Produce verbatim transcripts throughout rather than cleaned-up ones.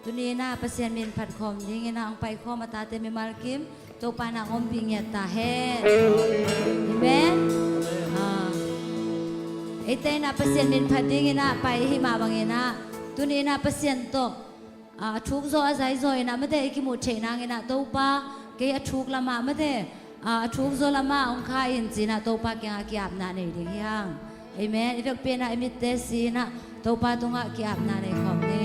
Tuni in ah Pasian min phat khawm ding in ah hong pai khawm a tate mimal kim Topa in ah hong ompih ngiat ta hen. Amen. Ah. Eite in ah Pasian min phat ding in ah pai i hih mah bang in ah tuni in ah Pasian tawh, ah, a thuk zaw a zai zaw in ah mate i kimuh theih nang in ah Topa kei a thuk lamah mate, ah, a thuk zaw lamah hong kha in ci in ah Topa kiangah ki-apna nei ding hi hang. Amen. I vekpi in ah i mitte si in ah Topa tungah ki-apna nei khawm ni.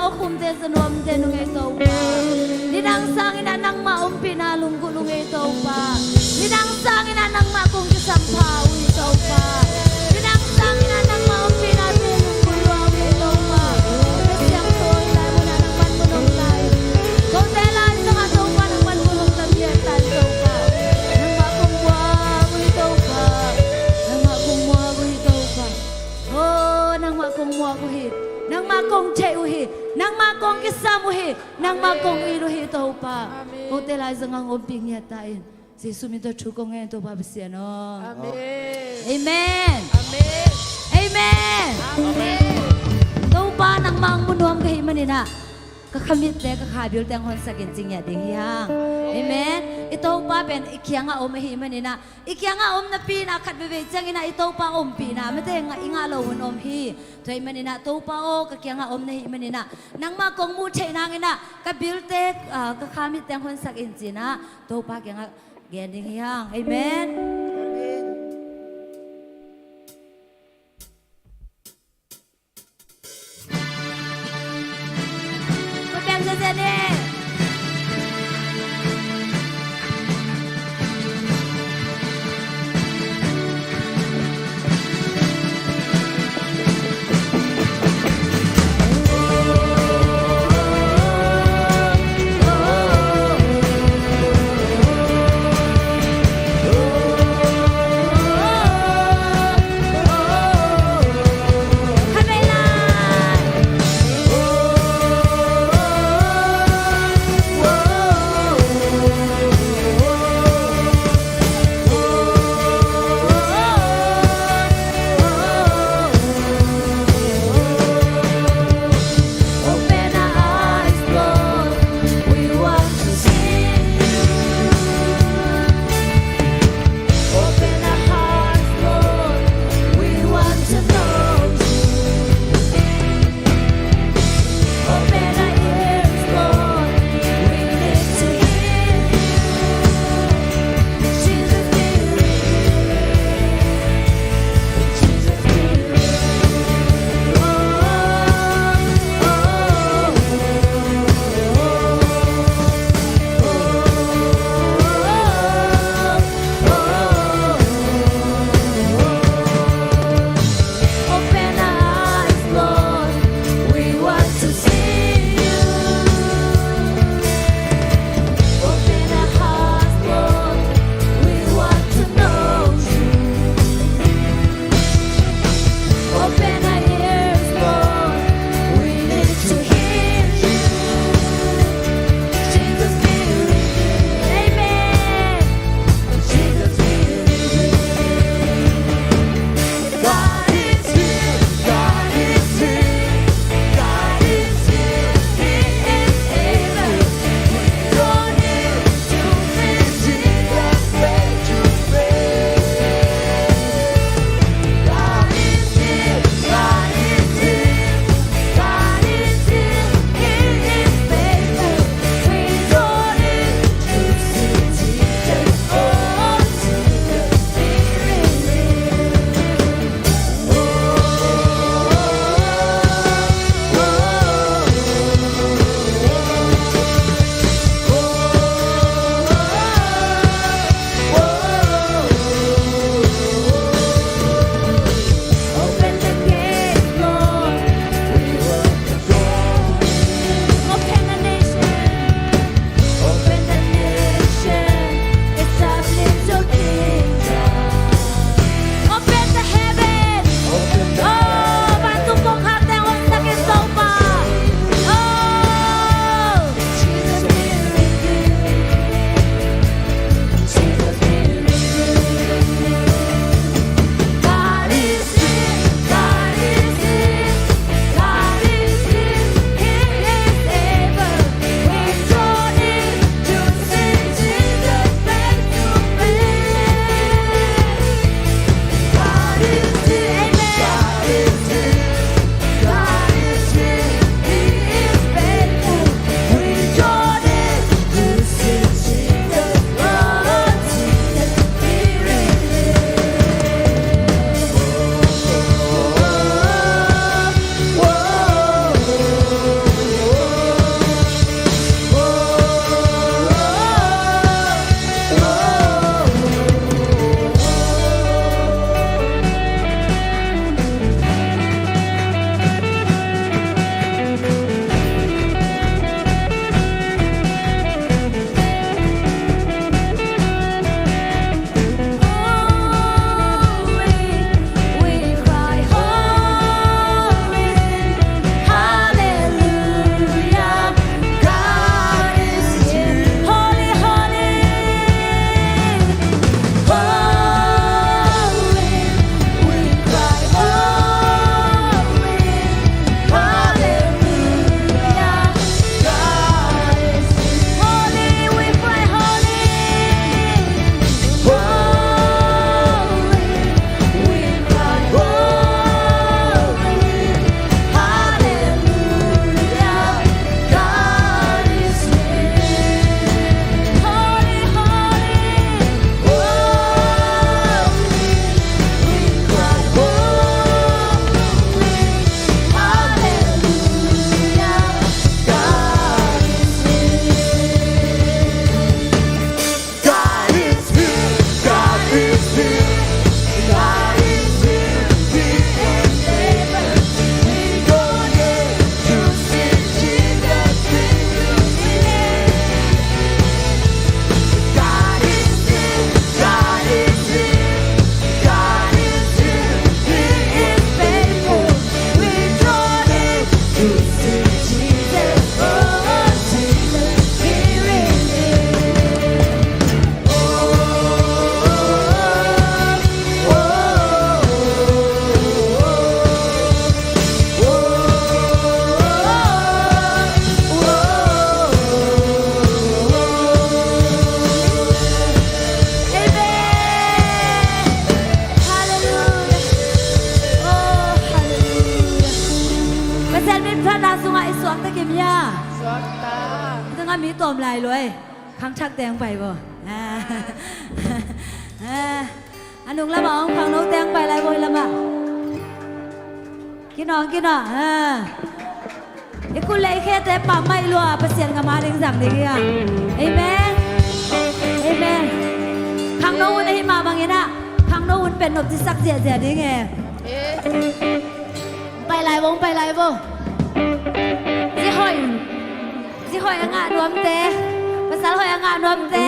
Khumte za nuamte nung ei Topa. Nidang sangin ah nangmah ompihna lunggulh ung ei Topa. Nidang sangin ah nangmah kong kisampha uh hi Topa. Nidang sangin ah nangmah ompihna lunggulh lua ung ei Topa. Ka siangtho lai mun ah nang man mun ong lai. Kote lai zangah Topa nang man mun ong tampian tan Topa. Nangmah kong muak uh hi Topa. Nangmah kong muak uh hi Topa. Oh, nangmah kong muak uh hi. Nangmah kong theih uh hi. Nangmah kong kisam uh hi. Nangmah kong it uh hi Topa. Amen. Kote lai zangah hong ompih ngiat ta in. Jesu min tawh thu kong ngen Topa Pasian aw. Amen. Amen. Amen. Amen. Topa nangmah hong mu nuam ka hih manin ah ka khamitte ka khabilte hong honsak in ci ngiat ding hi hang. Amen. I Topa pen i kiangah om ahih manin ah, i kiangah om napi in ah khat veivei ciangin ah i Topa ompihna mate ngah, i ngah loh hun om hi. Tua ahih manin ah Topa aw ka kiangah om na hih manin ah nangmah kong muh theih nangin ah ka bilte, ah, ka khamitte hong honsak in ci-in ah Topa kiangah gen ding hi hang. Amen. Ka piang ziahziah ni. Tawm lai lua ei. Khangthak teng pai bo. A nung lamah hong khangno teng pai lai bo, hi lamah. Kinawng kinawng. I kul le i khete pammaih lua, Pasian gam a ding zang ding hi a. Amen. Amen. Khangno hun ahi mah bangin ah, khangno hun pen nopci sak ziahziah ding e. Pai lai bo, pai lai bo. Zi hoih. Zi hoih a ngah nuamte, pasal hoih a ngah nuamte,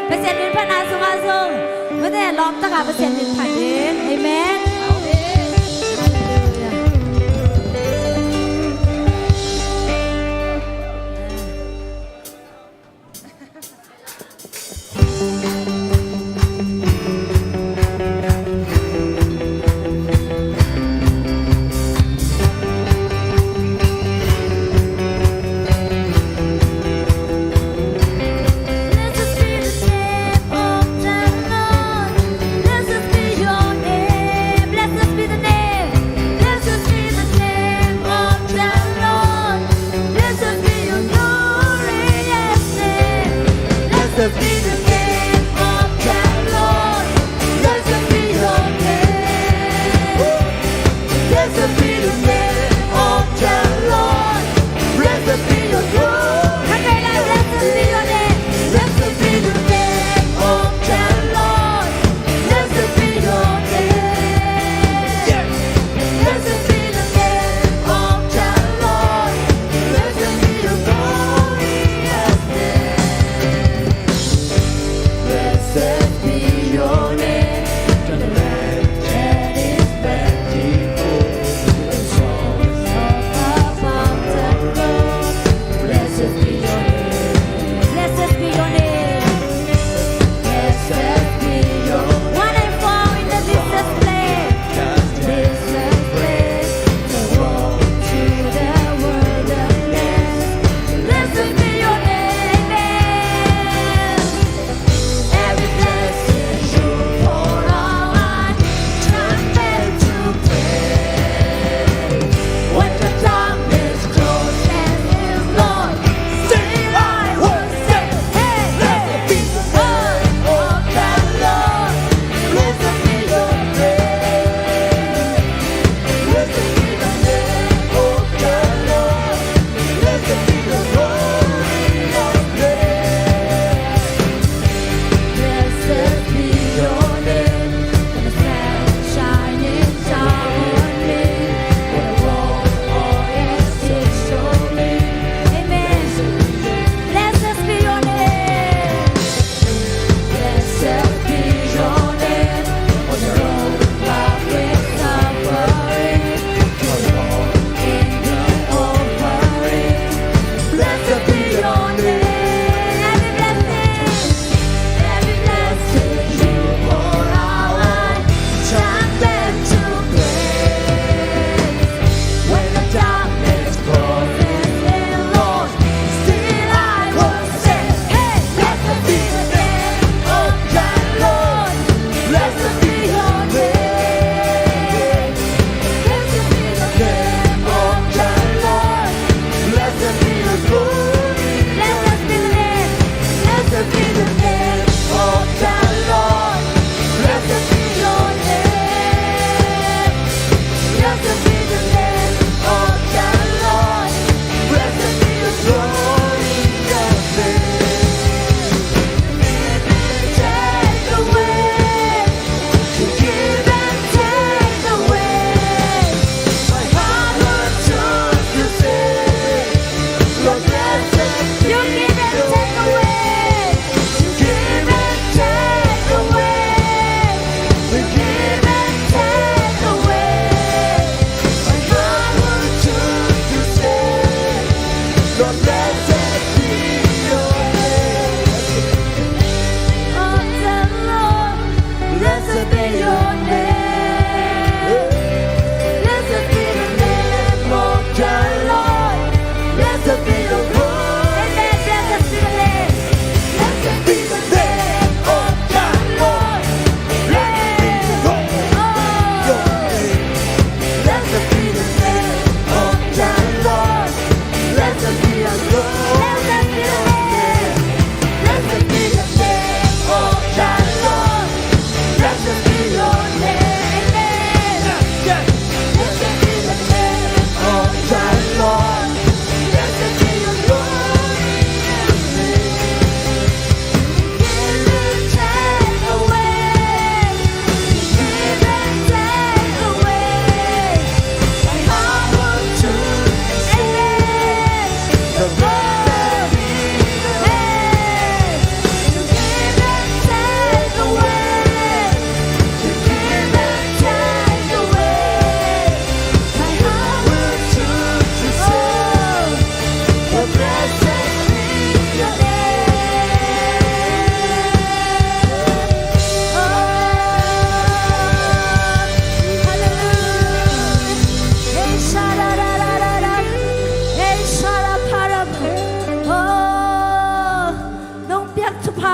Pasian min phatna sungah zong mate lawmtakah Pasian min phat ding. Amen. Halleluiah.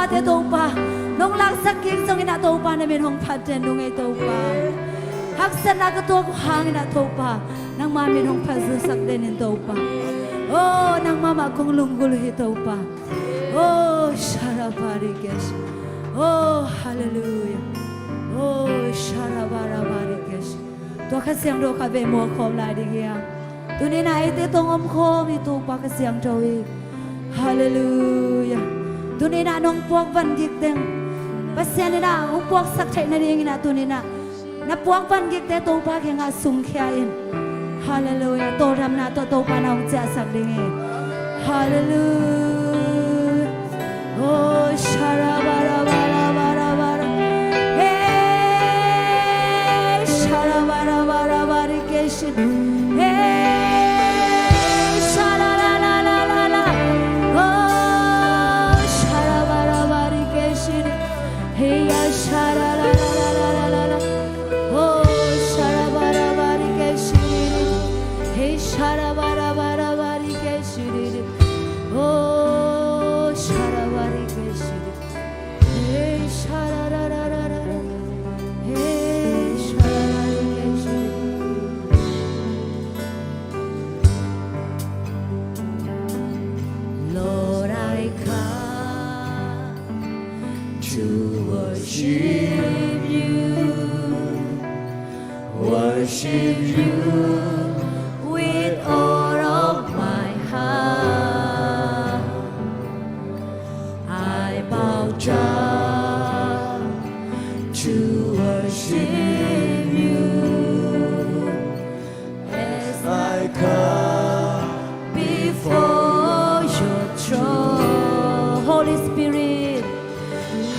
Te Topa, nong laksak kik zongin ah Topa, na min hong phat den nung ei Topa. Haksatna ka tuak uh hangin ah Topa, nangma min hong phat zilsak den in Topa. Oh, nangma mah kong lunggulh hi Topa. Oh, sharabarikesh. Oh, hallelujah. Oh, sharabarabarikesh. Tua Kha Siangtho kha ve muak khawm lai ding hi a. Tuni-in ah eite tawh hong om khawm hi Topa Kha Siangtho hi. Hallelujah. Tuni-in ah nong puak van gik teng Pasian in ah hong puaksak theih nadingin ah tuni-in ah na puak van gikte Topa kiangah sungkhia in. Hallelujah. Tawldamna tawh Topa na hong ciahsak ding hi. Hallelujah. Oh, sharabarabarabara. Hey, sharabarabarabara. Hey, sharalalalala. Oh, sharabarabarikeshiri. Hey, ya sharalalalala. Oh, sharabarabarikeshiri. Hey, sharabarabarikeshiri. Oh, sharabarikeshiri. Hey, sharararara. Hey, sharararikeshiri. Lord, I come to worship you, worship you with all of my heart. I bow down to worship you as I come before your throne. Holy Spirit,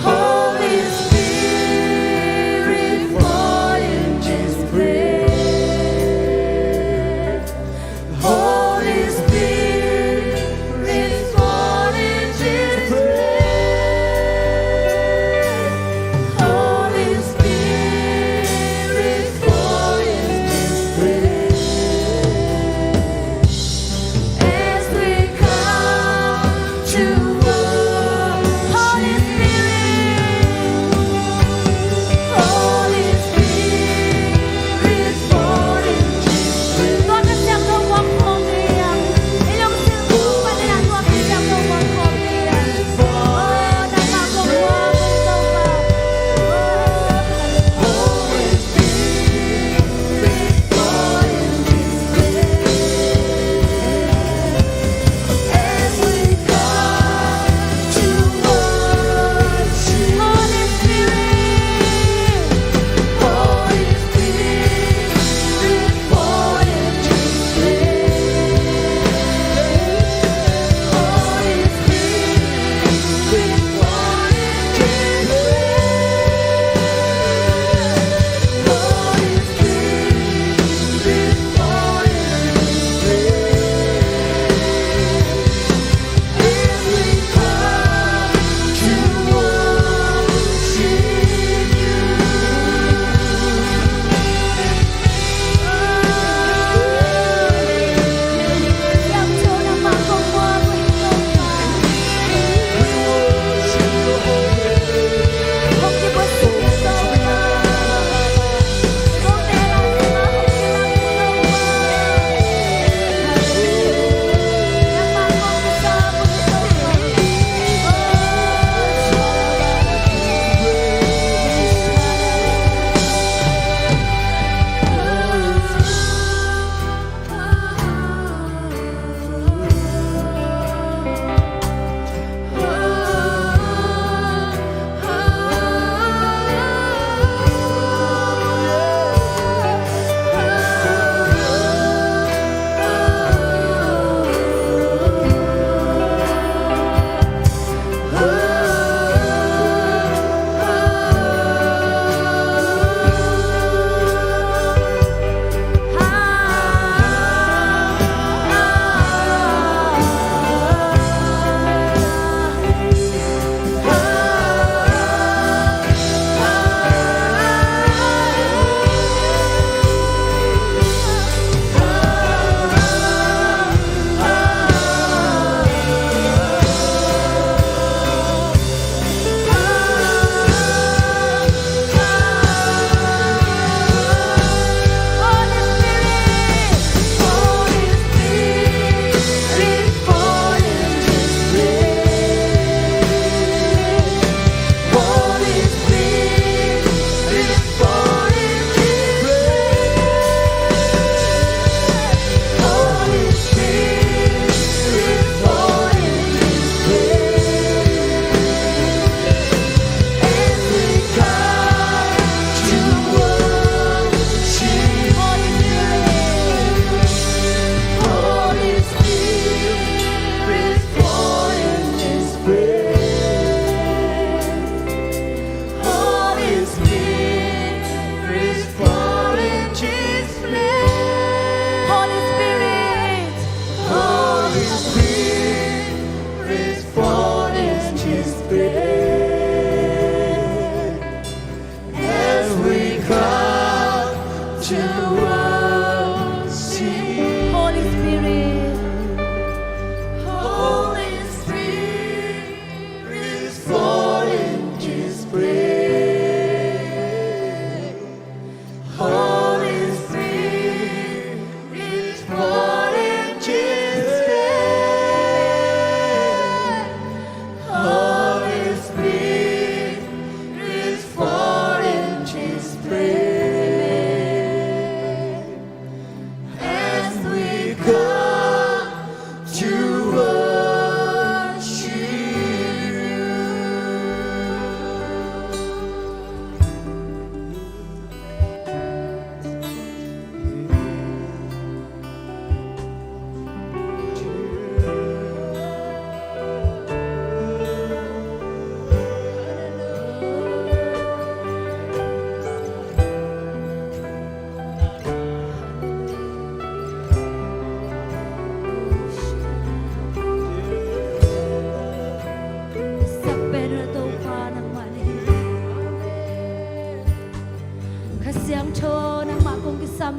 Holy Spirit, fall in this place.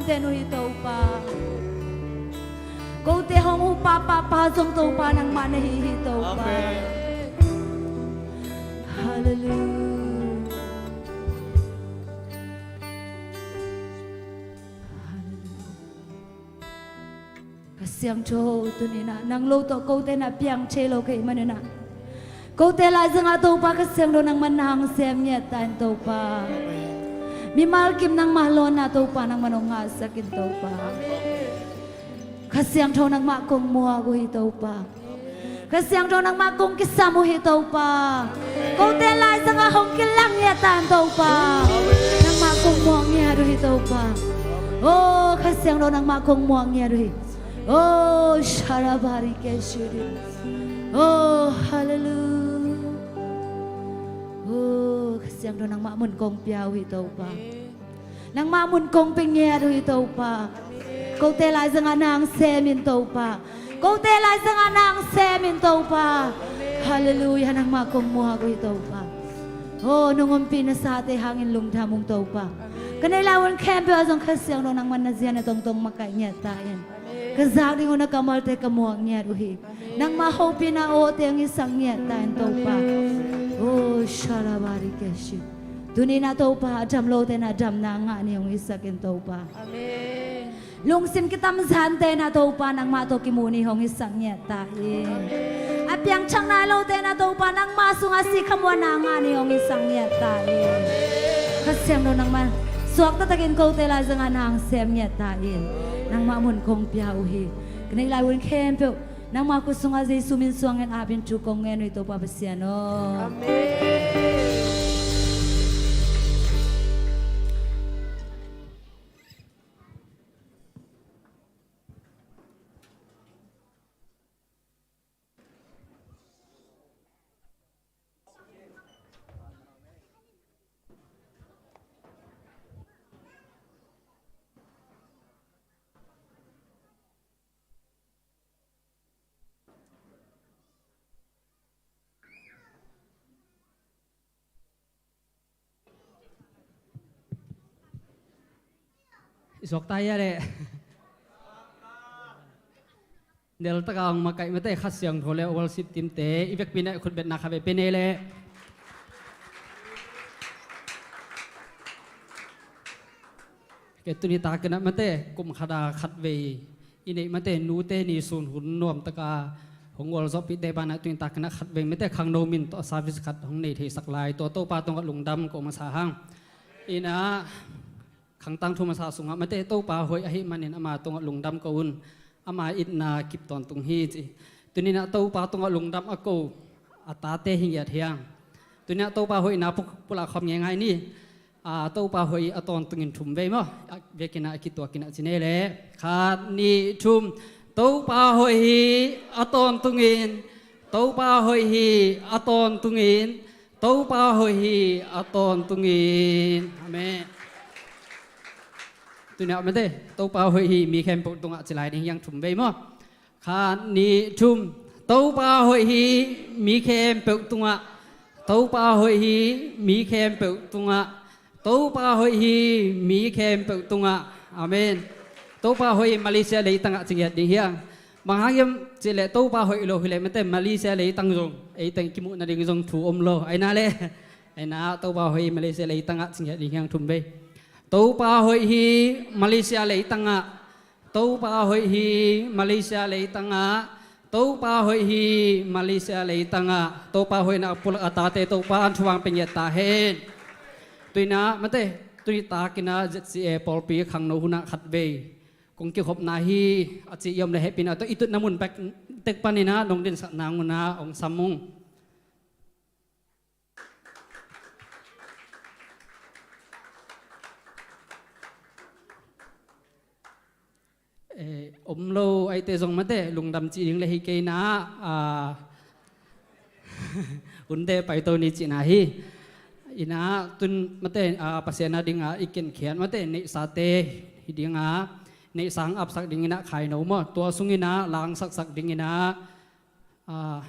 Ten uh hi Topa. Kote hong uh pa, pa, pa zong Topa nangmah na hi hi Topa. Amen. Hallelujah. Hallelujah. Kha Siangtho, tuni-in ah nang lo tawh kote in ah piang thei lo ka hih manin ah, kote laizangah Topa Kha Siangtho nangman na hong sem ngiat ta in Topa. Mimal kim nangmah lawnna Topa nangman hong ngahsak in Topa. Kha Siangtho nangmah kong muak uh hi Topa. Kha Siangtho nangmah kong kisam uh hi Topa. Kote laizangah hong kilang ngiat ta in Topa. Nangmah kong muak ngiat uh hi Topa. Oh, Kha Siangtho nangmah kong muak ngiat uh hi. Oh, sharabari ke shiri. Oh, hallelujah. Oh, Kha Siangtho nangmah mun kong pia uh hi Topa. Nangmah mun kong pia ngiat uh hi Topa. Kote laizangah na hong sem in Topa. Kote laizangah na hong sem in Topa. Hallelujah, nangmah kong muak uh hi Topa. Oh, nong ompih nasate hangin lungdam ung Topa. Ka neih lai hun khempeuh ah zong Kha Siangtho nangman na zi a na tongtong makaih ngiat ta in. Ka zak ding uh na kammalte ka muak ngiat uh hi. Nangmah hopihna awte hong hisak ngiat ta in Topa. Oh, shalabari keshi. Tuni-in ah Topa, a dam lote in ah damna ngah ni hong hisak in Topa. Amen. Lungsim kitamzante in ah Topa, nangmah tawh kimuh ni hong hisak ngiat ta in. Amen. A piangthak nai lote in ah Topa, nangmah sungah sikhamuanna ngah ni hong hisak ngiat ta in. Amen. Kha Siangtho nangmah suak taktakin kote laizangah na hong sem ngiat ta in. Nangmah mun kong pia uh hi. Ka neih lai hun khempeuh nangmah khut sungah Jesu min suangin apin thu kong ngen uh hi Topa Pasian aw. Amen. I suak ta hia leh? Nel taka hong makaih mate, Kha Siangtho le worship team te i vekpi in ah khutbetna kha ve pe nei leh. Kei tuni takin ah mate, kum khat a khat vei i neih mate, nute ni sun hun nuam taka hong gualzawhpihte banah tuni takin ah khat vei mate, khangno min tawh service khat hong nei theisak lai, tua Topa tungah lungdam ko masa hang. In ah khangtang thu masa sungah mate, Topa hoih ahih manin ama tungah lungdam ko un, ama itna kip tawntung hi ci. Tuni-in ah Topa tungah lungdam a ko a tate hi ngiat hiang. Tuni-in ah Topa hoihna pulak khawm ngeingai ni. A, Topa hoih hi a tawntungin thum vei maw? A, vekin ah a kituakin ah ci nei leh. Khat, nih, thum. Topa hoih hi a tawntungin. Topa hoih hi a tawntungin. Topa hoih hi a tawntungin. Amen. Tuni-in ah mate, Topa hoih hi mi khempeuh tungah ci lai ding hiang thum vei maw? Khat, nih, thum. Topa hoih hi mi khempeuh tungah. Topa hoih hi mi khempeuh tungah. Topa hoih hi mi khempeuh tungah. Amen. Topa hoih hi Malaysia leitangah ci ngiat ding hiang. Bang hang hiam cih leh Topa hoih lo hi leh mate, Malaysia leitang zong, ei teng kimuh nading zong thu om lo. Aina leh, aina Topa hoih hi Malaysia leitangah ci ngiat ding hiang thum vei. Topa hoih hi Malaysia leitangah. Topa hoih hi Malaysia leitangah. Topa hoih hi Malaysia leitangah. Topa hoihna pulak a tate Topa in thupha pia ngiat ta hen. Tuni-in ah mate, tuni takin ah Z C A pawlpi khangno hunah khat vei kong kikhopna hi a ci i om leh hehpihna tawh i tutna mun pek tek panin ah nong dinsak nang un ah hong sam ung. Eh, om lo ahih teh zong mate, lungdam cih ding le hi kei na, ah, hunte paito ni cihna hi. Ina tun mate, ah, Pasian a dinga i kenkhiat mate, neihsate hi dinga, neihsa hong apsak dingin ah khaino maw, tua sungin ah langsaksak dingin ah, ah,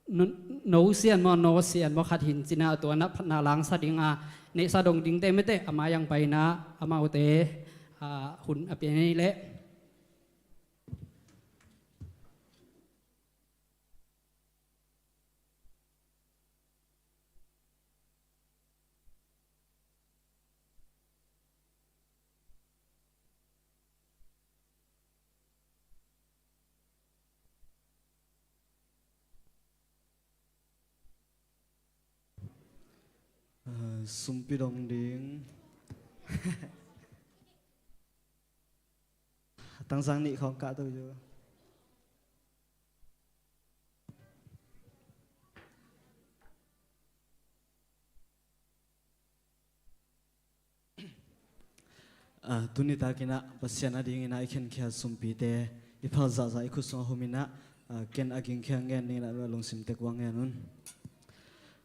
no, no sian maw, no sian maw khat hi in cin ah, tua na phatna langsa dinga neihsa dong dingte mate, a mai-ah pai in ah, amaute, ah, hun a pia ni leh. Ah, sumpi dong ding. Tangsang nih khawng kah to jo. Ah, tuni takin ah Pasian adingin ah i khenkhiat sumpite i phal zahzah i khut sungah humin ah, ah, ken a gingkhia ngen dingin ah lungsim tek uang ngen un.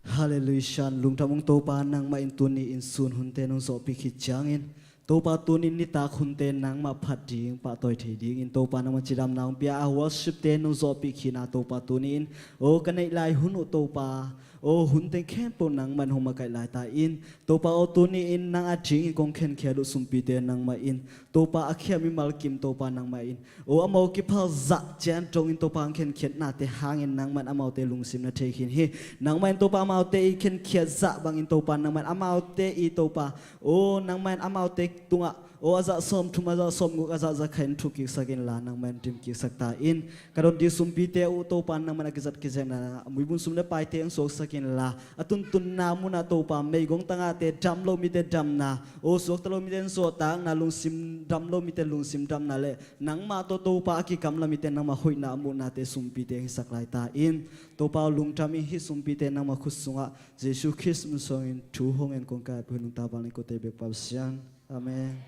Halleluiah, lungdam ung Topa, nangmah in tuni in sun hunte nong zawhpih khit ciangin, Topa tuni in nitak hunte nangmah phat ding, pahtawi thei dingin Topa nangmah cidamna hong pia a, worship te nong zawhpih khit na Topa tuni in, o ka neih lai hun uh Topa, o hunte khempeuh nangmah in hong makaih lai ta in, Topa o tuni in nang a dingin kong khenkhiat uh sumpite nangmah in, Topa a khia mimal kim Topa nangmah in, o amau kiphal zah cian dongin Topa hong khenkhiat nate hangin nangmah in amaute lungsim na thei khin hi. Nangmah in Topa amaute i khenkhiat zah bangin Topa nangmah in amaute i Topa, o nangmah in amaute tungah, o a zah sawm thum, a zah sawm guk, a zah za khat in thuk kiksak inla nangmah in dim kiksak ta in. Ka don ding sumpite uh Topa nangmah in a kizat kizekna, a muibun sum le paite hong suaksak inla, a tuntunna munah Topa meigong tangahte dam lo mite damna, o suakta lo mite in suahtakna, lungsim dam lo mite lungsim damna le nangmah tawh Topa a kigamla mite nangmah hoihna a muhnate sumpite hisak lai ta in. Topa aw lungdam in hih sumpite nangmah khut sungah Jesu Khrist min suangin thu hong en kong kaipi hun nungta bangin kote bek Pasian. Amen.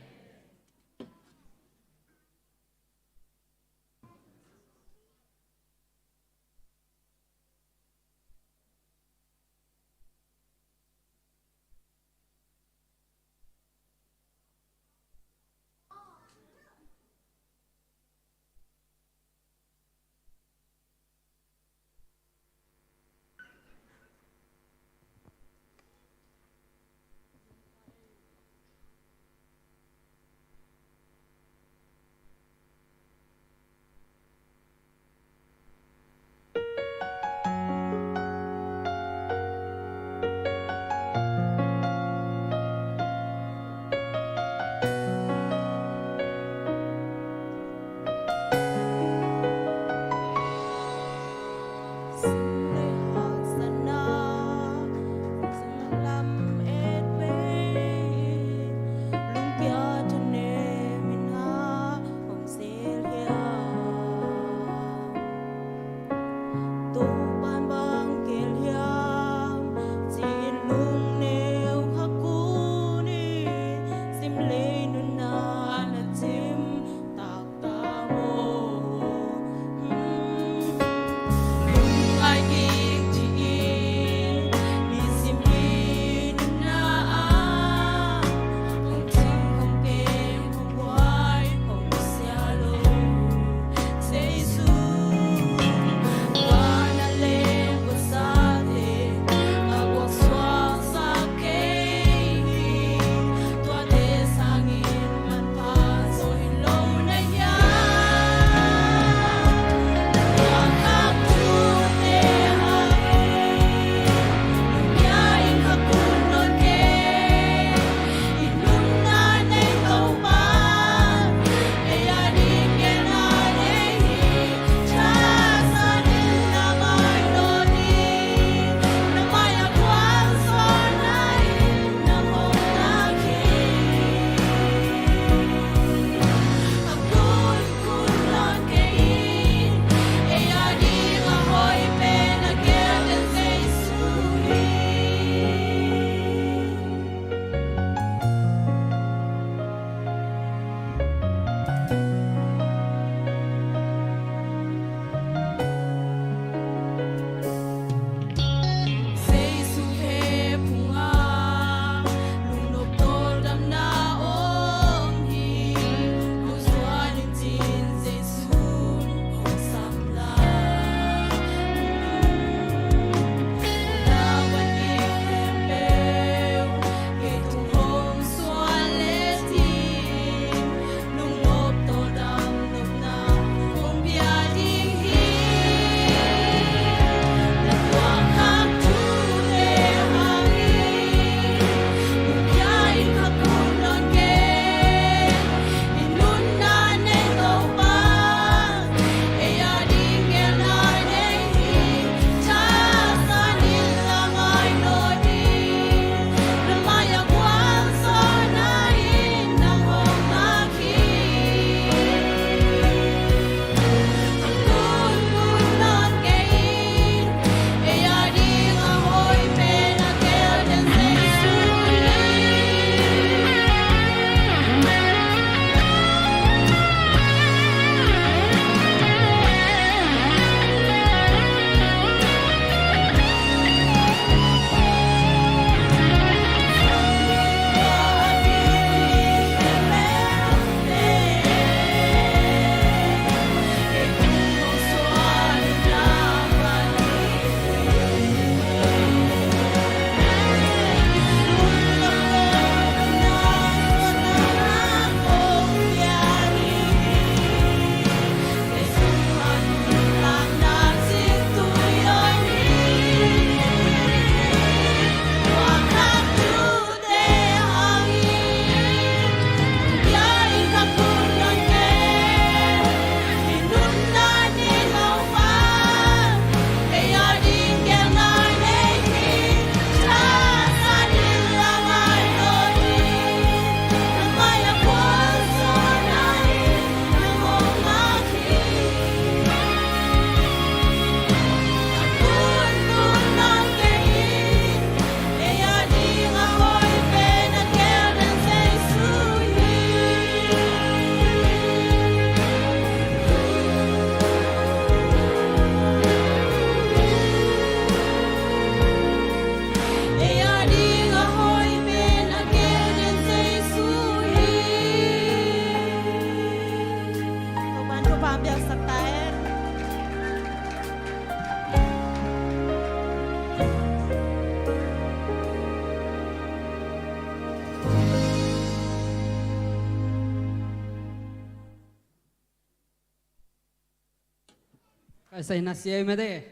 Ka sai na sia mate.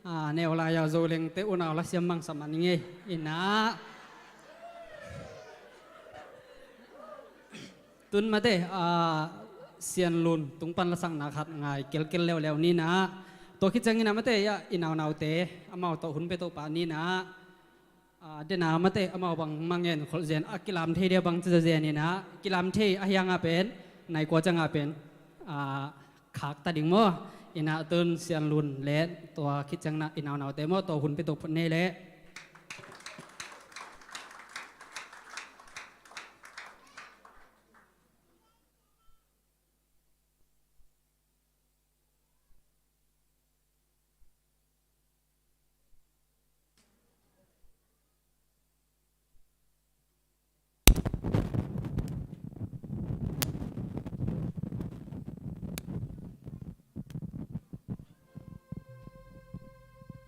A, neu lai a zo leng te unau la siam mang sa man ngei. Ina. Tun mate, a, Sian Lun tung pan la sakna khat ngai kelkel leuleu ni na. Tua khit ciangin a mate, ya, i naunau te, amau tawh hun pe to pa ni na. A, dena mate amau bang mangen kholh zen a kilam thei dia bang ci zen ina, kilam thei a hiang a pen, nai kua ciang a pen, a, khak ta ding maw. Ina tun Sian Lun le tua khit ciang na i naunau te maw, tua hun pe to phot nei le.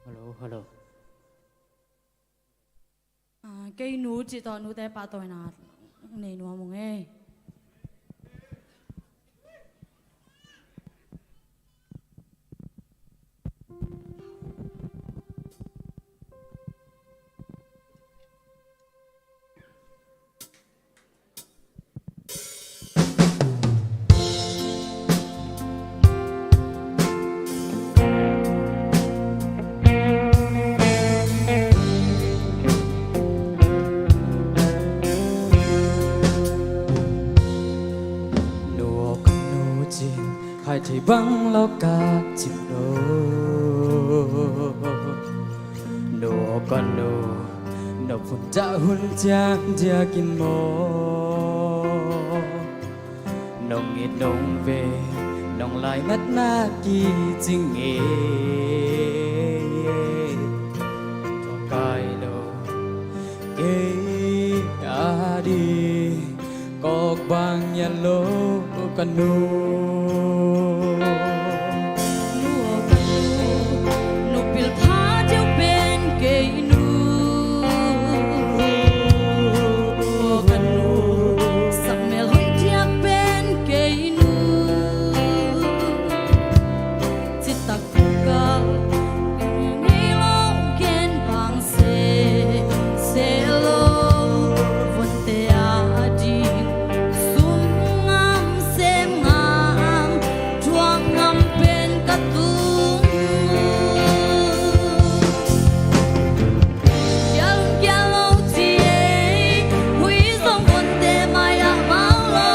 Hello, hello. A, kei nu cih tawh nute pahtawina nei nuam ung ei. Nu aw ka nu cin khai thei bang lo ka cin lo. Nu aw ka nu, nop hun ciang diakin maw. Nong it nong ve, nong lainatna kicing e. Tua kai lo, kei a ding kawk bang ya lo ka nu. Nu aw ka nu, nu pil pha deuh pen kei nu. Nu aw ka nu, sak mel hoih diak pen kei nu. Citak kal ngei lo gen bang se se lo, vonte a ding sum ngam sem ngam, thuak ngam pen ka tung. Gial gial lo ci ei, hui zong vonte mai ah mau lo.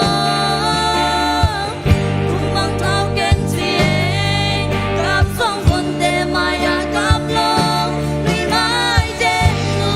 Kum bang thau ken ci ei, kap zong vonte mai ah kap lo. Hui mai dek nu.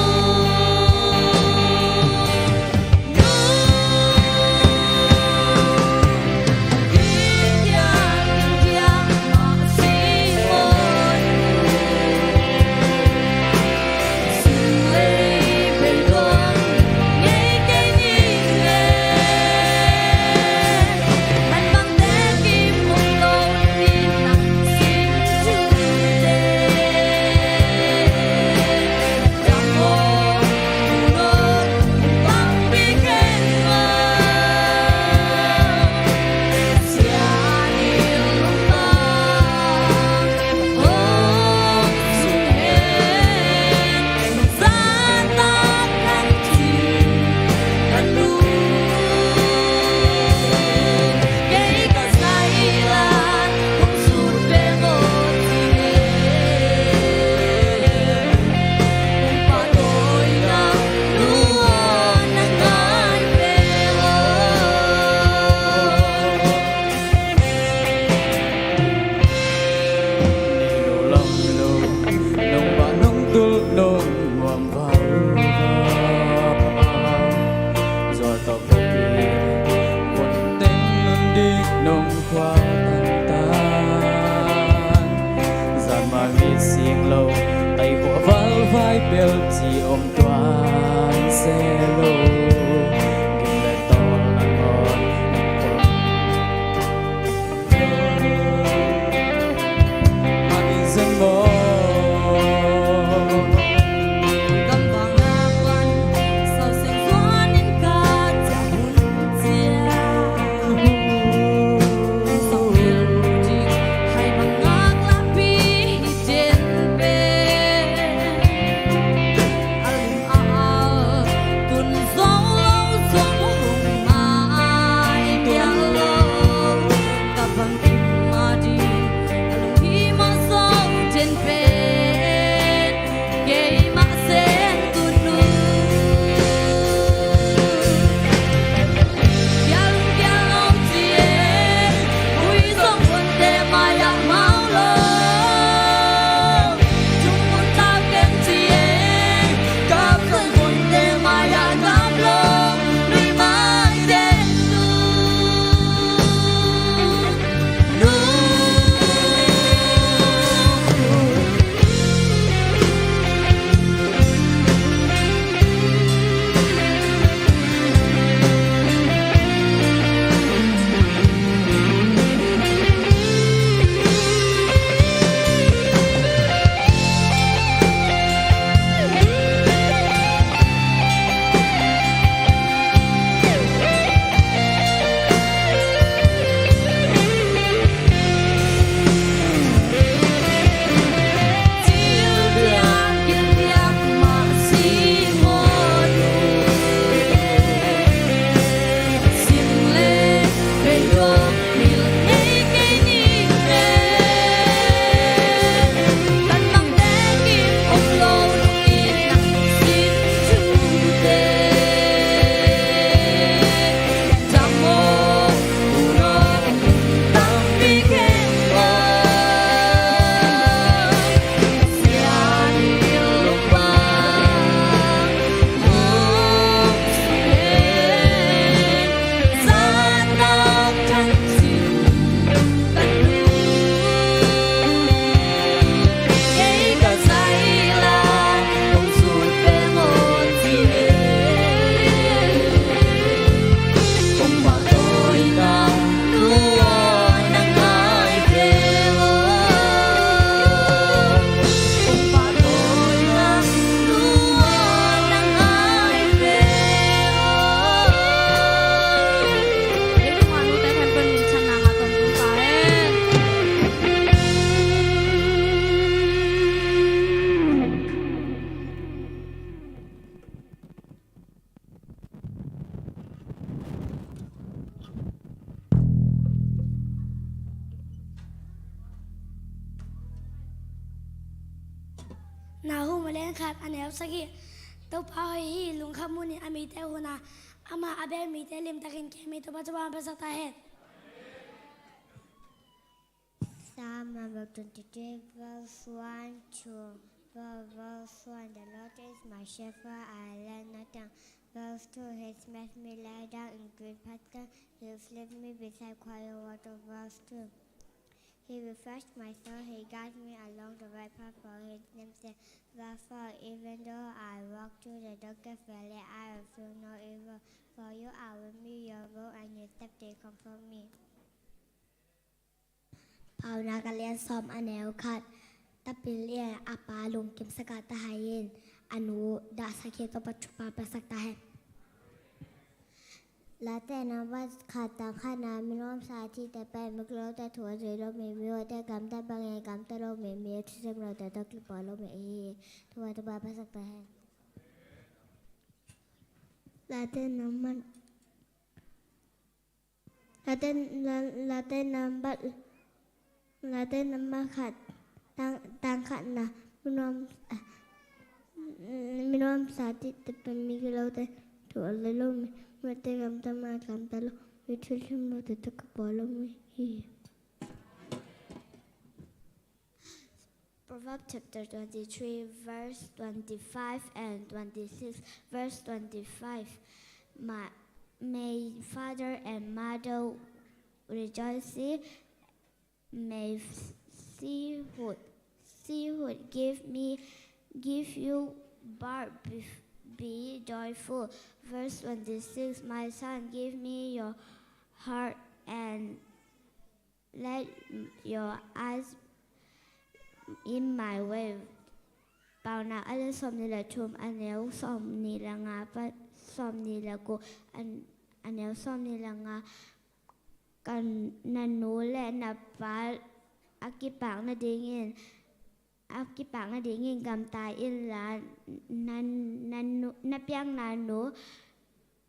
Zan mah mi sing lo, tai khua val vai bel ci om tuan se lo. Gim le tawl a ngawn, a in zen maw. Late khat a neu sagih. Topa hoih hi, lungkham hunin a mite hun a, amah a bel mite limtakin kem hi. Topa thupha hong piaksak ta hen. Psalm number twenty-three, verse one to verse one. The Lord is my shepherd, I lack nothing. Verse two, He makes me lie down in green pastures. He leads me beside quiet water. Verse two, He refreshes my soul. He guides me along the right path for His name's sake. Verse four, Even though I walk through the darkest valley, I will fear no evil. For you are with me, your rod and your staff, they comfort me. Paunak a lian sawm, a neu khat. Tapil in a pa lungkimsak a, tahai in a nu dahsak hi. Topa thupha piaksak ta hen. Late number khat, tang khatna. Mi nuamsa a thite pen mi kilote thu a zui lo mi, mi hoihte gamta bangin gamta lo mi, mi thusim lote tawh kipawl lo mi ahi hi. Topa thupha piaksak ta hen. Late number Late, la-, Late number, Late number khat, tang, tang khatna. Mi nuam, ah, mi nuamsa a thite pen mi kilote thu a zui lo mi, mi hoihte gamta bangin gamta lo mi, thusim lote tawh kipawl lo mi ahi hi. Proverbs chapter twenty-three, verse twenty-five and twenty-six. Verse twenty-five, "My, may father and mother rejoice, may seafood, seafood give me, give you, but be, be joyful." Verse twenty-six, "My son, give me your heart and let your eyes in my way." Paunak a lian sawmnih le thum, a neu sawmnih le nga, pa, sawmnih le guk, a, a neu sawmnih le nga. Ka, na nu le na pa a kipak nadingin, a kipak nadingin gamta inla, na, na nu, na piakna nu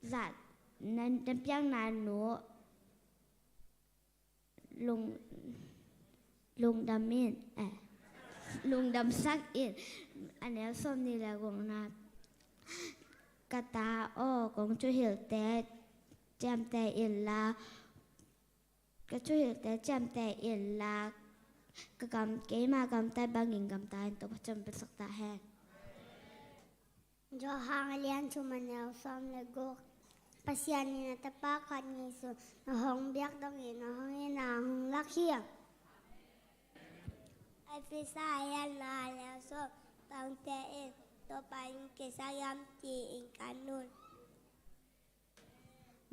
zat, na, na piakna nu lung, lungdam in, eh, lungdamsak in. A neu sawmnih le gukna, ka ta aw, kong thuhilhte ciamteh inla, ka thuhilhte ciamteh inla, ka gam, keima gamta bangin gamta in. Topa thupha piaksak ta hen. Johan a lian thum, a neu sawm le guk. Pasian in a Tapa khat ngei sungah a hong biak dongin a hong itna hong lak hi. Efesa a lian nga, a neu sawm, pangte in Topa in kisam hiam ci-in kan un.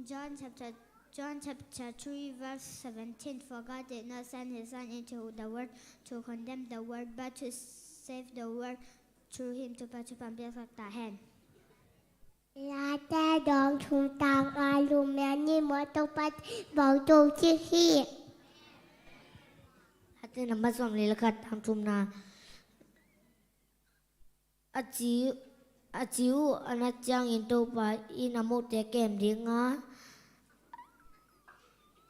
John chapter, John chapter three, verse seventeen. For God did not send His Son into the world to condemn the world, but to save the world through Him. Topa thupha piaksak ta hen. Late dawng thum, tang nga, lum mia ni maw, Topa bawng to ci hi. Late number sawmli le khat, tang thumna. A ci, a ci uh a nat ciangin Topa in a mote kem ding a,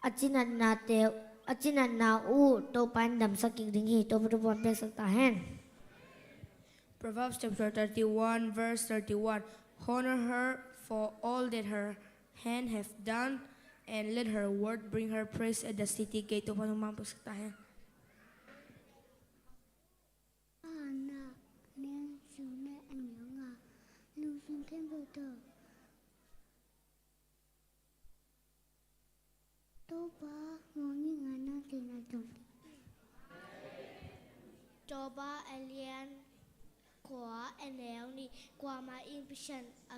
a cinatnate, a cinatna uh Topa in damsak kik ding hi. Topa thupha piaksak ta hen. Proverbs chapter thirty-one, verse thirty-one. Honor her for all that her hand have done, and let her word bring her praise at the city gate. Topa thupha piaksak ta hen. Hana, neng sune anyonga, lungsim khempeuh tawh Topa mawhni ngana tena tong. Topa a lian kua, a neu nih. Kuamah in Pasian a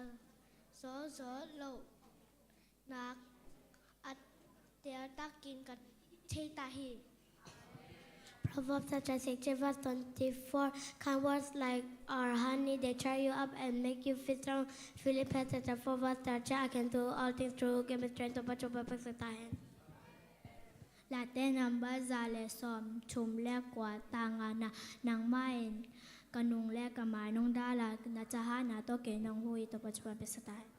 zawzaw lohna a teltakin ka thei ta hi. Proverbs chapter sixteen, verse twenty-four. Kind words like are honey, they cheer you up and make you feel strong. Philippians chapter four, verse thirteen. I can do all things through who gives me strength. Topa thupha piaksak ta hen. Late number za le sawm thum le kua, tang ngana. Nangmah in ka nung le ka mai nong dal a, na thahatna tawh kei nong huh hi. Topa thupha piaksak ta hen.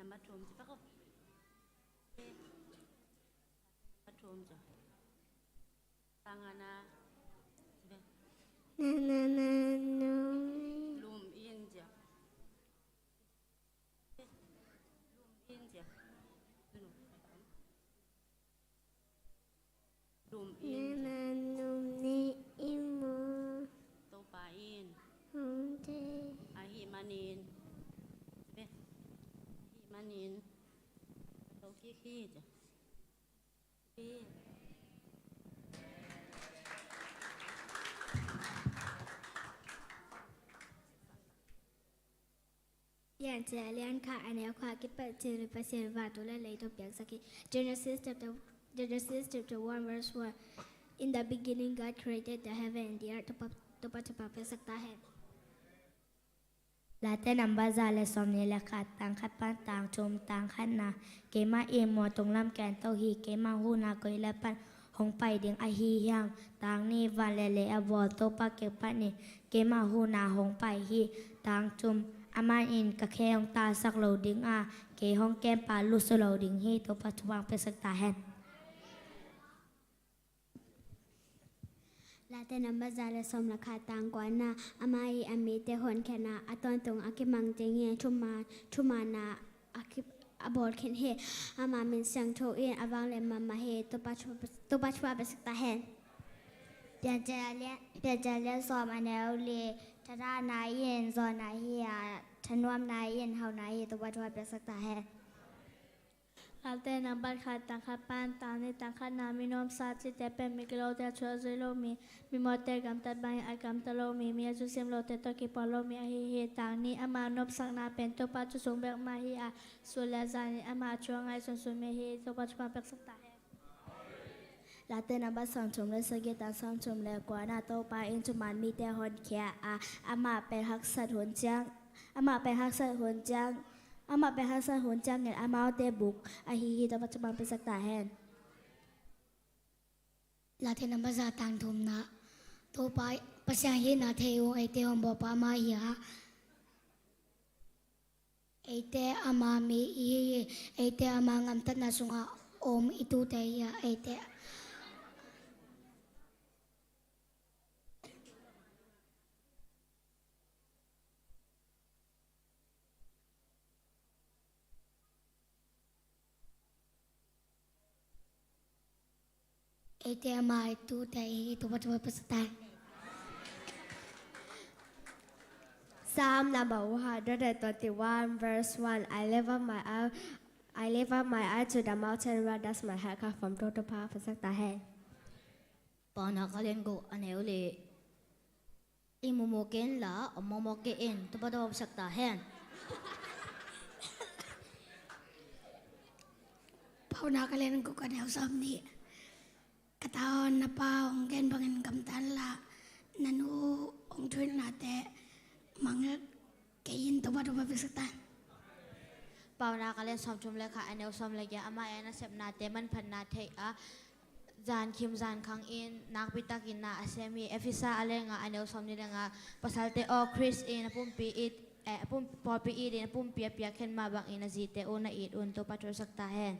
Number thum ci pak aw. Number thum ci. Tang ngana. Na na na no. Lum in ci. Lum in ci. Lum in. Nana num ni i mu. Topa in. Hong te. Ahih manin. Be. Ahih manin. To kik hi. Be. Piancil a lian khat a neu khat kipat cil Pasian vantung le leitung piangsak hi. Genesis chapter, Genesis chapter one verse one. In the beginning God created the heaven and the earth. Topa, Topa, Topa piangsak ta hen. Late number za le sawmnih le khat, tang khat pan tang thum, tang khatna. Keimah i mual tung lam ken to hi, keimah huhna koi le pan hong pai ding ahi hiam? Tang nih, van le lei a bawl Topa kiang pan in, keimah huhna hong pai hi. Tang thum, amah in ka khe hong tasak lo ding a, kei hong kempa lusu lo ding hi. Topa thupha piaksak ta hen. Late number za le sawm le khat, tang kuana. Amah i a mite honkhiatna a tawntung a kimang ding hi. Thuma, thumana a ki, a bawl khin hi. Ama min siangtho in a vanglian mahmah hi. Topa thupha, Topa thupha piaksak ta hen. Piancil a lian, Piancil a lian sawm a neu li, thahatna in zawhna hi a, thanuamna in hauhna hi. Topa thupha piaksak ta hen. Late number khat, tang khat pan tang nih, tang khatna. Mi nuamsa cihte pen mi gilote a thu a zui lo mi, mi mawhte gamtat bangin a gamta lo mi, mi a zusim lote tawh kipawl lo mi ahi hi. Tang nih, ama nopsakna pen Topa thu sung bek mah hi a, sun le zanin ama thu a ngaihsun sun mi ahi hi. Topa thupha piaksak ta hen. Late number sawmthum le sagih, tang sawmthum le kuana. Topa in thuman mite honkhia a, amah pen haksat hun ciang, amah pen haksat hun ciang, amah pen haksat hun ciangin amaute buk ahi hi. Topa thupha piaksak ta hen. Late number za, tang thumna. Topa Pasian hihna thei ung eite hong bawlpa amah hi a, eite ama mi i hi hi. Eite ama gamtatna sungah om i tute hi a, eite Eite ama i tute hi. Topa thupha piaksak ta hen. Psalm number one hundred and twenty-one, verse one. I lift up my eye, I lift up my eye to the mountain, where does my help come from? Topa thupha piaksak ta hen. Paunak a lian guk a neu li. I mumu kei inla, om mawkmawk kei in. Topa thupha piaksak ta hen. Paunak a lian guk a neu sawmnih. Ka ta aw, na pa hong gen bangin gamta inla, na nu hong thuhilhnate mangngilh kei in. Topa thupha piaksak ta hen. Paunak a lian sawmthum le khat a neu sawm le giat. Amah in a nasepnate manphatna thei a, zankhim zankhangin nakpi takin na a sem hi. Efesa a lian nga a neu sawmnih le nga. Pasalte aw, Khrist in a pumpi it, eh, a pum, pawlpi itin a pumpi a piakkhiat mah bangin na zite uh na it un. Topa thupha piaksak ta hen.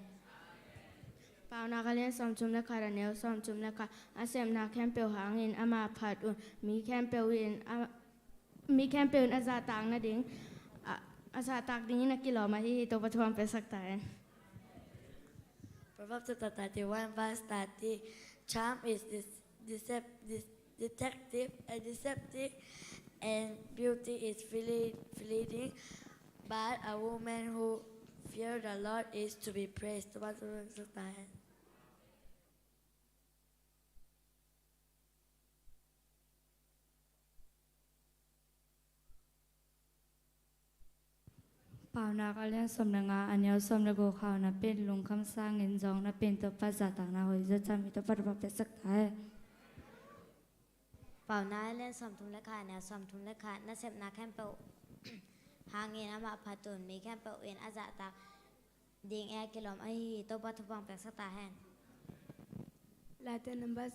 Paunak a lian sawmthum le khat a neu sawmthum le khat. A sepna khempeuh hangin amah phat un. Mi khempeuh in a, mi khempeuh in a zahtak nading, a, a zahtak dingin a kilawm ahi hi. Topa thupha piaksak ta hen. Proverbs chapter thirty-one, verse thirty. Charm is this, decep-, this, deceptive, uh, deceptive, and beauty is flee-, fleeting, but a woman who fears the Lord is to be praised. Topa thupha piaksak ta hen. Paunak a lian sawm le nga a neu sawm le guk. Hauhna pen lungkham sangin zawng napi in Topa zahtakna hoih zaw ciat mi. Topa thupha piaksak ta hen. Paunak a lian sawmthum le khat a neu sawmthum le khat. Nasepna khempeuh hangin amah phat un. Mi khempeuh in a zahtak ding a kilawm ahi hi. Topa thupha piaksak ta hen. Late number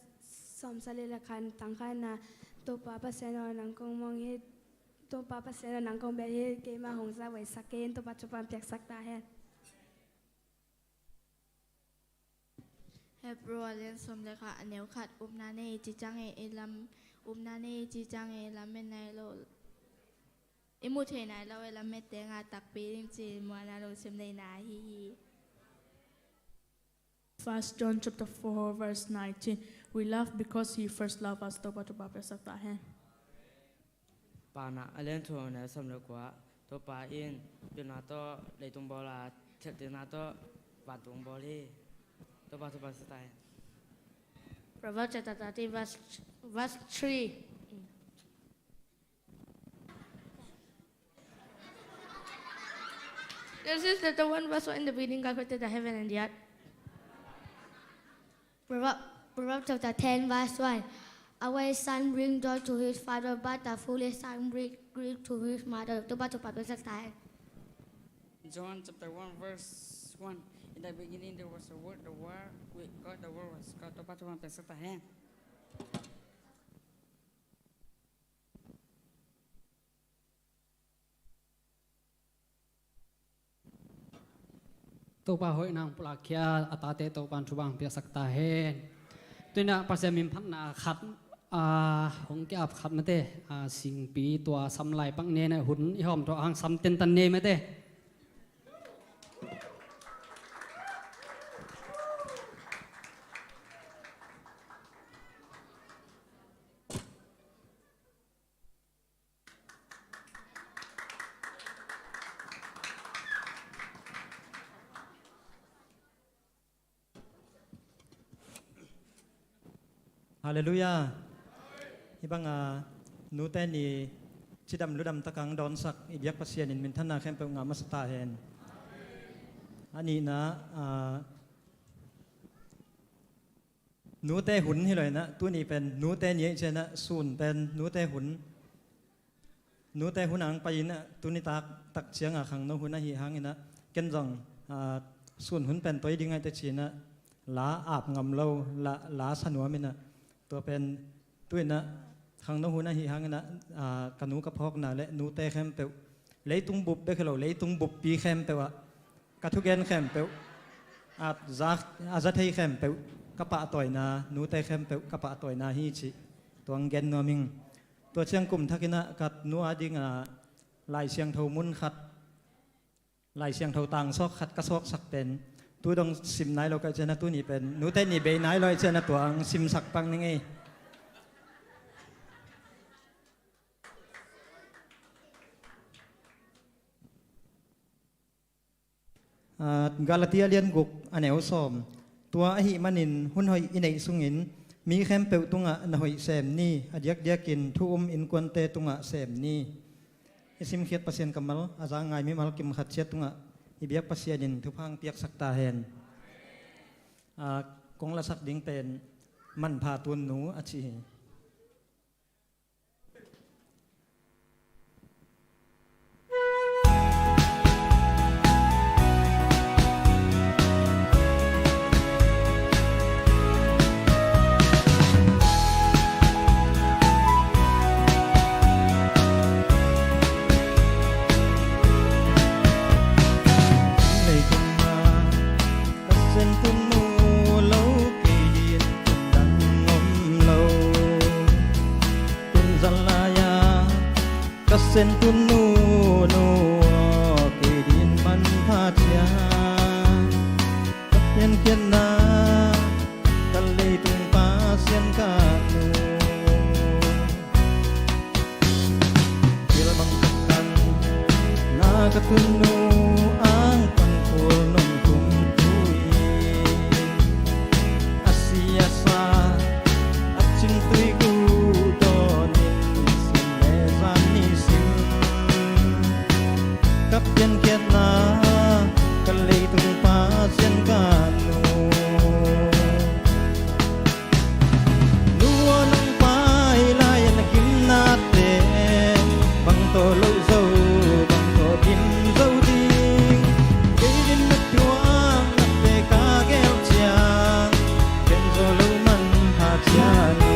sawmsagih le khat, tang khatna. Topa Pasian aw, nang kong muang hi. Topa Pasian aw, nang kong bel hi, keimah hong za huaisak kei in, Topa thupha piaksak ta hen. Hebrew a lian sawm le khat, a neu khat, upna nei i cih ciangin i lam, upna nei i cih ciangin i lamet nai lo, i mu thei nai lo i lamet teng a takpi ding ci-in muanna lungsim neihna ahi hi. First John chapter four, verse nineteen. We love because he first loved us. Topa thupha piaksak ta hen. Paunak a lian thum, a neu sawm le kua. Topa in pilna tawh leitung bawl a, khialhna tawh vantung bawl hi. Topa thupha piaksak ta hen. Proverbs chapter thirteen, verse, verse three. Genesis chapter one, verse one, in the beginning God created the heaven and the earth. Proverbs, Proverbs chapter ten, verse one. A wise son brings joy to his father, but a foolish son brings grief to his mother. Topa thupha piaksak ta hen. John chapter one, verse one. In the beginning there was a word, the word with God, the word was God. Topa thupha piaksak ta hen. Topa hoihna hong pulakkhia a tate Topa in thupha hong piaksak ta hen. Tu-in ah Pasian minphatna khat, aa, hong ki-ap khat mate, aa, singpi tua samlai pak nen ah hun i hawm tawh hang sam tentan nei mate. Halleluiah. Hih banga nute ni cidam ludam takang dawnsak i biak Pasian in minthanna khempeuh ngah masa ta hen. A nihna, ah, nute hun hi lo in ah, tuni pen nute ni ahih ciangin ah, sun pen nute hun. Nute hun ang pai in ah, tuni tak, tak cianga khangno hun ahih hangin ah, ken zong, ah, sun hun pen toi ding ahi teh ci-in ah, la ap ngam lo, la, la sa nuam in ah, tua pen tu-in ah, khangno hun ahih hangin ah, ah, ka nu ka phawkna le nute khempeuh, leitung bup bek hi lo, leitung buppi khempeuh ah, ka thugen khempeuh, a za, a za thei khempeuh, ka pahtawina, nute khempeuh ka pahtawina hi cih tua hong gen nuam ing. Tua ciang kum thakin ah ka nu a dingin ah Lai Siangtho mun khat, Lai Siangtho tangsawk khat ka sawksak pen, tu dong sim nai lo ka hih ciangin ah tuni pen nute ni bei nai lo ahih ciangin ah tua hong simsak pak ning ei. Ah, Galatia lian guk a neu sawm. Tua ahih manin hun hoih i neih sungin mi khempeuh tungah na hoih sem ni, a diakdiakin thu um innkuante tungah sem ni. I simkhiat Pasian kammal a za ngai mimal kim khat ciat tungah i biak Pasian in thupha hong piaksak ta hen. Ah, kong lasak ding pen Manpha Tunnu a ci hi. Leitung ah ka sen tunnu lo, kei din tun dang om lo. Tun zan lai-a ka sen tunnu, nu aw, kei din manpha ciat. Ka piankhiatna ka leitung Pasian ka nu. Thil bang ka tang na ka tunnu ang pan kul nong tum tui. A si a sa a cing tui gu dawnin sim le zan ni sim. Ka piankhiatna ka leitung Pasian ka nu. Nu aw, nong pai lai-in a gimnate bang tawh loh zo, bang tawh gim zo ding. Kei din na thuak nate ka gel ciang, ken zo lo manpha ciat nu.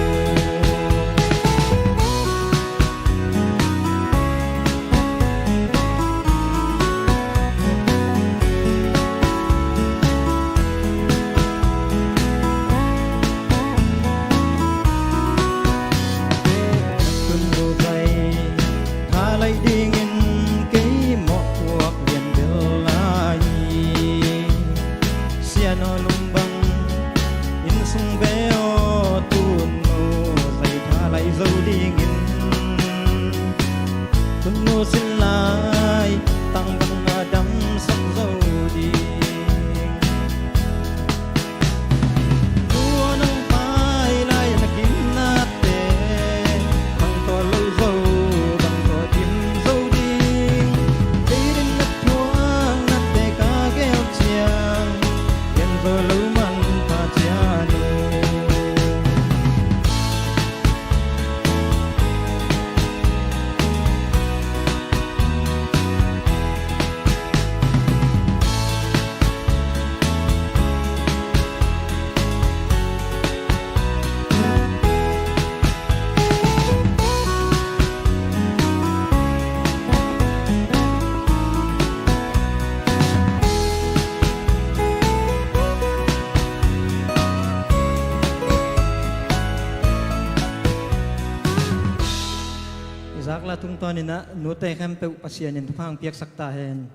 Tungtawninah nute khempeuh Pasian in thupha hong piaksak ta hen.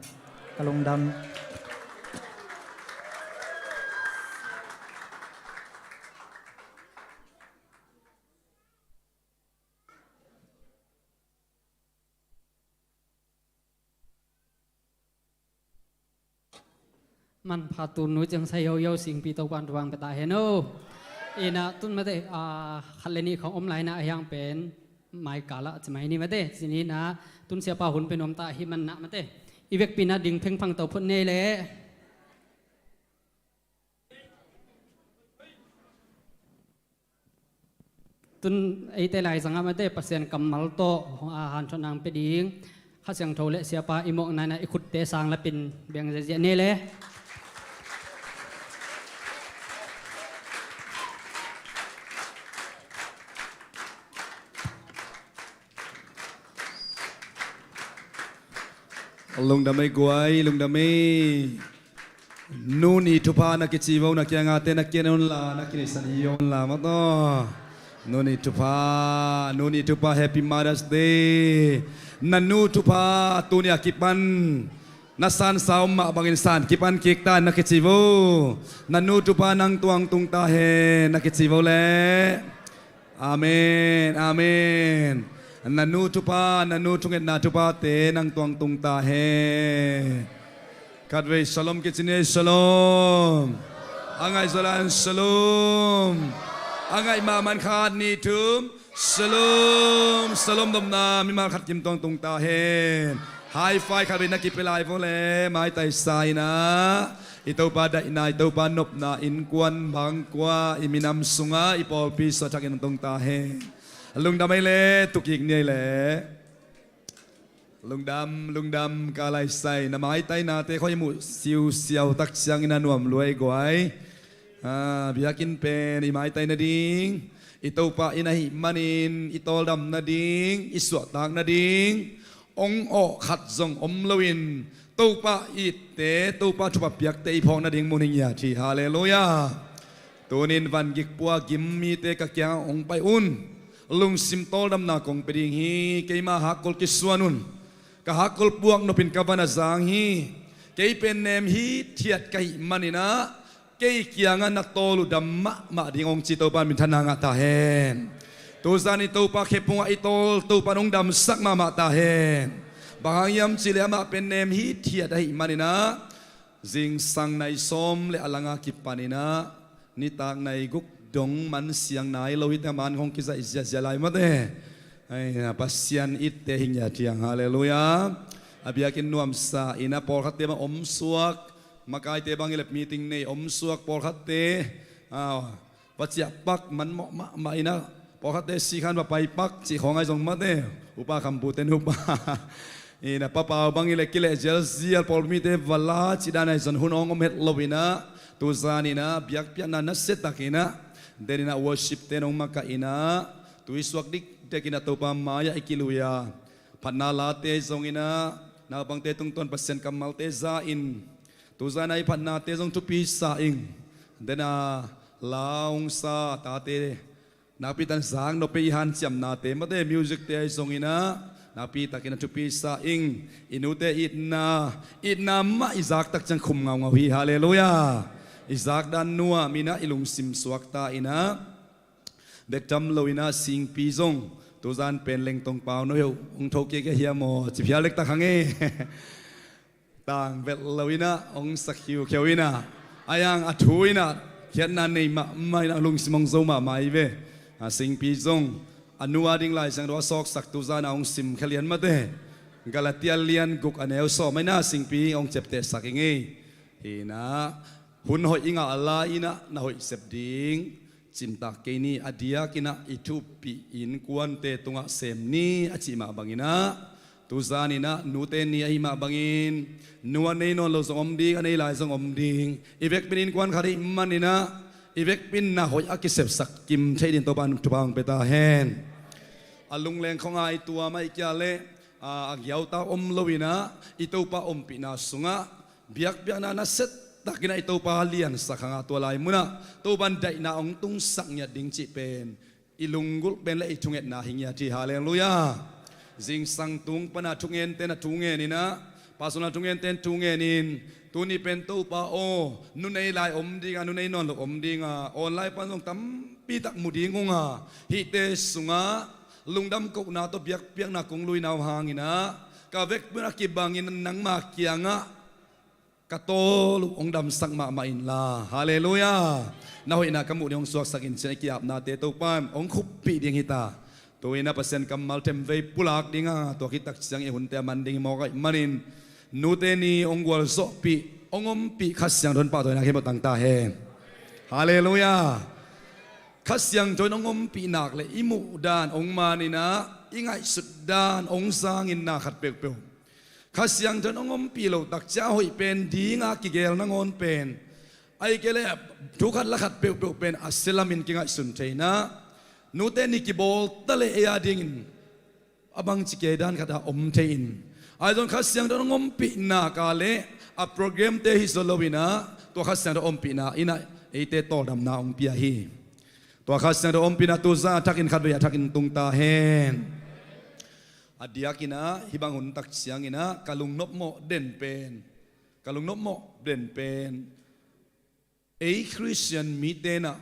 Ka lungdam. Manpha tun nu ciang sai yo yo singpi Topan thupha hong pia ta hen o. Inah tun mate, ah, khat le nih khawng om lai inah a hiang pen mai kala ci mai ni mate. Ci ni inah tun siapa hun pen om ta hi manah mate, i vekpi inah ding phengphang to phot nei le. Tun eite lai zangah mate Pasian kammal tawh, ah, hanthotna hong pia ding Kha Siangtho le siapa i mawhna inah i khutte sang lapin beng ziahziah ni le. Lungdam ei guai, lungdam ei. Nu ni thupha na kici vo, na kiangate na kian unla, na kinisan hi unla mataw. Nu ni thupha, nu ni thupha, Happy Mother's Day. Na nu thupha tuni a kipan na sansa om mah bangin san kipan kik ta na kici vo. Na nu thupha nang tuang tung ta hen na kici vo le. Amen, amen. Na nu thupha, na nu thungetna thuphate nang tuang tung ta hen. Khatvei shalom kici ni, shalom. A ngaih zawlan shalom. A ngaih mahmah khat nih thum, shalom, shalom. Dopna mimal khat kim tuang tung ta hen. High five khatvei na kipia lai vo le, maitai sa inah i Topa daihna, i Topa nopna innkuan bangkua i minam sungah i pawlpi suah thakin tung ta hen. Lungdam ei le, tukik ni ei le. Lungdam, lungdam, ka laisai na maitainate khawng i muh siusiau tak ciangin a nuam lua ei guai. Ah, biakinn pen i maitai nading, i Topa inn ahih manin i tawldam nading, i suahtak nading ong awh khat zong om loin Topa itte, Topa thupha piakte i phawk nading mun hi ngiat hi. Halleluiah. Tunin van gikpua gim mite ka kiangah ong pai un. Lungsim tawldamna kong pia ding hi. Keima hakkol kisuan un. Ka hakkol puak nopin ka van a zang hi. Kei pen nem hithiat ka hih maninah kei kiangah na tawl uh dam mahmah ding ong ci Topa minthanna ngah ta hen. Tuzan i Topa khephungah i tawl Topa in ong damsak mahmah ta hen. Bang hang hiam cihleh amah pen nem hithiat ahih maninah zingsang nai sawm le a langa kipaninah nitak nai guk dong man siang nai lo hi teh a man khawng kizaih ziahziah lai mate. Ai, Pasian itte hi ngiat hiang, halleluiah. A biakinn nuamsa inah pawlkhatte mah omsuak, makaite bang hileh meeting nei omsuak pawlkhatte. Ah, va ciah pak man mawh mahmah inah pawlkhatte sikhan va pai pak cih khawng ahi zong mate. Upa Khampu ten upa inah papau bang hileh kileh zialzial pawl mite va la cih dan ahi zong hun ong om het lo inah tuzan inah biakpiakna nasiatak inah den inah worship ten ong makaih inah tui suak dikdek inah Topa mai-ah i kilui a phatna late zong inah naupangte tungtawn Pasian kammalte za in tuzan a i phatnate zong thupi sa ing. Den a la ong sa tate nakpi takin zak nop ei i hanciamnate mate musicte ahi zong inah nakpi takin a thupi sa ing. I nute itna, itna mah i zak tak ciang khum ngaungau hi, halleluiah. I zak dan nuam inah i lungsim suak ta inah bek tham lo inah Singpi zong tuzan pen Lengtong pau no heuh ong tho kei ka hiam aw ci phial lek tak hang e. Tang velh lo inah ong sak khiukheu inah a yang a thu inah khiatna nei mahmah inah lungsim ong zo mahmah hi ve. A Singpi zong a nu a ding Lai Siangtho a sawksak tuzan a ong sim khe lian mate. Galatia lian guk a neu sawm ah inah Singpi ong ciaptehsak ing ei. Hi inah hun hoih i ngah lai inah na hoih sep ding cintak kei ni, a diak inah i thupih innkuante tungah sem ni a cih mah bang inah tuzan inah nute ni ahi mah bangin nu a nei nawn lo zong om ding, a nei lai zong om ding. I vekpin innkuan khat ahih man inah i vekpin na hoih a kisepsak kim thei ding Topa in thupha hong pia ta hen. A lungleng khawng a i tuam ahih kei leh a, a giauta om lo inah i Topa ompihna sungah biakpiakna nasiatak inah i Topa liansak hang a tua lai munah Topa in daihna ong tungsak ngiat ding cih pen i lunggulh pen le i thungetna hi ngiat hi, halleluiah. Zingsang tung pana thungente na thungen inah, personal thungente na thungen in, tuni pen Topa aw, nunei lai om dinga, nunei nawn lo om dinga, online pan zong tampi tak mu ding unga, hihte sungah lungdam kohna tawh biakpiakna kong luina uh hanginah, ka vekpi un a kibangin nangma kiangah ka tawl uh hong damsak mahmah inla. Halleluiah. Na hoihna ka muh ding hong suaksak in cin a kiapnate Topan hong khuppih ding hita. Tu-in a Pasian kammal themvei pulak dinga, tua khit tak ciang i hunte a man ding hi mawk ahih manin, nute ni hong gualzawhpih, hong ompih Kha Siangtho in pahtawina khempeuh tang ta hen. Halleluiah. Kha Siangtho in hong ompih nak le i muh dan hong man inah, i ngaihsut dan hong zangin na khat peuhpeuh Kha Siangtho in hong ompih lo tak ciang a hoih pen dinga kigel nangawn pen, ahih kei leh thu khat la khat peuhpeuh pen a sia lamin kingaihsun thei inah, nute ni kibawl ta leh ei a dingin a bangci kei dan khat a om thei in, ahi zong Kha Siangtho in hong ompih nak a leh a programte hi zaw lo inah, tua Kha Siangtho ompihna inah eite tawldamna hong pia hi. Tua Kha Siangtho ompihna tu zan a thakin khatvei a thakin tung ta hen. A diakinah hih bang hun tak cianginah ka lungnopmawh den pen, ka lungnopmawh den pen, ei Khristian mite nah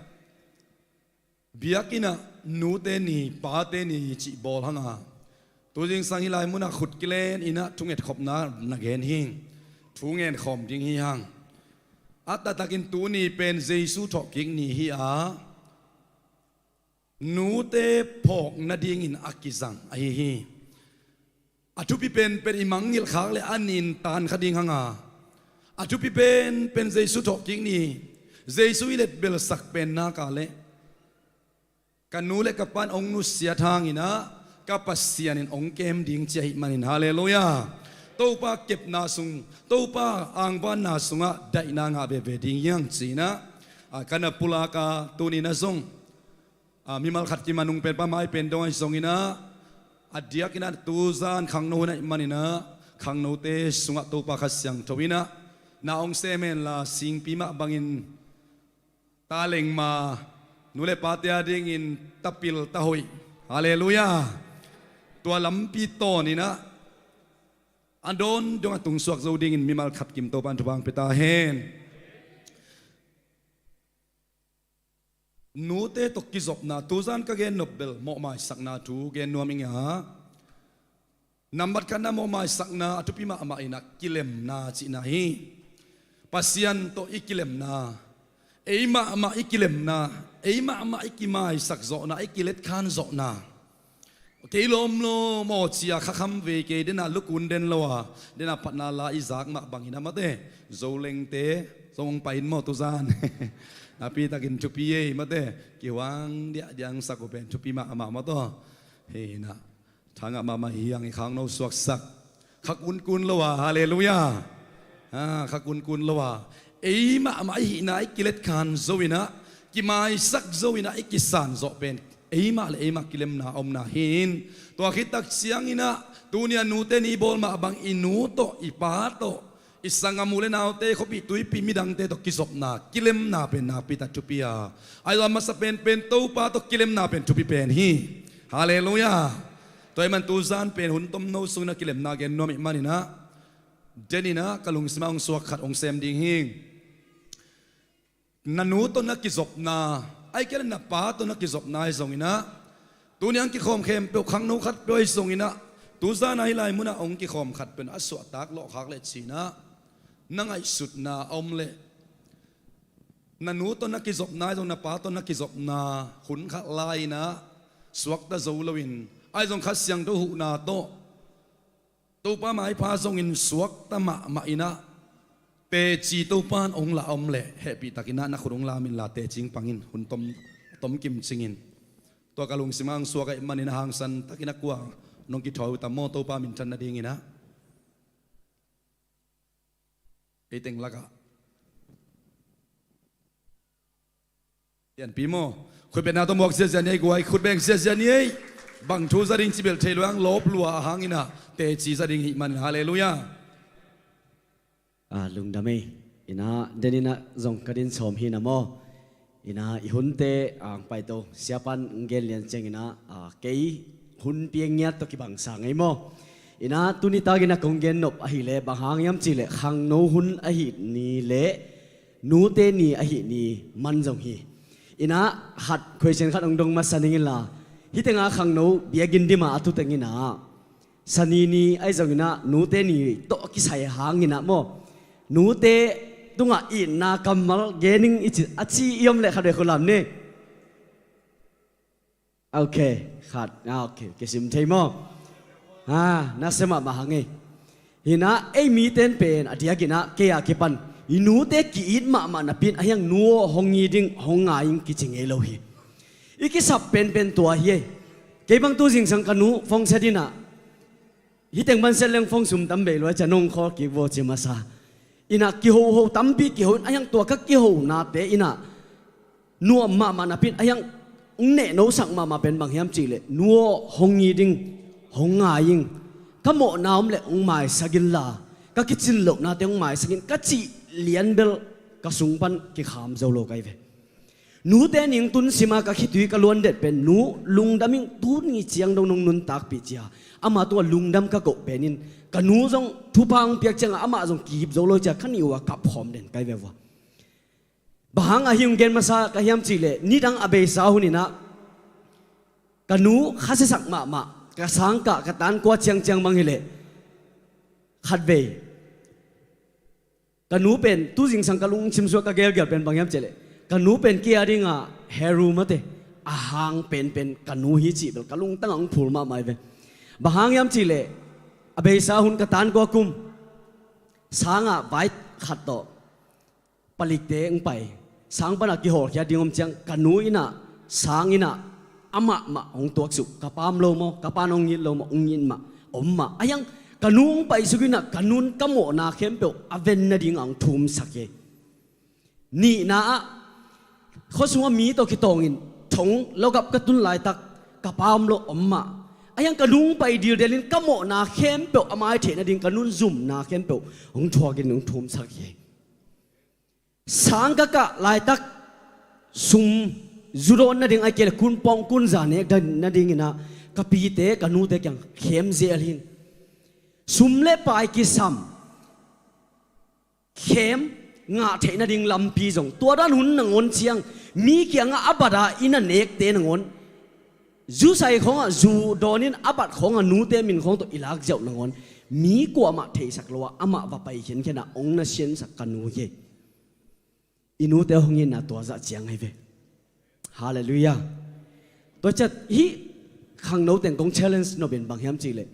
biakinnah nute ni pate ni cih bawl hanga, tu zingsang hih lai munah khut kilen inah thungetkhopna na gen hi. Thu ngenkhawm ding hi hang. A taktakin tuni pen Jesu thawhkik ni hi a, nute phawk nadingin a kizang ahi hi. A thupi penpen i mangngilh khak le a nin tan kha ding hanga, a thupi penpen Jesu thawhkik ni, Jesu i letbelsak pen nak a le ka nu le ka pa'n hong nusiat hanginah ka Pasian in hong kem ding ci ahih manin, halleluiah. Topa kepna sung, Topa angvanna sungah daihna ngah veve ding hi hang cinah, a, ka na pulaka tuninah zong, a, mimal khat kim a nung pen pa mai pen dong ahi zonginah, a diakinah tu zan khangno hun ahih maninah khangnote sungah Topa Kha Siangtho inah na hong sem henla, singpi mah bangin ta lengma, nu le pate a dingin ta pil ta hoih. Halleluiah. Tua lampi tawninah a dawn dong a tungsuak zo dingin mimal khat kim Topa in thupha hong pia ta hen. Nute tawh kizopna, tu zan ka gen nop bel mawhmaisakna thu gen nuam ing a, nambat khatna mawhmaisakna a thupi mahmah inah kilemna cihna hi. Pasian tawh i kilemna, ei mahmah i kilemna, ei mahmah i kimaisak zawhna, i kiletkhan zawhna. Kei lawmlawm aw ci-a khakham vei kei, dena lukun den lo a, dena phatna la i zak mah bangin a mate, Zolengte zong hong pai in maw tu zan. Napitakin thupi ei mate, kihuang diahdiang sak uh pen thupi mahmah maw taw. Hei na, thangah mahmah hi hang i khangno suaksak. Kha kunkun lo a, halleluiah. A, kha kunkun lo a, ei mahmah i hihna i kiletkhan zo inah, kimaisak zo inah i kisan zawh pen ei mah le ei mah kilemna a omna hi in. Tua khit tak cianginah tuni a nute ni bawl mah bang i nu tawh i pa tawh, i sanggam u le naute, khuapih tuipih midangte tawh kizopna, kilemna pen nakpi tak thupi a, ahi zong a masa penpen Topa tawh kilemna pen thupi pen hi. Halleluiah. Tua ahih man tu zan pen hun tomno sungin a kilemna gen nuam ahih maninah, deninah ka lungsimah hong suak khat hong sem ding hi. Na nu tawh na kizopna, ahih kei leh na pa tawh na kizopna ahi zonginah, tuni hong kikhawm khempeuh khangno khatpeuh ahi zonginah, tu zan a hih lai munah hong kikhawm khatpeuh a suahtak lawhkhak leh cinah, na ngaihsutna a om leh, na nu tawh na kizopna ahi zong, na pa tawh na kizopna hun khat lai-inah suakta zo loin, ahi zong Kha Siangtho huhna tawh Topa maipha zongin suakta mahmah inah, teci Topa in hong lah a om leh hehpihtakinah na khut hong lam inla, teci hong pang in, hun tom, tom kimcing in. Tua ka lungsimah hong suak ahih manin a hangsantakin a kua nong kithawi uh tam maw, Topa minthan nadinginah. Ei teng lakah Pianpi maw? Khutbetna tawh muak ziazia ni ei guai, khutbeng ziazia ni ei. Bang thu za ding ci bel thei lo hang, lawp lua a hanginah teci za ding hih man, halleluiah. A, lungdam ei. Inah deninah zong ka din sawm hi na maw. Inah i hunte ang paito siapan ngen lian cianginah, a, kei hun piang ngiat tawh kibang sa ngei maw? Inah tuni takin a kong gen nop ahih leh bang hang hiam cih leh khangno hun ahih ni leh nute ni ahih ni man zong hi. Inah khat question khat hong dong masa ning inla, hih tengah khangno biakinn dim a a tu teng inah Sani ni ahi zong inah nute ni tawh kisai hang inah maw, nute tungah itna kammal gen ning i ci, a ci i om leh khat vei khut lam ni. Ok, khat. Ah, ok, kisim thei maw? Ah, nasia mahmah hang ei. Hi inah ei mite in pen a diak inah kei a kipan i nute ki-it mahmah napi in a hiang nu aw hong it ing, hong ngai ing kici ngei lo hi. I kisap penpen tua hi ei. Kei bang tu zingsang ka nu phone set inah, hih teng pan set leng phone sum tam bei lua cia, nong khawl kik vua ci masa. Inah kihoho tampi kiho in a hiang tua ka kihonate inah nuam mahmah napi in a hiang hong nehnosak mahmah pen bang hiam cih leh nu aw hong it ing, hong ngai ing, ka mawhna om leh hong maisak inla, ka kicin lohnate hong maisak in ka cih lian bel ka sung pan kikham zo lo ka hi ve. Nute ni hong tun sim a ka khitui ka luan det pen, nu lungdam ing, tuni ciang dong nong nuntakpih ci a, ama tungah lungdam ka koh pen in, ka nu zong thupha hong piak ciangah amah zong kihip zo lo ci a ka nih uh a kap khawm den ka hi ve vua. Bang hang a hih hong gen masa ka hiam cih leh nidang a beisa hun inah ka nu khasiasak mahmah, ka sangkah ka tankua ciangciang bang hi leh khat vei ka nu pen tu zingsang ka lungsim sungah ka gelgel pen bang hiam cih leh ka nu pen kei a dingah hero mate, a hang penpen ka nu hi cih bel ka lungtang ah hong phul mahmah hi ve. Bang hang hiam cih leh a beisa hun ka tankua kum sangah vai khat tawh palikte hong pai, sang panah kihawlkhia ding om ciang ka nu inah sang inah amah mah hong tuaksuk, ka pa om lo maw, ka pa in hong it lo maw, hong it mah, om mah. A hiang ka nu hong paisuk inah ka nu in ka mawhna khempeuh a ven nadingah hong thumsak hi. Nihna ah khuasungah mi tawh kitawngin thong logap ka tun laitak ka pa om lo, om mah. A hiang ka nu hong pai dildel in ka mawhna khempeuh a mai theih nading, ka nu in zumna khempeuh hong thuakin hong thumsak hi. Sang ka kah laitak sum zu dawn nading ahih kei leh kunpawng kunza nek nading inah ka pite ka nute kiang khem zel hi. Sum le pai kisam, khem, ngah theih nading lampi zong tua dan hun nangawn ciang mi kiangah a bat a i na nekte nangawn, zusai khawngah zu dawn in a bat khawngah nute min khawng tawh i lak ziauh nangawn mi kuamah theisak lo a amah va pai khiankhian a hong na siansak ka nu hi. I nute hong itna tua zah ciang ahi ve. Halleluiah. Tua ciat hih khangno teng kong challenge nop in bang hiam cih leh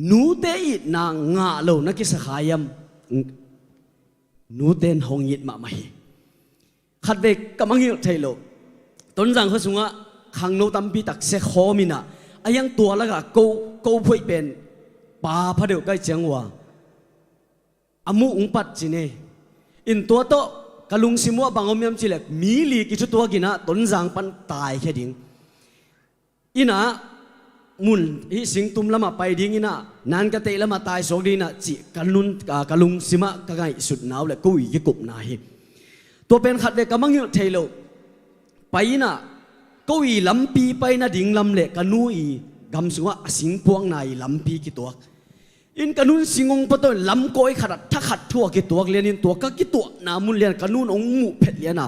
nute itna ngah lo na kisa kha hiam? Nute in hong it mahmah hi. Khat vei ka mangngilh theih loh, Tonzang khua sungah khangno tampi tak sia khawm inah a hiang tua lakah ko, ko phoih pen pa pha deuh ka hih ciang uh a a muh hong pat ci ni. In tua tawh ka lungsim uh ah bang om hiam cih leh mi li kithutuak inah Tonzang pan taikhia ding. Inah mun hih singtum lamah pai ding inah, nan ka teih lamah taisuak ding inah cih ka nun, ka, ka lungsim ah ka ngaihsutna uh le ko ii kikupna hi. Tua pen khat vei ka mangngilh theih loh, pai inah ko ii lampi pai nading lam le ka nu ii gam sungah a singpuakna ii lampi kituak. In ka nu in sing hong pua tawh in lamkawi khat ah thakhat thu a kituak lian in tua ka kituahna mun lian ka nu in hong muh phet lian a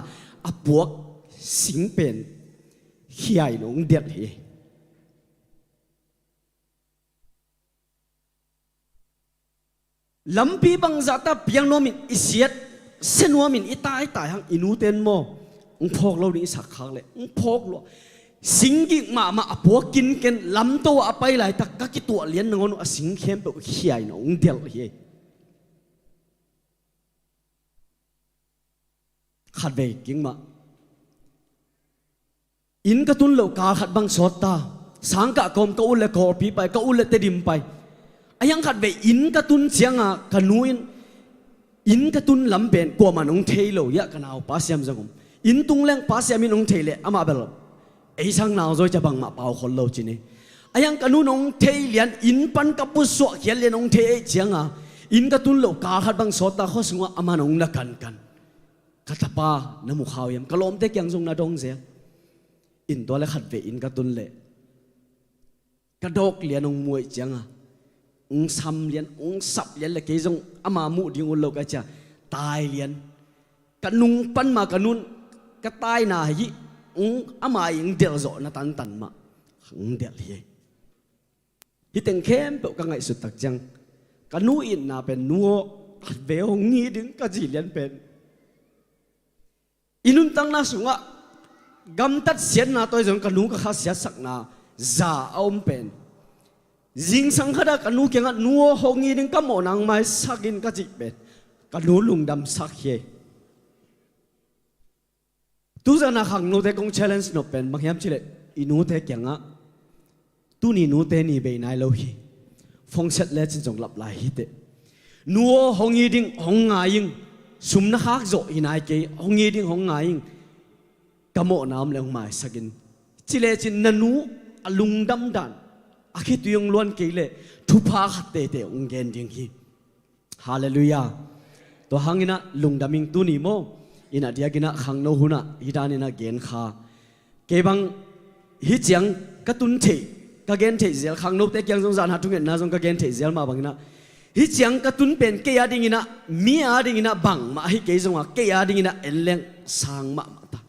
a puak sing pen khia in hong delh hi. Lampi bangzah ta piang nuam in i siat sia nuam in i taitai hang i nute in maw hong phawk lo ding i sak khak leh hong phawk lua. Singgik mahmah a puak kinken lamto ah a pai laitak ka kituah lian nangawn uh a sing khempeuh khia in hong delh hi. Khat vei kingmah inn ka tun loh kal khat bang sawt ta. Sangkah kawm ka ut le Kawlpi pai, ka ut le Tedim pai. A hiang khat vei inn ka tun cianga ka nu in inn ka tun lam pen kuamah in hong thei lo, hiah ka naupa siam zong om. Inn tung leng pa siam in hong thei leh amah bel ei sang nau zaw cia bangmah pau khol lo ci ni. A hiang ka nu in hong thei lian, inn pan ka pusuah khial lian hong thei ei cianga inn ka tun loh kal khat bang sawt ta, khua sungah amah in hong na kankan. Ka tapa na mu kha uh hiam? Ka lawmte kiang zong na dong zel. In tua le khat vei inn ka tun leh ka dawk lian hong muh ahih cianga, hong sam lian, hong sap lian le kei zong ama muh ding ut lo ka hih cianga, tai lian. Ka nung pan ma ka nun ka taina hi, hong ama ii hong delh zawhna tantan mah hong delh hi. Hih teng khempeuh ka ngaihsut tak ciang ka nu itna pen, nu aw, khatvei hong it ding ka cih lian pen, i nuntakna sungah gamtat siatna tawh ahi zong ka nu ka kha siatsakna za a om pen, zingsang khatah ka nu kiangah, nu aw, hong it ding, ka mawhna hong maisak in ka cih pen ka nu lungdamsak hi. Tuzana khangnote kong challenge nop pen bang hiam cih leh, i nute kiangah, tuni nute ni bei nai lo hi, phone set lecin zong lap lai hi teh, nu aw, hong it ding, hong ngai ing, sum na khak zawh hi nai kei, hong it ding, hong ngai ing, ka mawhna om leh hong maisak in, ci lecin na nu a lungdam dan, a khitui hong luan kei leh thupha khat teitei hong gen ding hi. Halleluiah. Tua hangin ah lungdam ing tuni maw. In ah diakin ah khangno hun ah hih danin ah gen kha. Kei bang hih ciang ka tun theih, ka gen theih zel, khangnote kiang zong zan hat thungetna zong ka gen theih zel mah bangin ah, hih ciang ka tun pen kei a dingin ah, mi a dingin ah bangmah ahi kei zongah, kei a dingin ah en leng sang mahmah ta.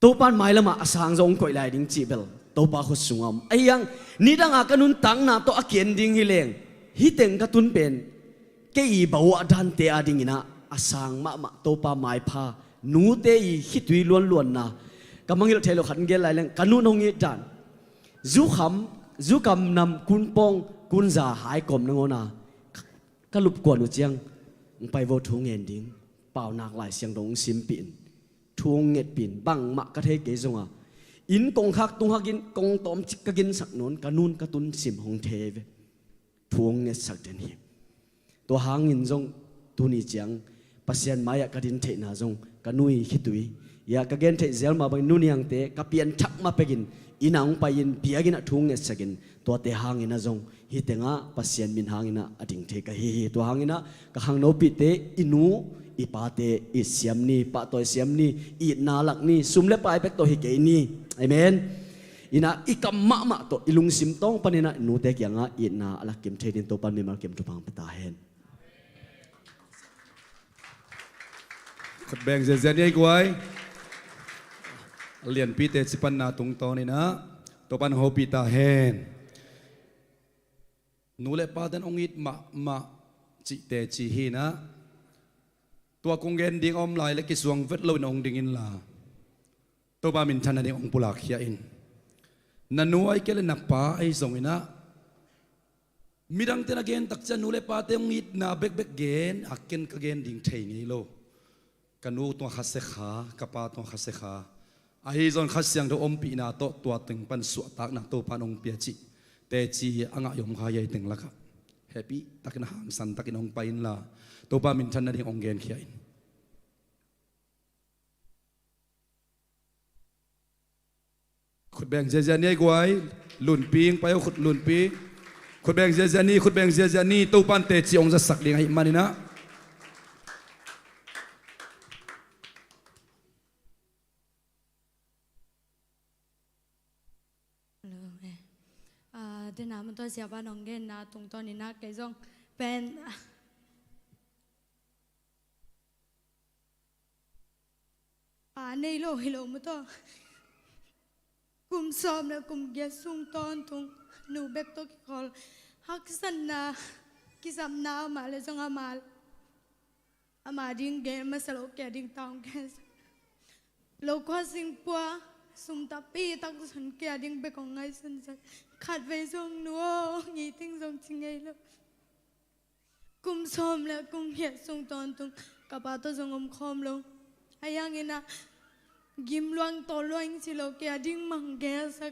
Topa in mailamah a sang zong hong koih lai ding cih bel Topa khut sungah om. Ahi hang nidangah ka nuntakna tawh a ki-en ding hi leng, hih teng ka tun pen kei ii bawah dante a dinginah a sang mahmah, Topa maipha, nute ii khitui luanluanna, ka mangngilh theih loh khat in gen lai leng, ka nu'n hong it dan, zukham, zukam nam kunpawng kunza haikawm nangawna ka lupkuan uh ciang, hong pai vo, thu ngen ding, Paunak Lai Siangtho hong simpih in, thu hong ngetpih in, bangmah ka thei kei zonga, inn kongkhak tunghakin kong tawmcik ka ginsak nawn, ka nu'n ka tun sim hong thei ve. Thu hong ngetsak den hi. Tua hangin zong tuni ciang Pasian mai-ah ka din theihna zong ka nu ii khitui, ia ka gen theih zel mah bangin nu niangte ka pianthak mah pekin, inn ah hong pai-in biakinn ah thu hong ngetsakin, tuate hangin ah zong hih tengah Pasian min hangin ah a ding thei ka hi hi. Tua hangin ah ka khangnopihte, i nu i pate it siam ni, pahtawi siam ni, itna lak ni, sum le pai bek tawh hi kei ni. Amen. Inn ah i kam mahmah tawh i lungsim tawng panin ah nute kiangah itna a lak kim thei dingin Topa'n mimal kim thupha hong pia ta hen. Khut beng ziazia ni ei guai. A lianpite cipanna tungtawnin ah Topa'n hong hopih ta hen. Nu le pate'n hong it mahmah cihte ci hi in ah, tua kong gen ding a om lai leh kisuang vet loin hong ding inla, Topa minthan nading hong pulakkhia in. Na nu ahi kei leh na pa ahi zongin ah, midangte na gen tak ciang nu le pate hong itna bekbek gen a, ken ka gen ding thei ngei lo. Ka nu tungah khasia kha, ka pa tungah khasia kha, ahi zongin Kha Siangtho ompihna tawh tua teng pan suahtakna Topa'n hong pia cih teci a ngah i om kha hi. Ei teng lakah hehpih takin, hangsan takin hong pai inla, Topa minthan nading hong genkhia in. Khut beng ziazia ni ei guai. Lunpi hong pai o, khut lunpi. Khut beng ziazia ni, khut beng ziazia ni. Topa'n teci hong zasak ding ahih manin ah. Hello, eh. Ah, dena motor siapa nong genna tungtawnin ah kei zong pen, ah, nei lo hi lo maw taw. Kum sawm le kum giat sung tawntung nu bek tawh kikhawl, haksatna, kisapna a om leh zong ama, ama ding gen masa lo, kei a ding tawh hong gen. Lo khua sing pua, sum tampi tak zong kei a ding bek hong ngaihsun sak. Khatvei zong nu aw, ngiting zong ci ngei lo. Kum sawm le kum giat sung tawntung ka pa tawh zong omkhawm lo. Ahi hangin ah gim luang tawl luang ci lo, kei a ding mang gelsak.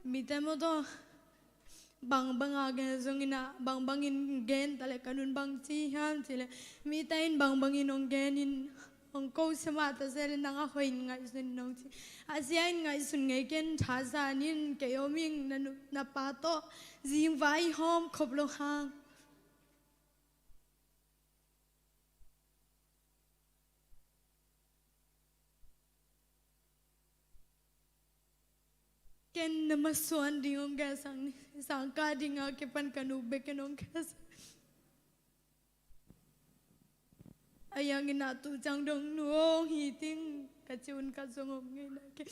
Mite maw taw, bangbang a gen zongin ah, bangbangin gen ta leh ka nu'n bang ci hiam cih leh, mite in bangbangin hong genin, hong ko sia mah ta se leh nang a hoih in ngaihsun in hong ci. A sia in ngaihsun ngei ken, thaza nin kei om ing, na nu, na pa tawh zingvai hawm khop lo hang. Ken na masuan ding hong gelsak ni, sangkah ding a kipan ka nu bek in hong gelsak. A yang in a tu ciang dong nu aw hong hi ting ka ci un ka zong om ngei na ke.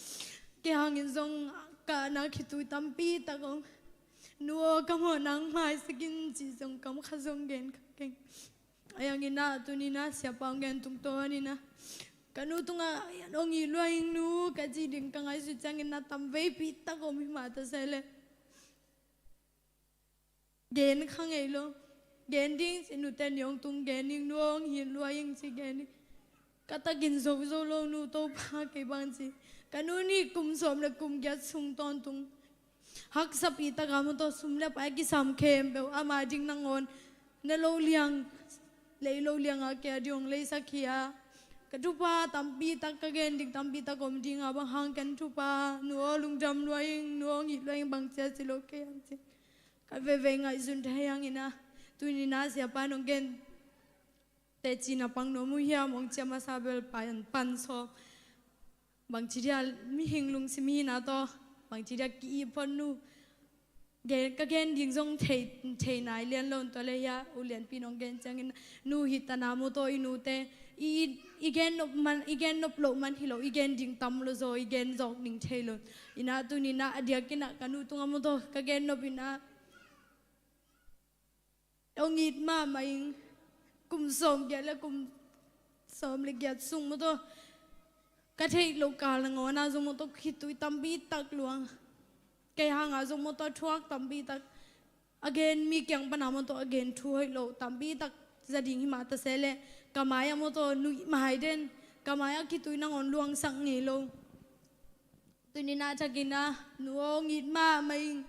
Ke hangin zong ka na khitui tampi tak om. Nu aw ka mawh nang maisak in ci zong kam kha zong gen kha keng. A yang in a tuni na siapa hong gen tungtawn in a ka nu tungah hong it lua ing nu ka ci ding ka ngaihsut ciangin a tam veipi tak om hi mah ta se leh gen kha ngei lo. Gen ding ci nute ni hong tung gen ing nu hong it lua ing ci gen ing. Ka takin zo zo lo nu Topa kei bang ci. Ka nu nih kum sawm le kum giat sung tawntung haksa pi taka maw tawh sum le pai kisam khempeuh ama ding nangawn ne lo liang lei lo liang a kia ding hong leisak hi a. Ka thupha tampi tak ka gen ding tampi tak om ding a bang hang ken thupha nu aw lungdam lua ing nu hong it lua ing bang cia ci lo kei ang ci. Ka veve ngaihsun thei hang in a tuni na siapa nong gen teci na pang nuam uh hiam hong cia masa bel pan, pan sawm. Bangci dia mihing lungsim hi na tawh bangci dia ki-ih phot nu. Gen, ka gen ding zong thei, thei nai lian lo tua le hia u lianpi nong gen ciangin nu hi ta na maw tawh i nute i, i gen nop man, i gen nop loh man hi lo, i gen ding tam lo zaw, i gen zawk ding thei lo. Ina tuni na a diak ina ka nu tungah maw tawh ka gen nop ina hong it mahmah ing. Kum sawm giat le kum sawm le giat sung maw tawh ka theih loh kal nangawn a zong maw tawh khitui tampi tak luang. Kei hang a zong maw tawh thuak tampi tak a gen mi kiang pan a maw tawh a gen thu hoih lo tampi tak za ding hi mah ta se leh ka mai a maw tawh nuih mai den ka mai a khitui nangawn luangsak ngei lo. Tuni na thakin a nu aw hong it mahmah ing.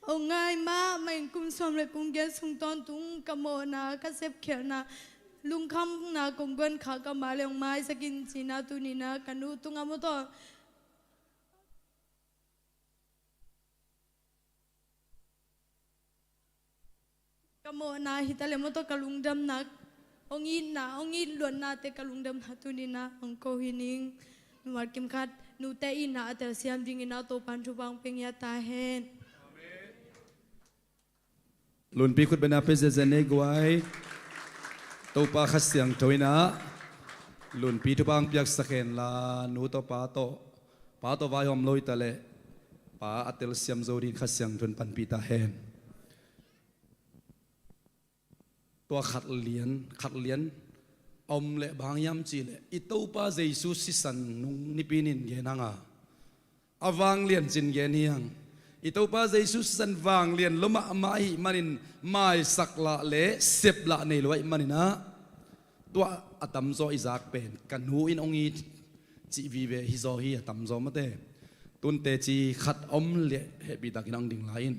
Hong ngai mahmah ing kum sawm le kum giat sung tawntung ka mawhna ka sepkhialhna lungkhamna kong guan kha ka mah le hong maisak in ci na tuni na ka nu tungah maw tawh ka mawhna hi ta le maw tawh ka lungdamna hong itna hong it luatnate ka lungdamna tuni na hong ko hi ning. Numar kim khat nute itna a telsiam dingin a Topan thupha hong pia ngiat ta hen. Lunpi khut bena pe zenzen nei guai. Topa Kha Siangtho ina lunpi thupha hong piaksak hen la nu tawh pa tawh pa tawh vaihawm lo hi ta leh pa a telsiam zo ding Kha Siangtho in panpih ta hen. Tua khat lian khat lian a om leh bang hiam cih leh i Topa Jesu sisan nung Nipi nin gen hang a a vanglian cin gen hi hang. I Topa Jesu sisan vanglian lo mahmah ahih manin maisak lah le sep lah nei lo ahih manin ah tua a tamzaw i zak pen ka nu in hong it cih vive hi zaw hi a tamzaw mate. Tunte ci khat om leh hehpihtakin hong ding lai in.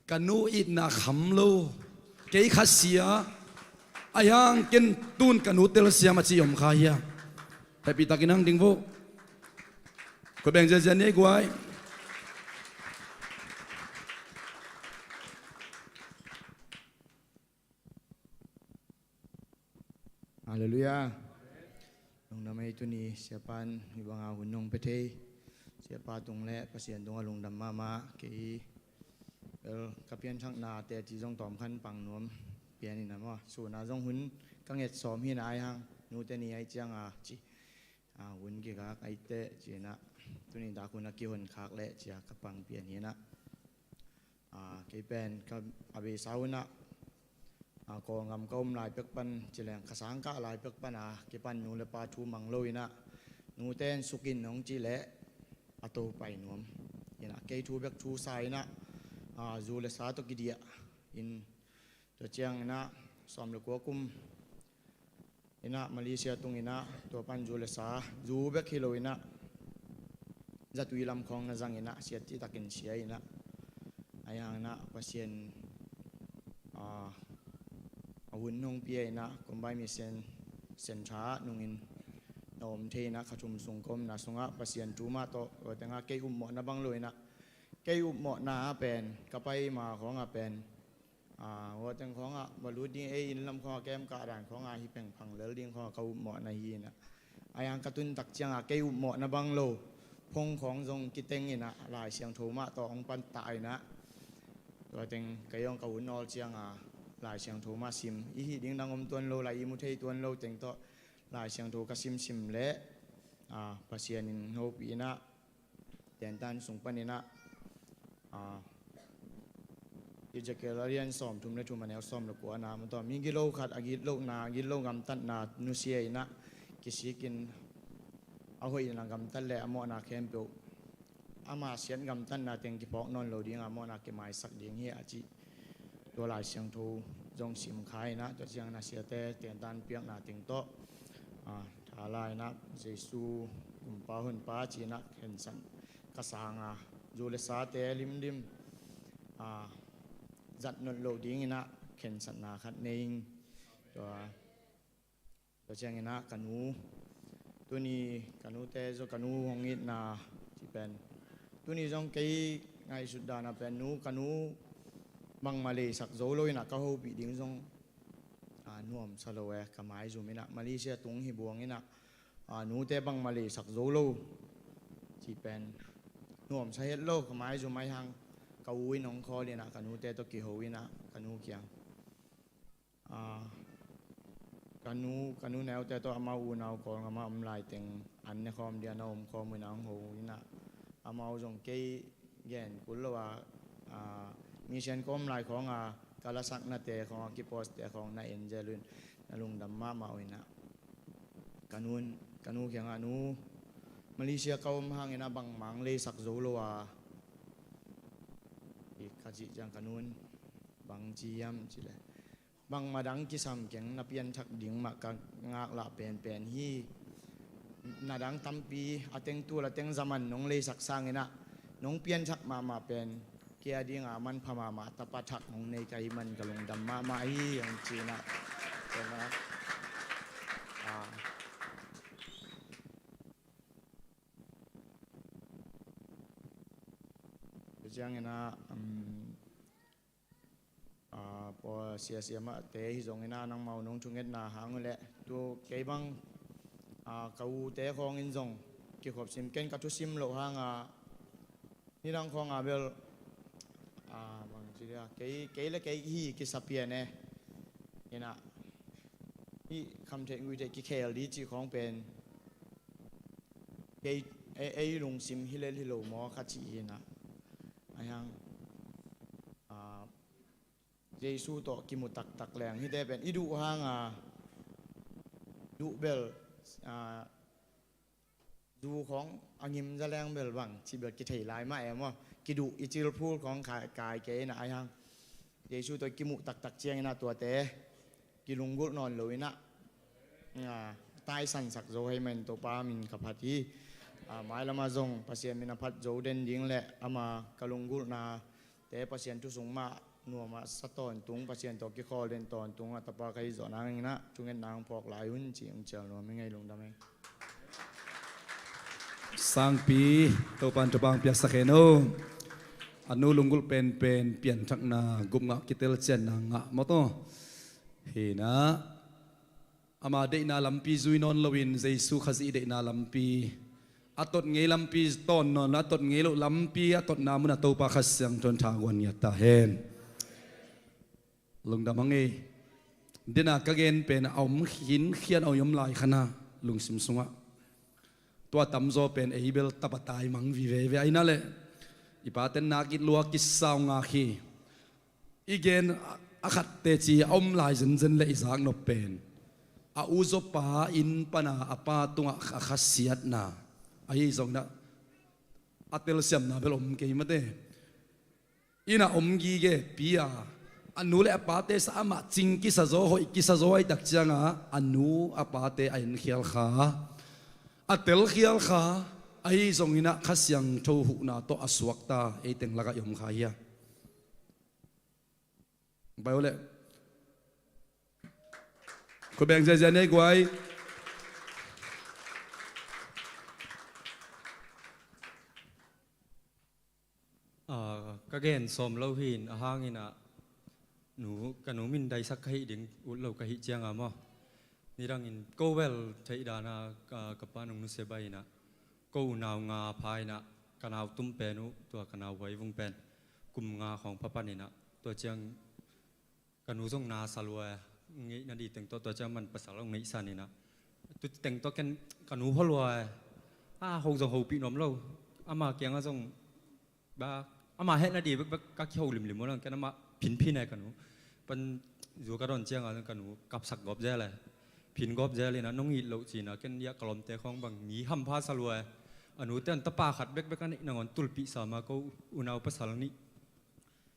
Ka nu itna kham lo kei kha sia a hiang ken tun ka nu telsiam a ci om kha hia. Hehpihtakin hong ding vo. Khut beng ziazia ni ei guai. Halleluiah. Lungdam ei tuni siapa in hih banga hun nong pia thei siapa tung le Pasian tungah lungdam mahmah. Kei bel ka pianthakna teci zong tawm khan pang nuam pian ina maw suna zong hun ka nget sawm hi na ai hang nute ni ai cianga ci. A, hun kikak aite ci ina tuni tak hun a kihon khak le cia ka pang pian hi ina. A, kei pen ka a beisa hun ah a, Kawlgam ka um lai pek pan ci leng ka sangkah lai pek pan a kipan nu le pa thu mang lo ina nute in sukin nong ci leh a to pai nuam ina kei thu bek thu sa ina, a, zu le sa tawh kidiah in tua ciang ina sawm le kua kum ina Malaysia tung ina tua pan zu le sa zu bek hi lo ina zatui lam khawng na zang ina siat citakin sia ina a yang ina Pasian, a, a hun nong pia ina Kumbai Mission Centre nungin na om thei ina kha thum sung ka omna sungah Pasian thu mah tawh tua tenga kei upmawhna bang lo ina kei upmawhna a pen ka pai ma khawng a pen a, hua teng khawngah va lut ding ei inn lam khawngah kem kah dan khawngah hi pengphang lel ding khawngah ka upmawhna hi inah. Ahi hang ka tun tak ciangah kei upmawhna bang lo, phone khawng zong kiteng inah Lai Siangtho mah tawh hong pan ta inah, tua teng kei hong ka hun awl ciangah Lai Siangtho mah sim, i hih ding dang om tuan lo, lai i mu thei tuan lo teng tawh Lai Siangtho ka simsim leh, a, Pasian in hopih inah, Tentan sung paninah, a, Ezekiel a lian sawmthum le thum, a neu sawm le kua na, mawtaw, mi gilo khat a gitlohna, gitlo gamtatna nusia inah kisikin a hoih inah gamtat le a mawhna khempeuh, ama siat gamtatna teng kiphawk nawn lo dingah mawhna kimaisak ding hi a cih. Tua Lai Siangtho zong sim kha inah, tua ciang na siate tentan piakna teng tawh, a, tha la inah Jesu Kumpa Honpa ci inah khensat ka sanga, zu le sate limlim, a, zat nawn lo ding inah khensatna khat nei ing. Tua Tua ciang inah ka nu, tuni ka nute zong ka nu hong itna cih pen, tuni zong kei ngaihsut dana pen nu, ka nu bangmah leisak zo lo inah ka hopih ding zong, a, nuamsa lo e, ka maizum inah Malaysia tung hi buang inah, a, nute bangmah leisak zo lo cih pen nuamsa het lo, ka maizum ahi hang ka u in hong call inah ka nute tawh kiho inah ka nu kiang, a, ka nu, ka nu neute tawh amau unau Kawlgam ah om lai teng an ne khawm dia na om khawm uh inah hong ho inah, amau zong kei gen kul lo a, a, mission ka om lai khawnga ka lasaknate khawng, a, kipostte khawng na en zel uh in na lungdam mahmah uh inah, ka nu, ka nu kiangah, nu, Malaysia ka om hang inah bangmah hong leisak zo lo a, i ka cih ciang ka nu in bang ci hiam cih leh, bangmah dang kisam keng, na pianthak ding mah ka ngaklah penpen hi. Na dang tampi a teng tul a teng zaman nong leisak sang inah nong pianthak mahmah pen kei a dinga manpha mahmah tapa thak hong nei ka hih man ka lungdam mahmah hi hong ci inah. Tua ciang inah, um, a, pua siasia mahte hi zong inah nangmau nong thungetna hang uh leh tu kei bang, a, ka ute khawng in zong kikhop sim ken ka thusim loh hanga, nidang khawnga bel, a, bang ci dia, kei, kei le kei hi kisa pian e inah, hih khamtheih nguitheih kikhel di cih khawng pen kei, ei, ei lungsim hi lel hi lo maw ka cih hi inah. Ahi hang, a, Jesu tawh kimu taktak leng hihte pen i duh hanga, duh bel, a, zu khawng a ngim za leng bel bang cih bel kithei lai mah e maw, kiduh i cilphul khawng kai, kai kei inah. Ahi hang Jesu tawh kimuh taktak ciang inah tuate kilunggulh nawn lo inah, a, taisansak zo hei man Topa min ka phat hi. A, mailamah zong Pasian min a phat zo den ding le ama ka lunggulhnate Pasian thu sung mah nuamah sa tawntung, Pasian tawh kikhawl den tawntung a tapa ka hi zawh nang inah thungetna hong phawk lai un ci hong cial nuam hi ngei, lungdam hi. Sangpi, Topan thupha piaksak hen o. A nu lunggulh penpen pianthakna, gupngah kitelcianna ngah maw taw. Hi inah, ama deihna lampi zui nawn loin Jesu Khazih deihna lampi, a tot ngei lampi tawn nawn lo, a tot ngei loh lampi a totna munah Topa Kha Siangtho in thaguan ngiat ta hen. Lungdam hang ei. Dena ka gen pen a om khinkhian a om lai khanah lungsim sungah tua tamzaw pen ei bel tapa taimang vive ve ahi na leh, i paten nak it lua kisau ngak hi. I gen a, a khat teci a om lai zenzen le i zaknop pen a uzaw pa inn pana a pa tungah a khasiatna ahi zongin ah a telsiamna bel om kei mate. Inn a om gige pi a, a nu le a pate sa amah cing kisa zaw, hoih kisa zaw ahih tak cianga a nu a pate a enkhial kha, a telkhial kha, ahi zongin ah Kha Siangtho huhna tawh a suakta ei teng lakah i om kha hi a. Bai uh leh. Khut beng ziazia ni ei guai. Ah, ka gen sawm lo hi in, a hangin ah nu, ka nu min daisak ka hih ding ut lo ka hih cianga maw. Nidangin ko bel theih dana ka, ka pa nung nusia bai inah, ko unau nga pha inah, ka nau tum pen uh, tua ka nau huai vung pen kum nga khawng pha pan inah, tua ciang ka nu zong na sa lua e, ngeih na di teng tawh, tua ciang man pasal hong neihsan inah, tu teng tawh ken ka nu hua lua e, a ho zong hopih nuam lo, ama kiangah zong ba, ama hehna di bekbek ka kiho limlim uh lang, ken ama phinphin e ka nu. Pan zu ka don ciangah ka nu kapsak gawp zel e, phin gawp zel inah, nong it loh cinah ken iah ka lawmte khawng bang mi hampha sa lua e. A nute an tapa khat bekbek a neih nangawn tulpih sama, ko unau pasal nih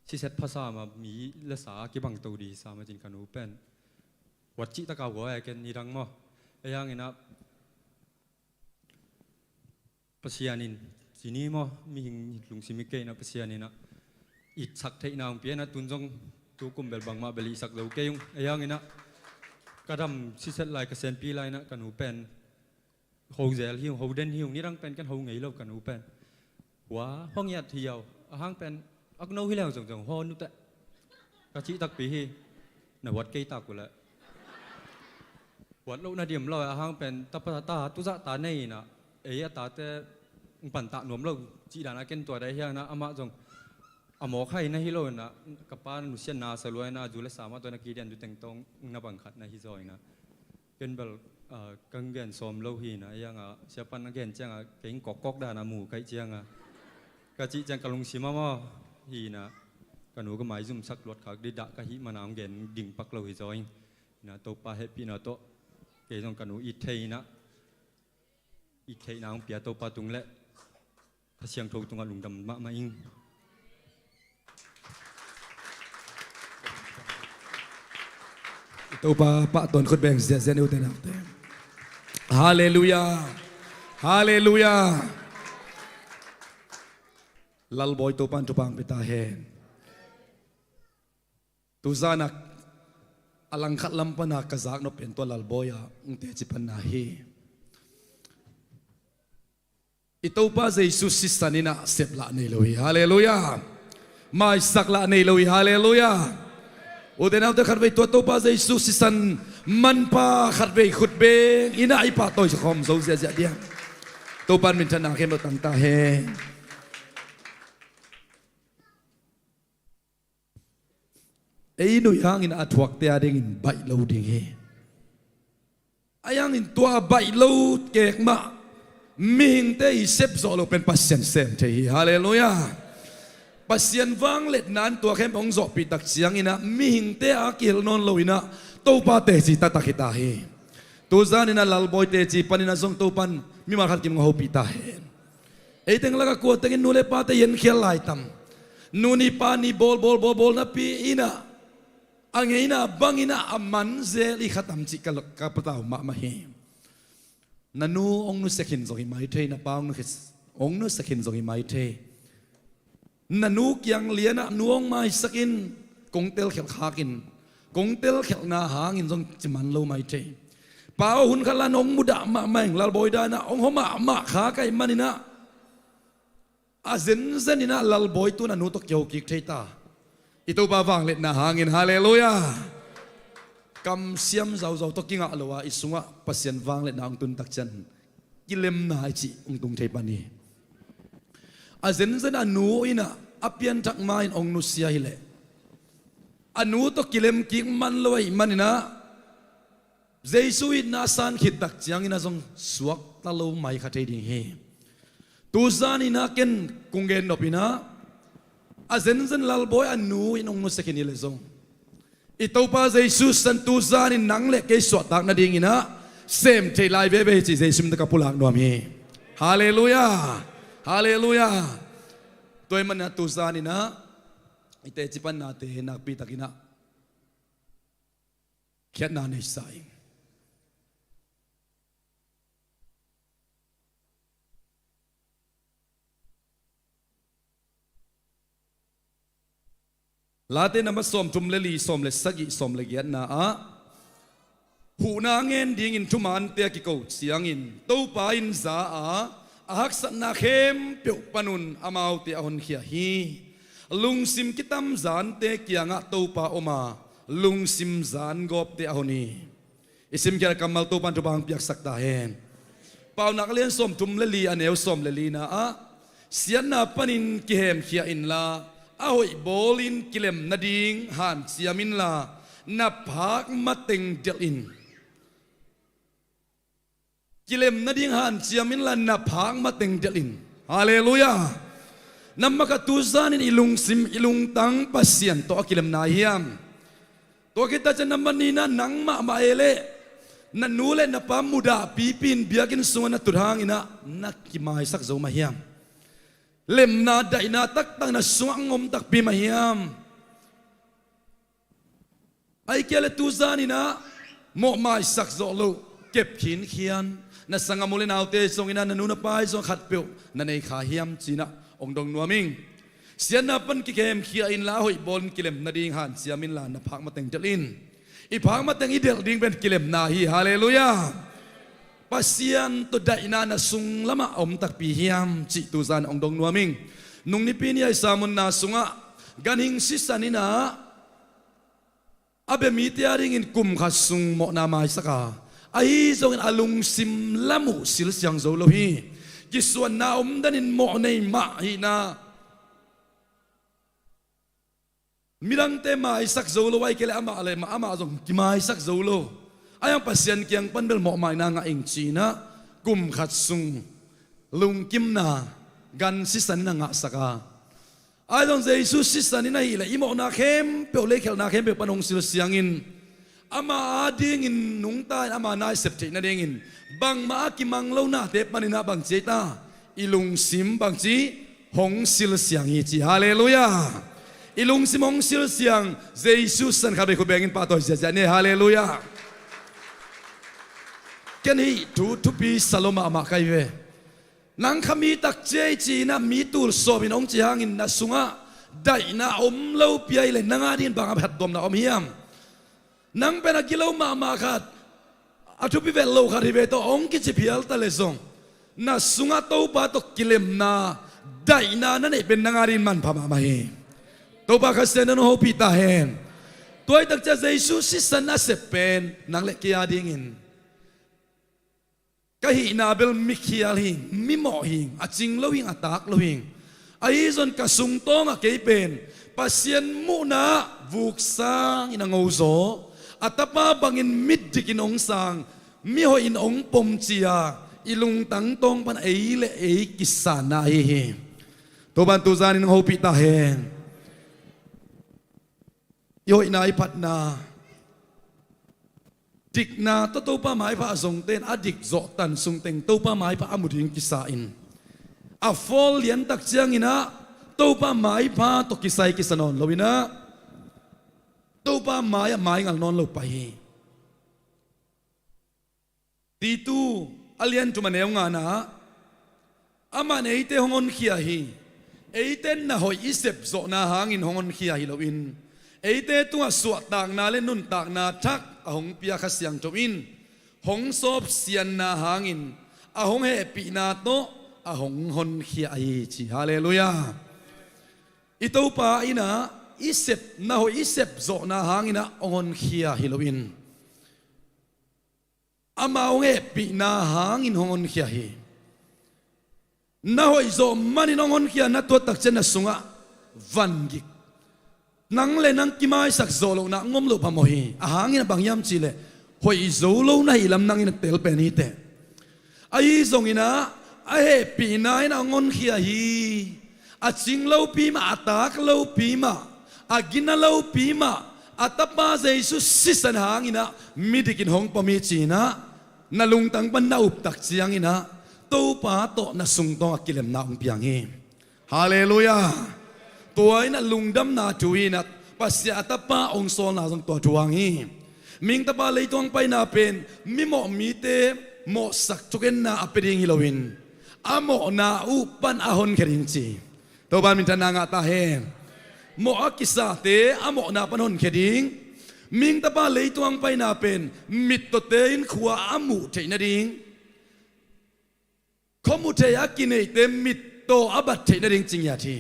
siset pha sama, mi le sa a kibang to di sama cin ka nu pen huat cih taka hua e, ken nidang maw. Ei hanginah Pasian in, cini maw, mihing lungsim hi kei inah, Pasian inah itsak theihna hong pia inah, tun zong tu kum bel bangmah bel itsak zo kei ung. Ei hanginah ka dam siset lai, ka senpi lai inah ka nu pen ho zel hi ung, ho den hi ung, nidang pen ken ho ngei lo ka nu pen. Hua hong iat hi au, a hang pen ak no hi leng zongzong ho nuteh ka cih takpi hi. Na huat kei tak uh leh huat loh na dim lo, a hang pen tapa ta tuzah ta nei inah, ei a tate hong pantah nuam lo cih dana ken tua dai hiang inah, amah zong a mawk hai na hi lo inah, ka pa nusian na sa lua inah, zu le sa mah tua na kidian tu teng tawng na bang khat na hi zaw inah, ken bel, ah, ka gen sawm lo hi inah, ei hangah siapan a gen ciangah kei hong kawkkawk dana mu kaih ciangah ka cih ciang ka lungsim a maw hi inah, ka nu ka maizumsak luat khak di dah ka hih mana hong gen ding pak lo hi zaw ing. Inah Topa hehpihna tawh kei zong ka nu it thei inah, it theihna hong pia Topa tung leh Kha Siangtho tungah lungdam mahmah ing. I Topa pahtawn khut beng ziahziah ni ute naute. Halleluiah. Halleluiah. Lalbawi Topa in thupha hong pia ta hen. Tuzan a langkhat lam pana ka zaknop pen tua Lalbawi a hong teci panna hi. I Topa Jesu sisan inah sep lah nei lo hi. Halleluiah. Maisak lah nei lo hi. Halleluiah. Ute naute, khatvei tua Topa Jesu sisan manpha khatvei khut beng inah i pahtawi khawm zo ziahziah ding. Topa in minthanna khempeuh tang ta hen. Ei nuih hangin a thuakte a dingin baih lo ding hi. Ahi hangin tua a baih lo kek mah mihingte i sep zawh loh pen Pasian sem thei hi. Halleluiah. Pasian vangliatna in tua khempeuh hong zawhpih tak ciang inah mihingte a kihel nawn lo inah Topa teci taktak hi ta hi. Tuzan inah Lalbawi teci pan inah zong Topa in mimal khat kim hong hopih ta hen. Ei teng lakah kua tengin nu le pate i enkhial lai tam? Nu ni pa ni bawl bawl bawl bawl napi inah a ngeina bang inah a man zel i kha tam cih ka, ka patau mahmah hi. Na nu hong nusia khin zong hi mai thei, na pa hong nu, hong nusia khin zong hi mai thei. Na nu kiang lianah nu hong maisak in, kong telkhelh khakin, kong telkhelhna hangin zong ci man lo mai thei. Pa aw, hun khat la nong mudah mahmah ing, Lalbawi danah hong hua mahmah kha ka hih maninah a zenzen inah Lalbawi tu-in a nu tawh kio kik thei ta. I Topa vangliatna hangin, halleluiah. Kamsiam zauzau tawh kingah lo a, i sungah Pasian vangliatna hong tun tak ciang kilemna i cih hong tung thei pan hi. A zenzen a nu inah a pianthak ma-in hong nusia hileh a nu tawh kilem kik man lo ahih maninah Jesu itna a san khit tak ciangin a zong suakta lo mai kha thei ding hi. Tuzan inah ken kong gen nop inah a zenzen Lalbawi a nu in hong nusia khin hileh zong i Topa Jesu sisan tuzan in nang le kei suahtak nadinginah sem theih lai veve hi cih Jesu min tawh ka pulak nuam hi. Halleluiah. Halleluiah. Tua ahih maninah tuzan inah i teci pannate nakpi takinah khiatna nei sa ing. Late number sawmthum le li, sawm le sagih, sawm le giatna ah, huhna ngen dingin thumante a kiko ciangin Topa in za a, a haksatna khempeuh panun amaute a honkhia hi. Lungsim kitam zante kiangah Topa om a, lungsim zan gawpte a hon hi. I simkhiat kammal Topa'n thupha hong piaksak ta hen. Paunak a lian sawmthum le li, a neu sawm le lina ah, siatna panin kihemkhia inla, a hoih bawlin kilem nading hanciam inla, na phak mateng delh in. Kilem nading hanciam inla, na phak mateng delh in. Halleluiah. Nambat khat, tu zanin i lungsim, i lungtang Pasian tawh a kilemna hiam? Tua khit ciang nambat nihna, nang mahmah e leh na nu le na pa mudahpipi in biakinn sungah na tut hangin ah na kimaisak zo mah hiam? Lemna daihna taktak na sungah hong om takpi mah hiam? Ahih kei leh tu zanin ah mawhmaisak zawh loh, kep khinkhian, na sanggam u le naute zongin ah, na nu na pa zong khatpeuh na nei kha hiam ci-in ah hong dong nuam ing. Siatna pan kihemkhia inla, a hoih bawlin kilem nading hanciam inla, na phak mateng delh in. I phak mateng i delh ding pen kilemna hi. Halleluiah. Pasian tawh daihna na sung lamah a om takpi hiam cih tu zan hong dong nuam ing. Nung Nipi ni-a i sermon-na sungah ganhing sisan in ah a bia mite adingin kum khat sung mawhna maisak a, ahi zongin a lungsim lam uh silsiang zo lo hi. Kisuanna omdan in mawh nei mah hihna, midangte maisak zo lo, ahih kei leh amah le amah, amah zong kimaisak zo lo. Ahi zong Pasian kiang pan bel mawhmaina ngah ing ci-in ah kum khat sung lungkimna gan sisan in a ngahsak a, ahi zong Jesu sisan in ahih leh i mawhna khempeuh le i khelhna khempeuh pan hong silsiang in, ama adingin nungta in ama na i sep theih nadingin bangmah a kimang lo nate panin ah bang ci ei ta? I lungsim bangci hong silsiang hi ci. Halleluiah. I lungsim hong silsiang Jesu sisan khat vei khut bengin pahtawi ziahziah ni. Halleluiah. Ken hih thu thupi sa lo mahmah ka hi ve. Nang kha mi takciang hi ci-in ah mi tul sawmin hong ci hangin na sungah daihna om lopi ahih leh nang adingin bang a phattuamna om hiam? Nang pen a gilo mahmah khat, a thupi vet lo khat hi ve tawh hong kici phial ta leh zong, na sungah Topa tawh kilemna daihna na neih pen nang adingin manpha mahmah hi. Topa Kha Siangtho in hong hopih ta hen. Tua hi takciang Jesu sisan a sep pen nang le kei adingin, ka hihna bel mikhial hing, mimawh hing, a cing lo hing, a tak lo hing. Ahi zong ka sungtawngah kei pen Pasian muhna ah vuk sangin a ngozaw, a Tapa bangin midik in hong sang, mihoih in hong pom ci-a i lungtang tawng pan ei le ei kisanna ahi hi. Topa'n tu zanin hong hopih ta hen. I hoihna, i phatna, dikna tawh Topa maipha a zongte in a dik zawh tan sungteng Topa maipha a mu ding kisa in, a fawl lian takciangin ah Topa maipha tawh kisai kisa nawn lo in ah Topa mai-ah maingal nawn lo pah hi. Titu a lian thum a neu ngana ah, amah in eite hong honkhia hi. Eite in na hoih i sep zawhna hangin hong honkhia hi loin, eite tungah suahtakna le nuntakna thak a hong pia Kha Siangtho in hong sawpsianna hangin a hong hehpihna tawh a hong honkhia ahi hi ci. Halleluiah. I Topa in ah i sep, na hoih i sep zawhna hangin ah hong honkhia hi loin, ama hong hehpihna hangin hong honkhia hi. Na hoih zawh manin hong honkhia na tuat takciang na sungah vangik, nang le nang kimaisak zawh lohna hong om loh phamawh hi. A hangin ah bang hiam cih leh hoih zo lo na hih lam nang in a tel pen hi teh. Ahi zongin ah a hehpihna in ah hong honkhia hi. A cing lopi mah, a tak lopi mah, a gina lopi mah, a Tapa Jesu sisan hangin ah midik in hong pom hi ci-in ah na lungtang pan na up takciangin ah Topa tawh na sungtawngah kilemna hong piang hi. Halleluiah. Tua in ah lungdamna thu hi in ah, Pasian a Tapa hong sawlna zong tua thu hang hi. Mihing Tapa leitung paina pen mimawh mite mawhsak thukhenna a pia ding hi loin, a mawhna uh pan a honkhia ding ci. Topa minthanna ngah ta hen. Mawh a kisate a mawhna pan honkhia ding. Mihing Tapa leitung paina pen mittawte in khua a muh theih nading, khuamuh thei a kineihte mittaw a bat theih nading ci ngiat hi.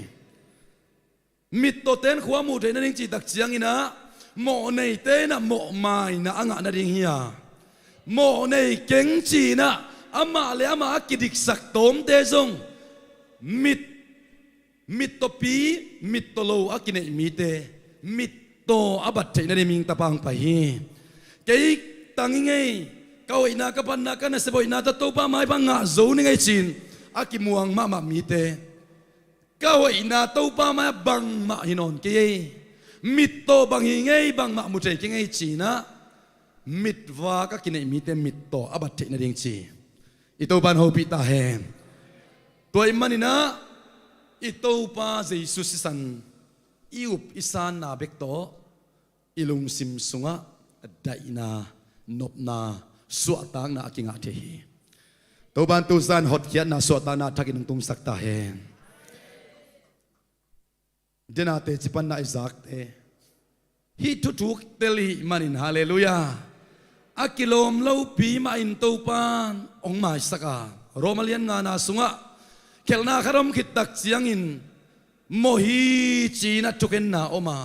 Mittawte in khua muh theih nading cih takciangin ah mawhneite in ah mawhmaina a ngah nading hi a, Mawh nei keng cinah amah le amah a kidiksak tawmte zong mit, mittawpi, mittawlo a kineih mite mittaw a bat theih nading mihing tapa hong pai hi. Kei tang hi ngei, ka hoihna, ka phatna, ka nasep hoihna tawh Topa mai pan ngah zo ning ei cin a kimuang mahmah mite, ka hoihna Topa mai-ah bangmah hi nawn kei ei, mittaw bang hi ngei, bangmah mu thei kei ngei cinah mitvak a kineih mite mittaw a bat theih nading ci. I Topa in hopih ta hen. Tua ih maninah i Topa Jesu sisan i up i sanna bek tawh i lungsim sungah daihna, nopna, suahtakna a kingah thei hi. Topa in tuzan hotkhiatna, suahtakna thakin hong tungsak ta hen. Dena teci panna i zakte hih thuthuk tel ih manin, halleluiah, a kilawm lopi mahin Topa in hong maisak a, Roma lian ngana sungah khelhna khat om khit tak ciangin mawh hi cinah thukhenna om a,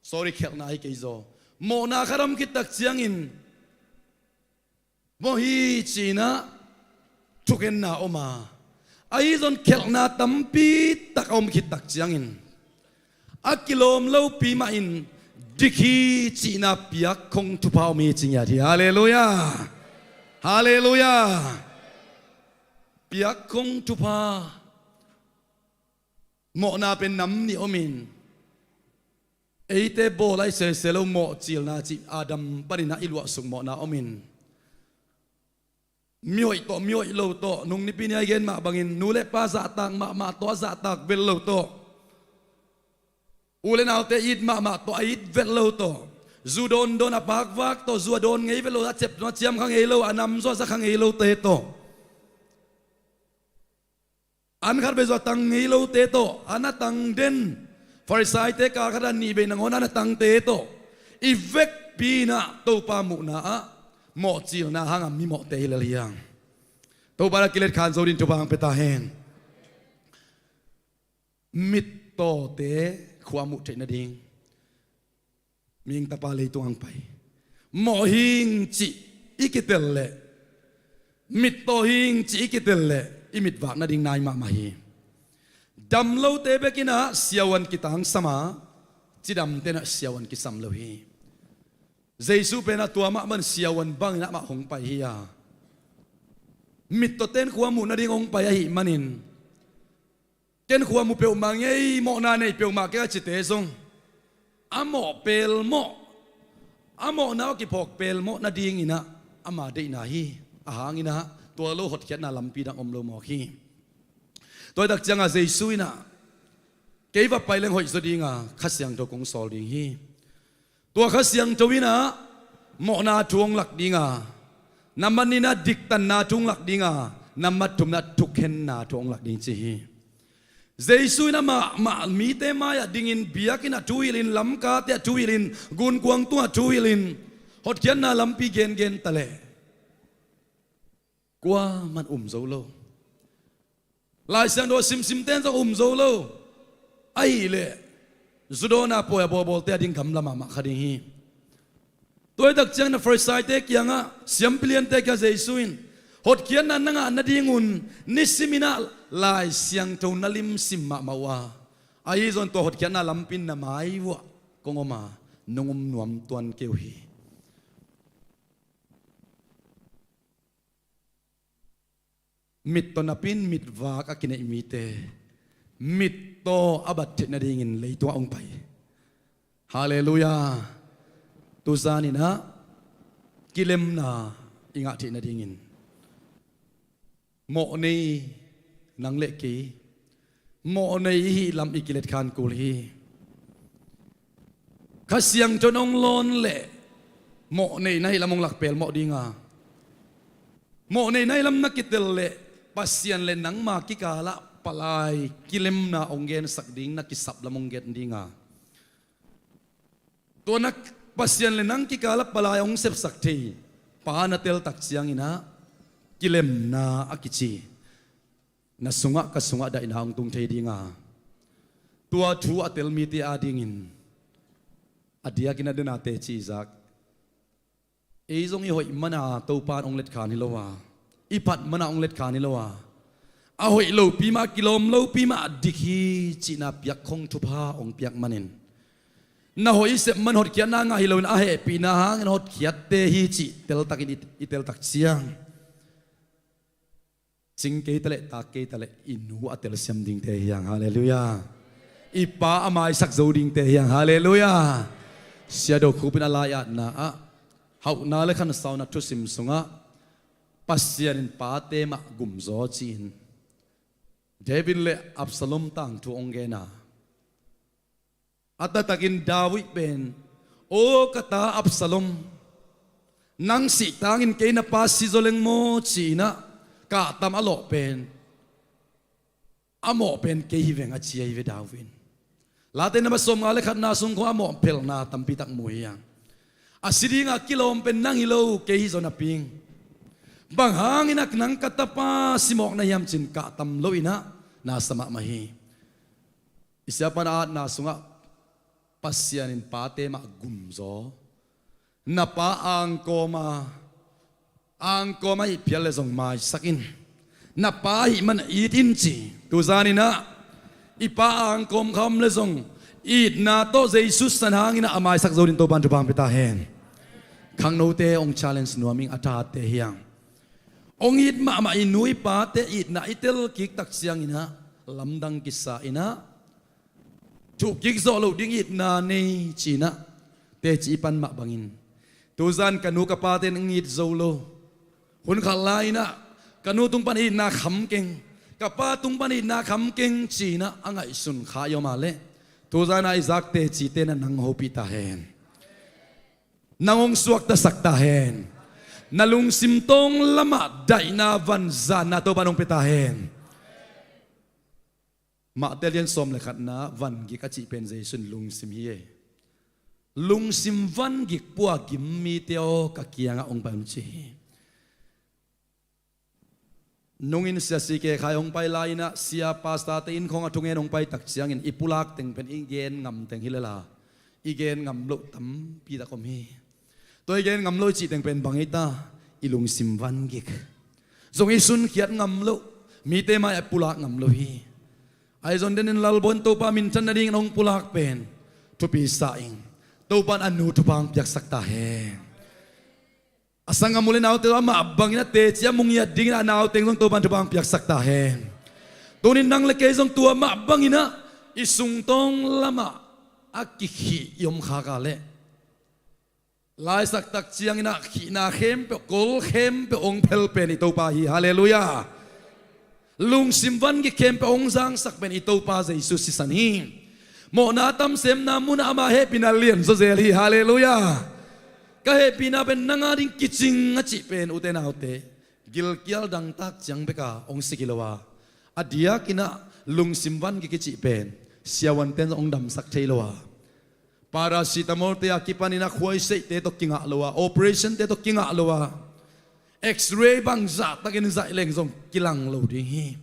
sorry, khelhna hi kei zaw, mawhna khat om khit tak ciangin mawh hi cinah thukhenna om a, ahi zong khelhna tampi tak a om khit tak ciangin a kilawm lopi mahin dik hi cihna piakkhong thupha om hi ci ngiat hi. Halleluiah. Halleluiah. Piakkhong thupha. Mawhna pen nam nih omin eite bawl ahi sese lo, mawhcilna cih Adam paninah i luahsuk mawhna omin, mihoih tawh mihoih lo tawh, nung nipi ni a i gen mah bangin nu le pa zahtak mahmah tawh a zahtak vet lo tawh, u le naute it mahmah tawh a it vet lo tawh, zu dawndawn a pakvak tawh zu a dawn ngei vet lo, a cep zaw a ciam kha ngei lo, a nam zaw a za kha ngei lote tawh, an khat vei zaw a tang ngei lote tawh, an a tang den Pharisaite kal khat a nih vei nangawn an a tangte tawh i vekpi inah Topa muhna ah mawhcilna hangah mimawhte hi lel hiang. Topa in a kiletkhan zo ding thupha hong pia ta hen. Mittawte khua muh theih nading mihing tapa leitung ang pai. Mawh hing cih i kitel leh, mittaw hing cih i kitel leh i mitvak nading nai mahmah hi. Damlote bekinah siavuan kitangsam a, cidamte inah siavuan kisam lo hi. Jesu penah tua mahmah in siavuan bangin amah hong pai hi a, mittawten khua muh nading hong pai ahih manin, ken khua mu peuhmah ngei, mawhna nei peuhmah kei a cite zong a mawh pelmawh, a mawhna aw kiphawk pelmawh nadinginah ama deihna hi. A hanginah tua lo hotkhiatna lampi dang om lo mawk hi. Tua hi tak ciangah Jesu inah kei va pai leng hoih zaw dinga Kha Siangtho kong sawl ding hi. Tua Kha Siangtho inah mawhna thu hong lak dinga, nambat nihna diktanna thu hong lak dinga, nambat thumna thukhenna thu hong lak ding ci hi. Jesu in amah mah mite mai-ah dingin, biakinn ah thu hilhin, lamkate ah thu hilhin, gunkuang tungah thu hilhin, hotkhiatna lampi gengen taleh kuaman um zo lo. Lai Siangtho simsimte in zong um zo lo. Ahihleh zu dawn a pawi a bawlbawlte ading gamla mahmah kha ding hi. Tua hi tak ciangin Pharisaite kiangah, siampi liante kiangah Jesu in, hotkhiatna na ngah nadingun nisimin ah Lai Siangtho na limsim mahmah uh a, ahi zongin tua hotkhiatna lampi in na mai vuah kong om a, nong um nuam tuan kei uh hi. Mittaw napi-in mitvak a kineih mite mittaw a bat theih nadingin leitungah hong pai. Halleluiah. Tuzan inah kilemna i ngah theih nadingin mawhnei nang le kei, mawhnei i hih lam i kiletkhan kul hi. Kha Siangtho in hong lawn leh mawhnei na hih lam hong lak pelmawh dinga, mawhnei na hih lam na kitel leh Pasian le nangma kikalah palai kilemna hong gensak ding, na kisap lam hong gen dinga, tua na Pasian le nang kikalah palai hong sepsak thei pa na tel tak ciangin ah kilemna a kici na sungah ka sungah daihna hong tung thei dinga, tua thu a tel mite adingin a diakin a dena teci zak Ei zong i hoih mana Topan hong letkhan hi lo a, i phat mana hong letkhan hi lo a, a hoih lopi mah, kilawm lopi mah dik hi cihna piak khong thupha hong piak manin, na hoih i sep man hotkhiatna ngah hi loin a hehpihna hangin hotkhiatte hi cih teltakin i, i teltak ciang, cing kei taleh, tak kei taleh, i nu a telsiam dingte hi hang. Halleluiah. I pa a maisak zo dingte hi hang. Halleluiah. Sia Do Khup in a lai-atna ah, Hauhna le Khansauna thusim sungah, Pasian in pate mah gumzaw ci-in David le Absalom tangthu hong gen a, a taktakin David pen, "Aw ka ta Absalom, nang sih tangin kei na pa si zaw leng maw?" ci-in ah kahtam a lawh pen, a mawh pen kei hi veng, a ci ahi ve David in. Late na ba sawmnga le khatna sung khawng a mawh phelhna tampi tak mu hi hang. A si dinga kilawm pen nang hi lo, kei hi zaw napi ing. Bang hangin ah nang ka tapa si mawk na hiam ci-in kahtam loin ah na sa mahmah hi. I siapa in a atna sungah, Pasian in pate mah gumzaw, "Na pa angkawm a, angkawm ahih phial le zong maisak in. Na pa ahih man it in," ci. Tuzan in ah i pa angkawm kha om le zong, itna tawh Jesu san hangin ah a maisak zo dingin Topan thupha hong pia ta hen. Khangnote hong challenge nuam ing, a thate hi hang. Hong it mahmah i nu i pate itna i telkik tak ciangin ah lamdang kisa in ah, thuhkik zawh loh ding itna nei ci-in ah teci i pan mah bangin, tuzan ka nu ka pate in hong it zo lo. Hun khat lai-in ah ka nu tung pan itna kham keng, ka pa tung pan itna kham keng ci-in ah a ngaihsun kha i om a leh, tuzan a i zak tecite in ah nang hong hopih ta hen. Nang hong suaktasak ta hen. Na lungsim tawng lamah daihna, vanzanna Topan hong pia ta hen. Mate lian sawm le khatna, van gik a cih pen Jesu in lungsim hi e. "Lungsim van gik pua gim mite aw, ka kiangah hong pai un," ci hi. Nungin Sia C K Khai hong pai lai-in ah, sia pastor-te inn khawng a thungen hong pai tak ciangin i pulak teng pen i gen ngam teng hi lel a, i gen ngam loh tampi tak om hi. Tua i gen ngam loh i cih teng pen bang hi ta? I lungsim van gik. Zong i sunkhiat ngam loh, mite mai-ah pulak ngam lo hi. Ahi zong denin Lalbawn Topa minthan nadingin hong pulak pen thupi sa ing. Topan a nu thupha hong piaksak ta hen. A sanggam u le naute zong amah bangin a teci a mu ngiat dingin a nauteng zong Topan thupha hong piaksak ta hen. Tunin nang le kei zong tua mah bangin ah i sungtawng lamah a kikhih i om khak a leh, laisak tak ciangin ah khihna khempeuh, kol khempeuh hong phel pen i Topa hi. Halleluiah. Lungsim van gik khempeuh hong zangsak pen i Topa Jesu sisan hi. Mawhna tamsemna munah ama hehpihna lian zawzel hi. Halleluiah. Ka hehpihna pen nang a ding kicing a cih pen, ute naute, gilkial dangtak ciang bek a hong sik hi lo a, a diakin ah lungsim van gik i cih pen siavuante'n hong damsak thei lo a, paracetamol-te a kipanin ah khuaiseihte tawh kingah lo a, operation-te tawh kingah lo a, X-ray bang zahtakin zaih leng zong kilang lo ding hi.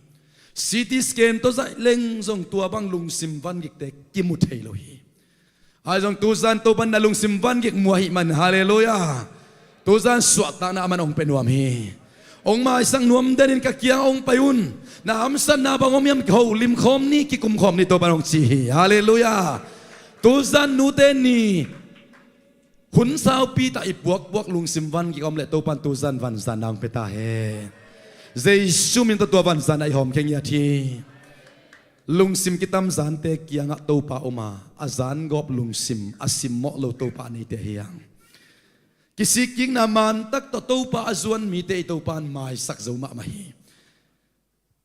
C T scan tawh zaih leng zong tua bang lungsim van gikte kimu thei lo hi. Ahi zong tuzan Topan na lungsim van gik mu ahih man, halleluiah, tuzan suahtakna aman hong pia nuam hi. Hong maisak nuam denin ka kiang hong pai un. Na hamsatna bang om hiam, kiholim khawm ni, kikum khawm ni, Topan hong ci hi. Halleluiah. Tuzan Nute Ni, hun saupi tak i puakpuak lungsim van gik a om leh Topan tuzan vanzanna hong pia ta hen. Jesu min tawh tua vanzanna i hawm khe ngiat hi. Lungsim kitamzante kiangah Topa om a, a zangawp lungsim a simmawh lo Topa a neite hi hang. Kisikkikna mantak tawh Topa a zuan mite i Topan maisak zo mahmah hi.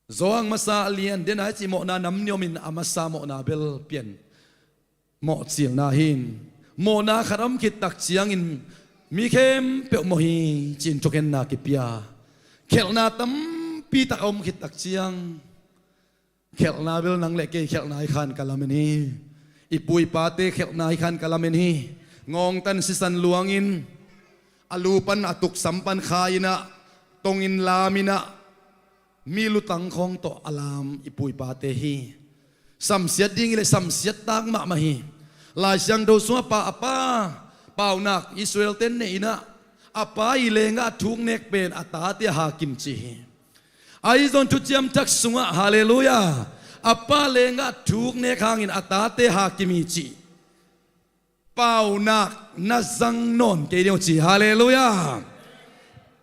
Johan masa a lian, den a i cih mawhna nam nih omin a masa mawhna bel pian mawhcilna hi-in, mawhna khat a om khit tak ciangin mi khempeuh mawh hi ci-in thukhenna kipia. Khelhna tampi tak a om khit tak ciang, khelhna bel nang le kei khelhna hi khan ka lamen hi. I pu i pate khelhna hi khan ka lamen hi. Ngawngtan sisan luangin, a lu pan a tuksam pan kha-in ah, tongin lamin ah, mi lutang khawng tawh a lam i pu i pate hi. Samsiat ding hi leh samsiat tak mahmah hi. Lai Siangtho sungah pa, a pa, paunak Israel-te'n nei-in ah, a pa i lenggah thuk nek pen a tate a hakim ci hi. Ahi zong thuciam thak sungah, halleluiah, a pa lenggah thuk nek hangin a tate hakim hi cih paunak na zang nawn kei ding uh ci, halleluiah.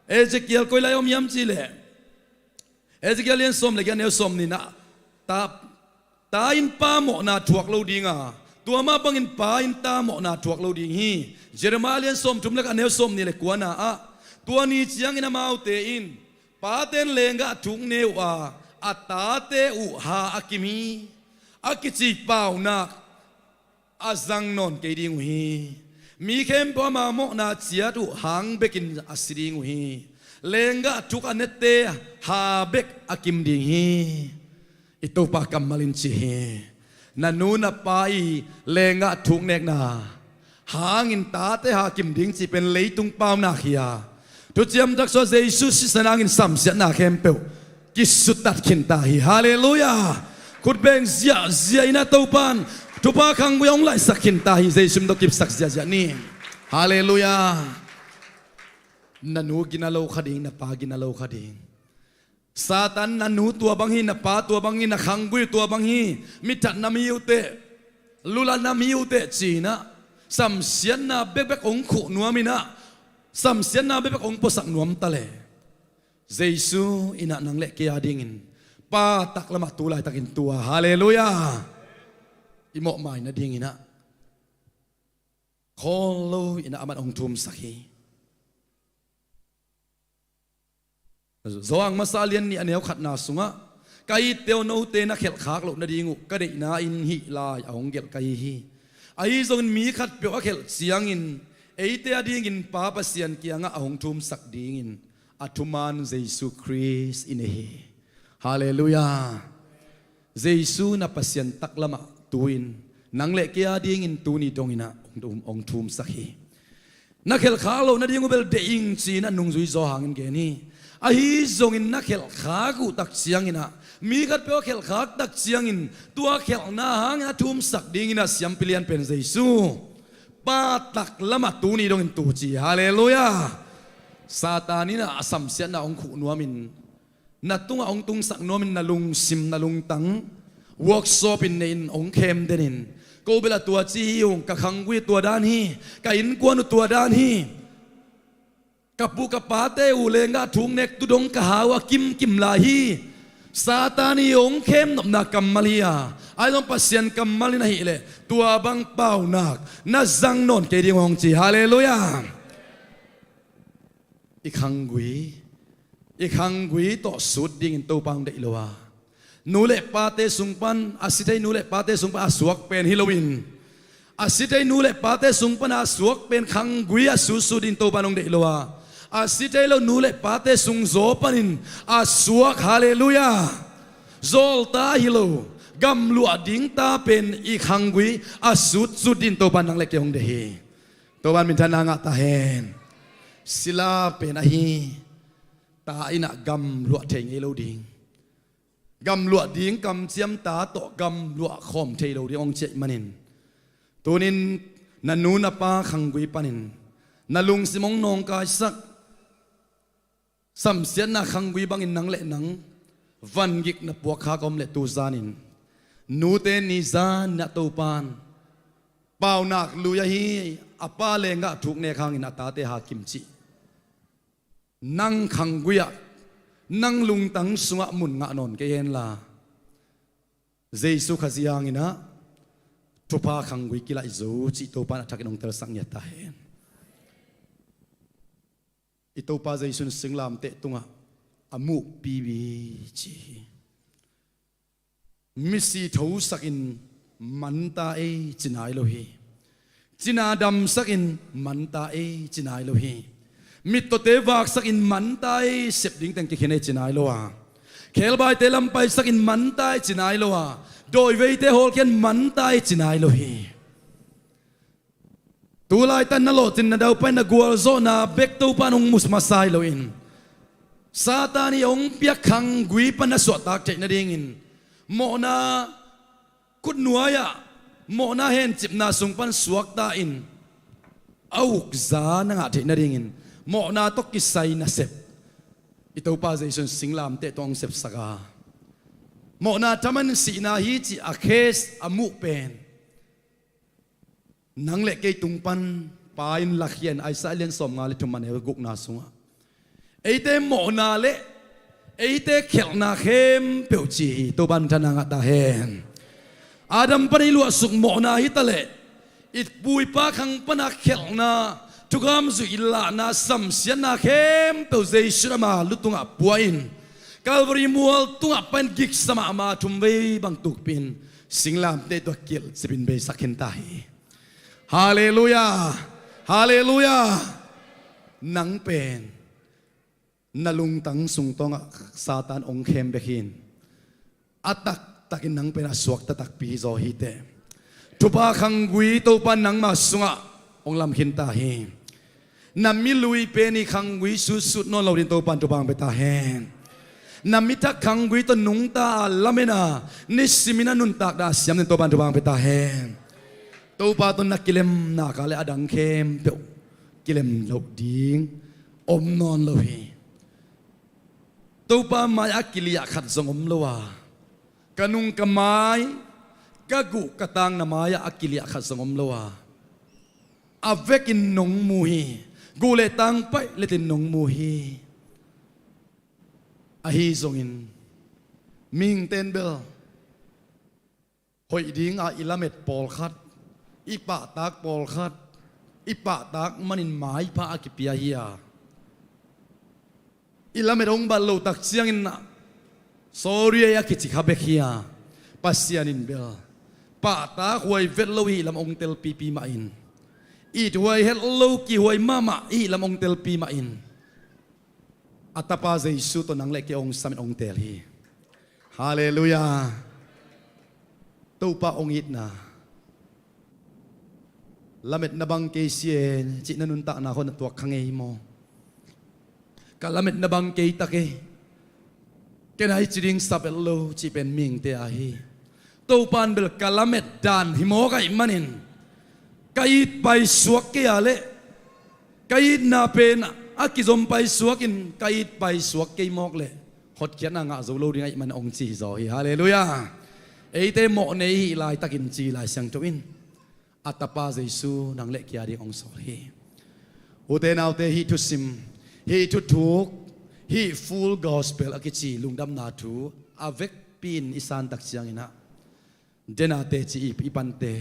Ezekiel koi lai om hiam cih leh, Ezekiel lian sawm le giat, a neu sawm nihna, ta, ta in pa mawhna thuak lo ding a, tua mah bangin pa in ta mawhna thuak lo ding hi. Jeremiah lian sawm thum le giat, a neu sawm nih le kuana ah, tua ni ciangin amaute in pate in lenggah thuk ne uh a, a tate uh ha a kim hi. A kici paunak a zang nawn kei ding uh hi. Mi khempeuh ama mawhna ciat uh hang bekin a si ding uh hi. Lenggah thuk a nete ha bek a kim ding hi. I Topa kammal in ci hi. Na nu na pa i lenggah thuk nekna hangin tate hakim ding cih pen leitung paunak hi a, thuciam thak sungah Jesu sisan hangin samsiatna khempeuh kisuttat khinta hi. Halleluiah. Khutbeng ziahziah in a Topa in thupha khanggui hong laihsak khinta hi. Jesu min tawh kipsak ziahziah ni. Halleluiah. Na nu gina lo kha ding, na pa gina lo kha ding. Satan na nu tua bang hi, na pa tua bang hi, na khanggui tua bang hi, mi thatna mi uh teh, lula na mi uh teh ci-in ah samsiatna bekbek hong khuh nuam in ah, samsiatna bekbek hong puasak nuam ta leh, Jesu in ah nang le kei a dingin pa taklamah tu laitakin tua, halleluiah, i mawhmai nadingin ah khawl lo in ah aman hong thumsak hi. Johan masa lian nih a neu khatna sungah, ka itte aw, note na khelhkhak loh nading uh ka deihna in hih lai a hong gelh ka hi hi. Ahi zongin mi khatpeuh a khelh ciangin eite a dingin Pa Pasian kiangah a hong thumsak dingin a thuman Jesu Khrist i nei hi. Halleluiah. Jesu na Pasian taklamah tu-in nang le kei a dingin tuni dongin ah hong, hong thumsak hi. Na khelhkhak loh nading uh bel deih ing ci-in a nungzui zaw hangin gen hi. Ahi zongin na khelhkhak uh tak ciangin ah, mi khatpeuh a khelhkhak tak ciangin tua khelhna hangin a thumsak dingin ah siampi lian pen Jesu Pa taklamah tuni dongin tu ci. Halleluiah. Satan in ah a samsiatna hong khuh nuamin, na tungah hong tungsak nuamin, na lungsim, na lungtang workshop in, nei in hong khem denin, ko bel a tua ci hi ung, ka khanggui tua dan hi, ka innkuan uh tua dan hi, ka pu ka pate uh lenggah thuk nek tu dong ka ha uh a kimkim lai hi. Satan i hong khem nopna kammal hi a, ahi zong Pasian kammal in ahih leh tua bang paunak na zang nawn kei ding uh hong ci. Halleluiah. I khanggui, i khanggui tawh sut dingin Topa hong deih lo a, nu le pate sung pan, a si thei nu le pate sung pan a suak pen hi loin, a si thei nu le pate sung pan a suak pen khanggui a sutsu dingin Topa hong deih lo a, a si thei lo nu le pate sung zaw panin a suak, halleluiah, zawlta hi lo, gamluah dingta pen i khanggui a sutsu dingin Topa nang le kei hong deih hi. Topa in minthanna ngah ta hen. Sila pen ahi, ta in ah gamluah thei ngei lo ding, gamluah ding kamciam ta tawh gamluah khawm thei lo ding hong ci ahih manin, tunin na nu na pa khanggui panin na lungsim hong nawngkaisak, samsiatna khanggui bangin nang le nang vangik na puakkhak om leh tu zanin, nute ni zanin ah Topa in paunak lui ahi, a pa lenggah thuk nek hangin a tate hakim cih nang khanggui ah, nang lungtang sungah mun ngah nawn kei henla, Jesu Khazih hangin ah thupha khanggui kilaih zo cih Topa in a thakin hong telsak ngiat ta hen. I Topa Jesu in singlamteh tungah a muh pipi ci hi. Misi thosakin manta ei ci nai lo hi. Cina damsakin manta ei ci nai lo hi. Mittawte vaksakin manta ei, sep ding teng kikhen ei ci nai lo a, khelbaite lampaisakin manta ei ci nai lo a, dawiveite hawlkhian manta ei ci nai lo hi. Tulaitan na lawhcinna, daupai na gualzawhna bek Topa in hong mu masa hi loin, Satan i hong piak khanggui pan na suahtak theih nadingin, mawhna khutnuai-ah, mawhna hencipna sung pan suakta in, a ukza na ngah theih nadingin, Mawhna tawh kisai nasep i Topa Jesu in singlamteh tawh hong sepsak a, mawhna thaman sihna hi cih a case a muh pen nang le kei tung pan Pa in lakhia in, Isaiah lian sawmnga le thum a neu gukna sungah eite mawhna le eite khelhna khempeuh ci hi. Topa in thana ngah ta hen. Adam pan i luahsuk mawhna hi ta leh, i pu i pa khang pana khelhna, thugam zuih lahna, samsiatna khempeuh Jesu in ama lu tungah pua in, Calvary mual tungah Pa in giksa mahmah thumvei bang tukpih in singlamteh tawh kilhcip in beisak khin ta hi. Halleluiah. Halleluiah. Nang pen na lungtang sung tawngah Satan hong khem bek hi in, a taktakin nang pen a suakta takpi hi zaw hi teh. Thupha khanggui Topa in nangma sungah hong lam khin ta hi. Na milui pen i khanggui sutsut nawn lo dingin Topa in thupha hong pia ta hen. Na mithak khanggui tawh nungta a lamen a, nisimin a nuntak dah a siam dingin Topa in thupha hong pia ta hen. Topa tawh na kilem nak leh a dang khempeuh kilem loh ding om nawn lo hi. Topa mai-ah a kiliah khat zong om lo a, ka nung ka mai, ka guh ka tang na mai-ah a kiliah khat zong om lo a, a vekin nong mu hi. Guh le tang paih letin nong mu hi. Ahi zongin mihingte in bel hoih dinga i lamet pawlkhat, i pahtak pawlkhat, i pahtak manin maipha a kipia hi a, i lamet hong bat loh tak ciangin ah sorry ei a kici kha bek hi a, Pasian in bel pahtak huai vet lo i hih lam hong telpipi mah in, it huai het lo kihuai mahmah i hih lam hong telpi mah in, a Tapa Jesu tawh nang le kei hong samin hong teel hi. Halleluiah. Topa hong itna, lametna bang kei si e cih na nuntakna khawng na tuak kha ngei maw? Ka lametna bang kei ta kei, ken a hi ci ding sap et lo cih pen mihingte a hi. Topa in bel ka lamet dan hi mawk ahih manin, ka it paisuak kei a leh, ka itna pen a kizom paisuak in ka it paisuak kei mawk leh hotkhiatna ngah zo lo ding ahih manin hong ci hi zaw hi. Halleluiah. Eite mawh nei i hih laitakin ci Lai Siangtho in a Tapa Jesu nang le kei a ding hong sawl hi. Ute naute, hih thusim, hih thuthuk, hih Full Gospel a kici lungdamna thu a vekpi in i san tak ciangin ah, dena teci i, i pante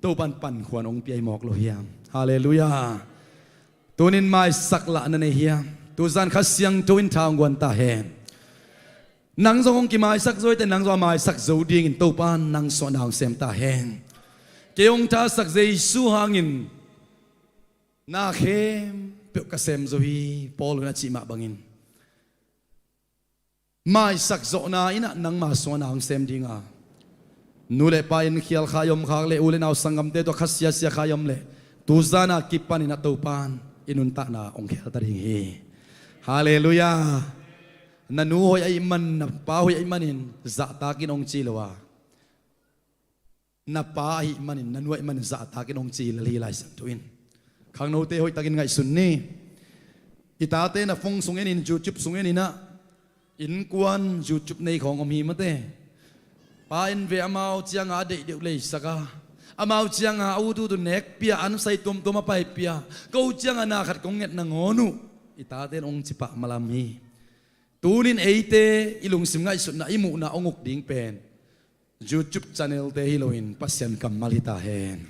Topa in pankhuan hong pia hi mawk lo hiam? Halleluiah. Tunin maisak lah na nei hiam? Tuzan Kha Siangtho in tha hong guan ta hen. Nang zong hong kimaisak zo hi teh, nang zong a maisak zo dingin Topa in nang sungah na hong sem ta hen. Kei hong thasak Jesu hangin na khempeuh ka sem zo hi, Paul in a cih mah bangin, maisak zawhna in ah nangma sungah na hong sem ding a, nu le pa in khial kha i om khak leh, u le nau sanggamte tawh khasia sia kha i om leh, tuzan a kipanin ah Topa in i nuntakna hong khel ta ding hi. Halleluiah. Na nu hoih ahih man, na pa hoih ahih manin zahtakin hong ci lo a, na pa ahih manin, na nu ahih manin zahtakin hong ci lel hi Lai Siangtho in. Khangnote hoihtakin ngaihsun ni. I tate na phone sung enin, YouTube sung enin ah, innkuan YouTube nei khawng om hi mate. Pa in ve amau cianga a deih deuh leisak a, amau cianga a ut ut uh nek pia, an sai tuamtuam a pai pia, ko cianga na khat kong nget nangawn uh, i tate in hong ci pah malam hi. Tunin eite i lungsim ngaihsutna, i muhna hong uk ding pen YouTube channel-te hi loin Pasian kammal hi ta hen.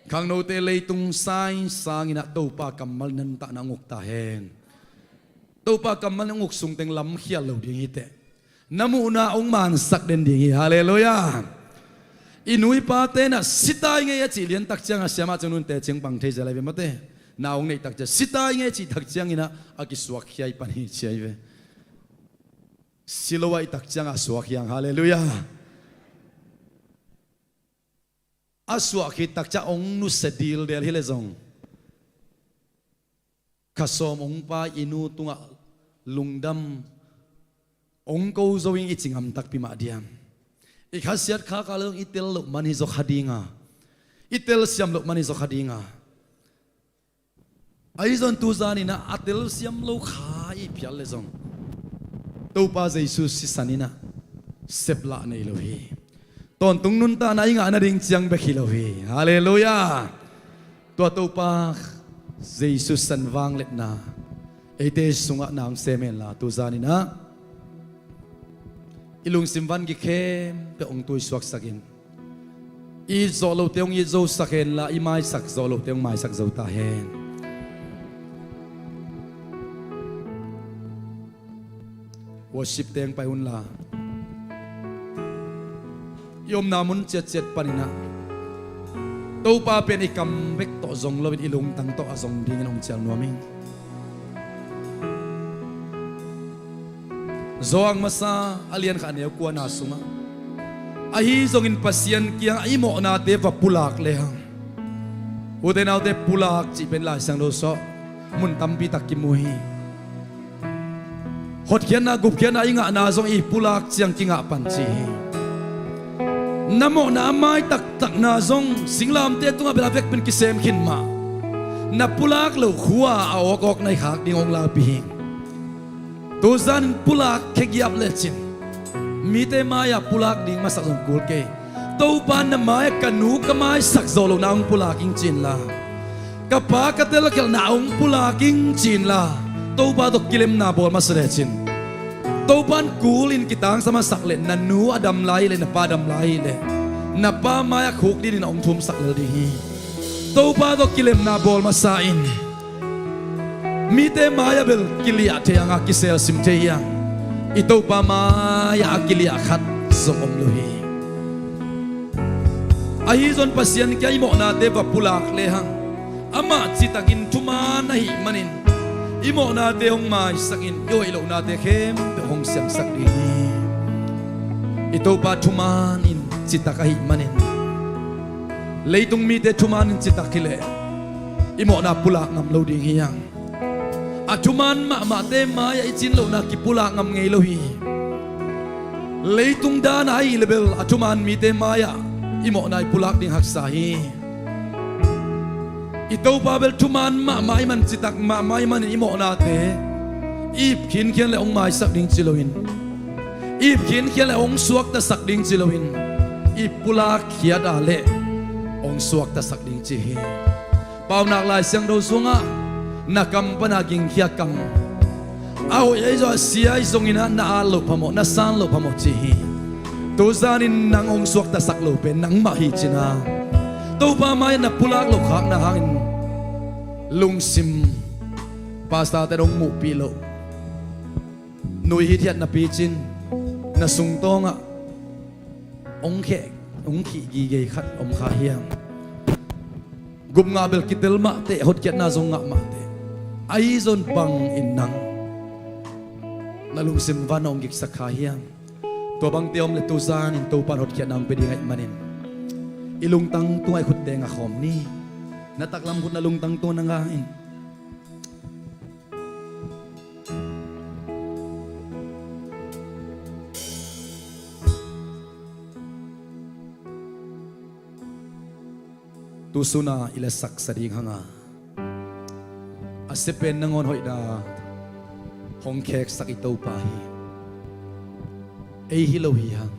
Khangnote leitung sai sangin ah Topa kammal in na nuntakna hong uk ta hen. Topa kammal in hong uk sungteng lamkhial lo ding hi teh. Na muhna hong mansak den ding hi. Halleluiah. I nu i pate in ah sitai ngei a cih lian tak cianga siamah ciang nunte ciang pang thei zel ai ve mate. Na hong neih tak ciang sitai ngei a cih tak ciangin ah a kisuakkhia i pan hi ci ai ve. Si lo ahih tak cianga suak hiang. Halleluiah. A suak khit tak ciang hong nusia dildel hi leh zong, kha sawm hong pai i nu tungah lungdam hong ko zo in i ci ngam takpi mah diam? I khasiat khak a leh zong i tel loh man hi zaw kha dinga, i telsiam loh man hi zaw kha dinga. Ahi zong tuzan in ah a telsiam lo kha i phial le zong Topa Jesu sisan in ah seplah nei lo hi. Tawntung nuntakna i ngah nading ciang bek hi lo hi. Halleluiah. Tua Topa Jesu san vangliatna eite sungah na hong sem henla, tuzan in ah i lungsim van gik khempeuh hong tuisuaksak in, i it zawh lote hong it zosak henla, i maisak zawh lote hong maisak zo ta hen. Worship teng pai unla, i omna mun ciatciat panin ah Topa pen i kam bek tawh zong loin i lungtang tawh a zong dingin hong cial nuam ing. Johan masa a lian khat a neu kuana sungah, ahi zongin Pasian kiangah i mawhnate va pulak lehang, ute naute, pulak cih pen Lai Siangtho sungah mun tampi tak kimu hi. Hotkhiatna, gupkhiatna i ngahna zong i pulak ciang kingah pan ci hi. Na mawhna a mai taktakna zong singlamteh tungah bel a vekpi in kisem khin mah. Na pulak loh khua a awkawk na hi khak ding hong lakpih hi. Tuzan in pulak khegiap lecin mite mai-ah pulak ding masak zong kul kei. Topa, na mai-ah ka nu ka maisak zawh lohna hong pulak ing ci inla, ka pa ka telkhialhna hong pulak ing ci inla, Topa tawh kilemna bawl masa lecin, Topa in kul in kitangsa masak leh, na nu a dam lai leh, na pa a dam lai leh, na pa mai-ah khukdin in hong thumsak lel ding hi. Topa tawh kilemna bawl masa in. Mite mai-ah bel kiliah thei hang a, kiselsim thei hi hang. I Topa mai-ah a kiliah khat zong om lo hi. Ahi zong Pasian kiang i mawhnate va pulak lehang, amah citakin thuman ahih manin i mawhnate hong maisakin, i hoih lohnate khempeuh hong siamsak ding hi. I Topa thuman in citak ahih manin, leitung mite thuman in citak hileh i mawhna pulak ngam lo ding hi hang. A thuman mahmahte mai-ah i cin lohna kipulak ngam ngei lo hi. Leitung dan a ahih leh bel a thuman mite mai-ah i mawhna i pulak ding haksa hi. I Topa bel thuman mahmah ahih man, citak mahmah ahih manin i mawhnate i ip khinkhian leh hong maisak ding ci loin, i ip khinkhian leh hong suaktasak ding ci loin, i pulak khiat a leh hong suaktasak ding ci hi. Paunak Lai Siangtho sungah, na kam pana gingkhia kam, a hoih ahi zong a sia ahi zongin ah na at loh phamawh, na san loh phamawh ci hi. Tuzan in nang hong suaktasak lo pen nangmah hi cin ah, Topa mai-ah na pulak loh khakna hangin lungsim, pastorte hong muhpih loh, nui hithiat napi cin na sungtawngah hong kheh, hong khih gige khat om kha hiam? Gupna bel kitel mahteh, hotkhiatna zong ngah mahteh. Ahi zong bangin nang na lungsim van hong giksak kha hiam? Tua bangte om leh tuzan in Topa in hotkhiatna hong pia ding ahih manin, i lungtang tungah i khutte nga khawm ni. Na taklam khut na lungtang tungah na nga in. Tu sun a i la saksa ding hang a, a sia pen nangawn hoihna hong kheksak i Topa hi. Ei hi lo hi hang.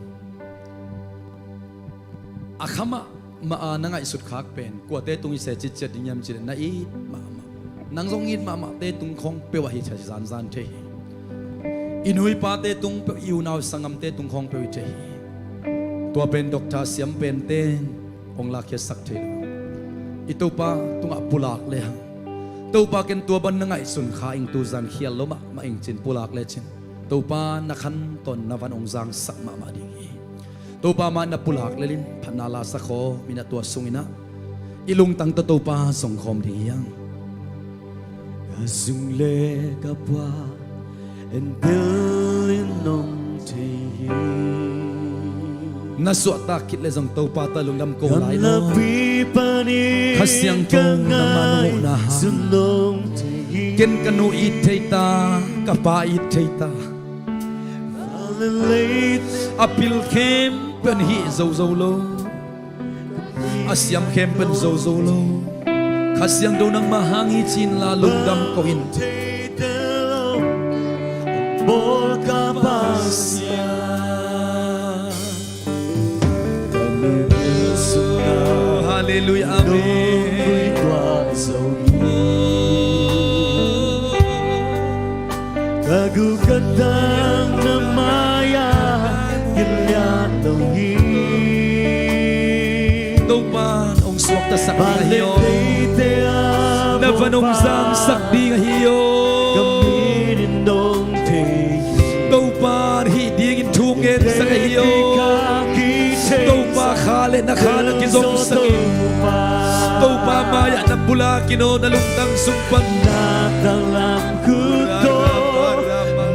A kha mahmah a na ngaihsut khak pen kuate tung i se citciat ding hiam cih leh na it mahmah. Nang zong it mahmahte tung khawng peuh ah hi thei, zanzan thei hi. I nu i pate tung peuh, i unau i sanggamte tung khawng peuh hi thei hi. Tua pen doctor siam pente hong lakkhiatsak thei lo. I Topa tungah pulak lehang, Topa, ken tua bang na ngaihsun kha ing, tuzan khial lo mahmah ing cin pulak lecin, Topa na khantawn na van hong zangsak mahmah ding hi. Topa mai-ah na pulak lel in, phatna la sa khawm in ah, tua sungin ah i lungtang tawh Topa zong khawm ding hi hang. Ka zung le ka pua en bil in om thei hi. Na suahtak khit leh zong Topa tawh lungdam ko lai lo. Kha Siangtho nangmah na muhna hang, ken ka nu it thei ta, ka pa it thei ta. A pil khempeuh in hih zozo lo, a siam khempeuh in zozo lo. Kha Siangtho nangmah hang hi ci-in la lungdam ko in. Halleluiah, amen. Ka guh ka dang na mai-ah kilian lo hi. Topa hong suaktasak ding ahi aw. Na van hong zangsak ding ahi aw. Topa hih dingin thu ngensak ahi aw. Topa kha le na kha na kizomsak in. Topa mai-ah na pulak in aw, na lungtang sung pan. Na tanglam khut tawh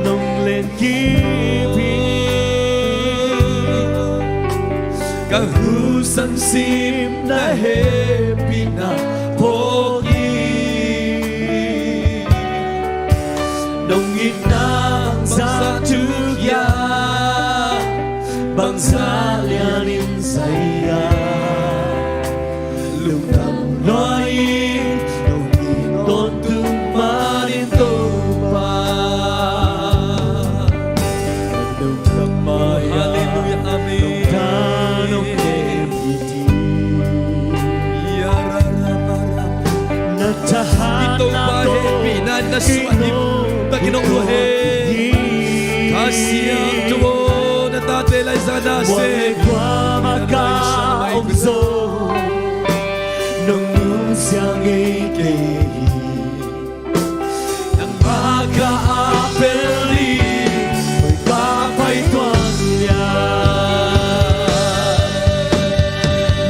nong len kip hi. Ka husan sim na hehpihna phawk hi. Nong itna bangzah thukhia, bangzah lianin zai-a. Lungdam lua ing, nong it tawntung manin Topa. Lungdam mai-ah, halleluiah, amen. Lungdam nong ken hi. Na thahatna tawh hehpihna in na suah dim takin hong lua hen. Kha Siangtho aw, na tate laizang na sem. Nong nusia ngei kei hi. Nangmah ka apel hi. Hoih ka pai tuan lian.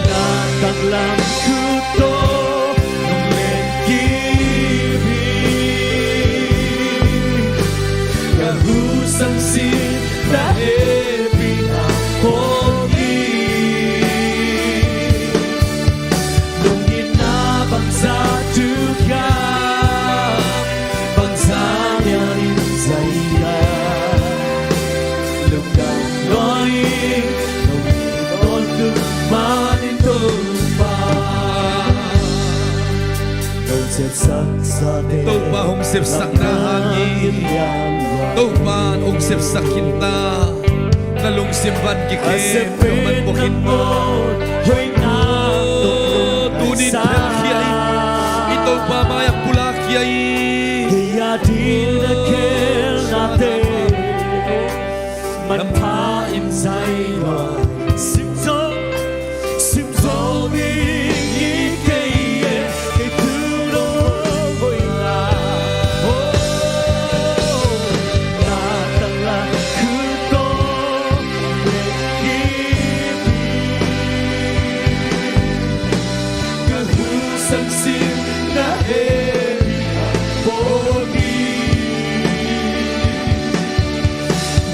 Na tanglam khut tawh nong len kip hi. Ka husan sim na hehpihna phawk hi. Nong itna bangzah thukhia, bangzah lianin zai-a. Lungdam lua ing, nong it tawntung manin Topa. Nong sepsak sate, Topa hong sepsakna hangin, Topa hong sepsak khin ta. Na lungsim van kikhel nong man bawk in. Aw, tunin phelkhia in. I Topa mai-ah pulakkhia in. Kei a ding na khelnate manpha in zai lua. Sim zo, sim zo ding hi kei e, kei thu nong hoihna. Oh, na tanglam khut tawh len kip hi. Ka husan sim na hehpihna phawk hi.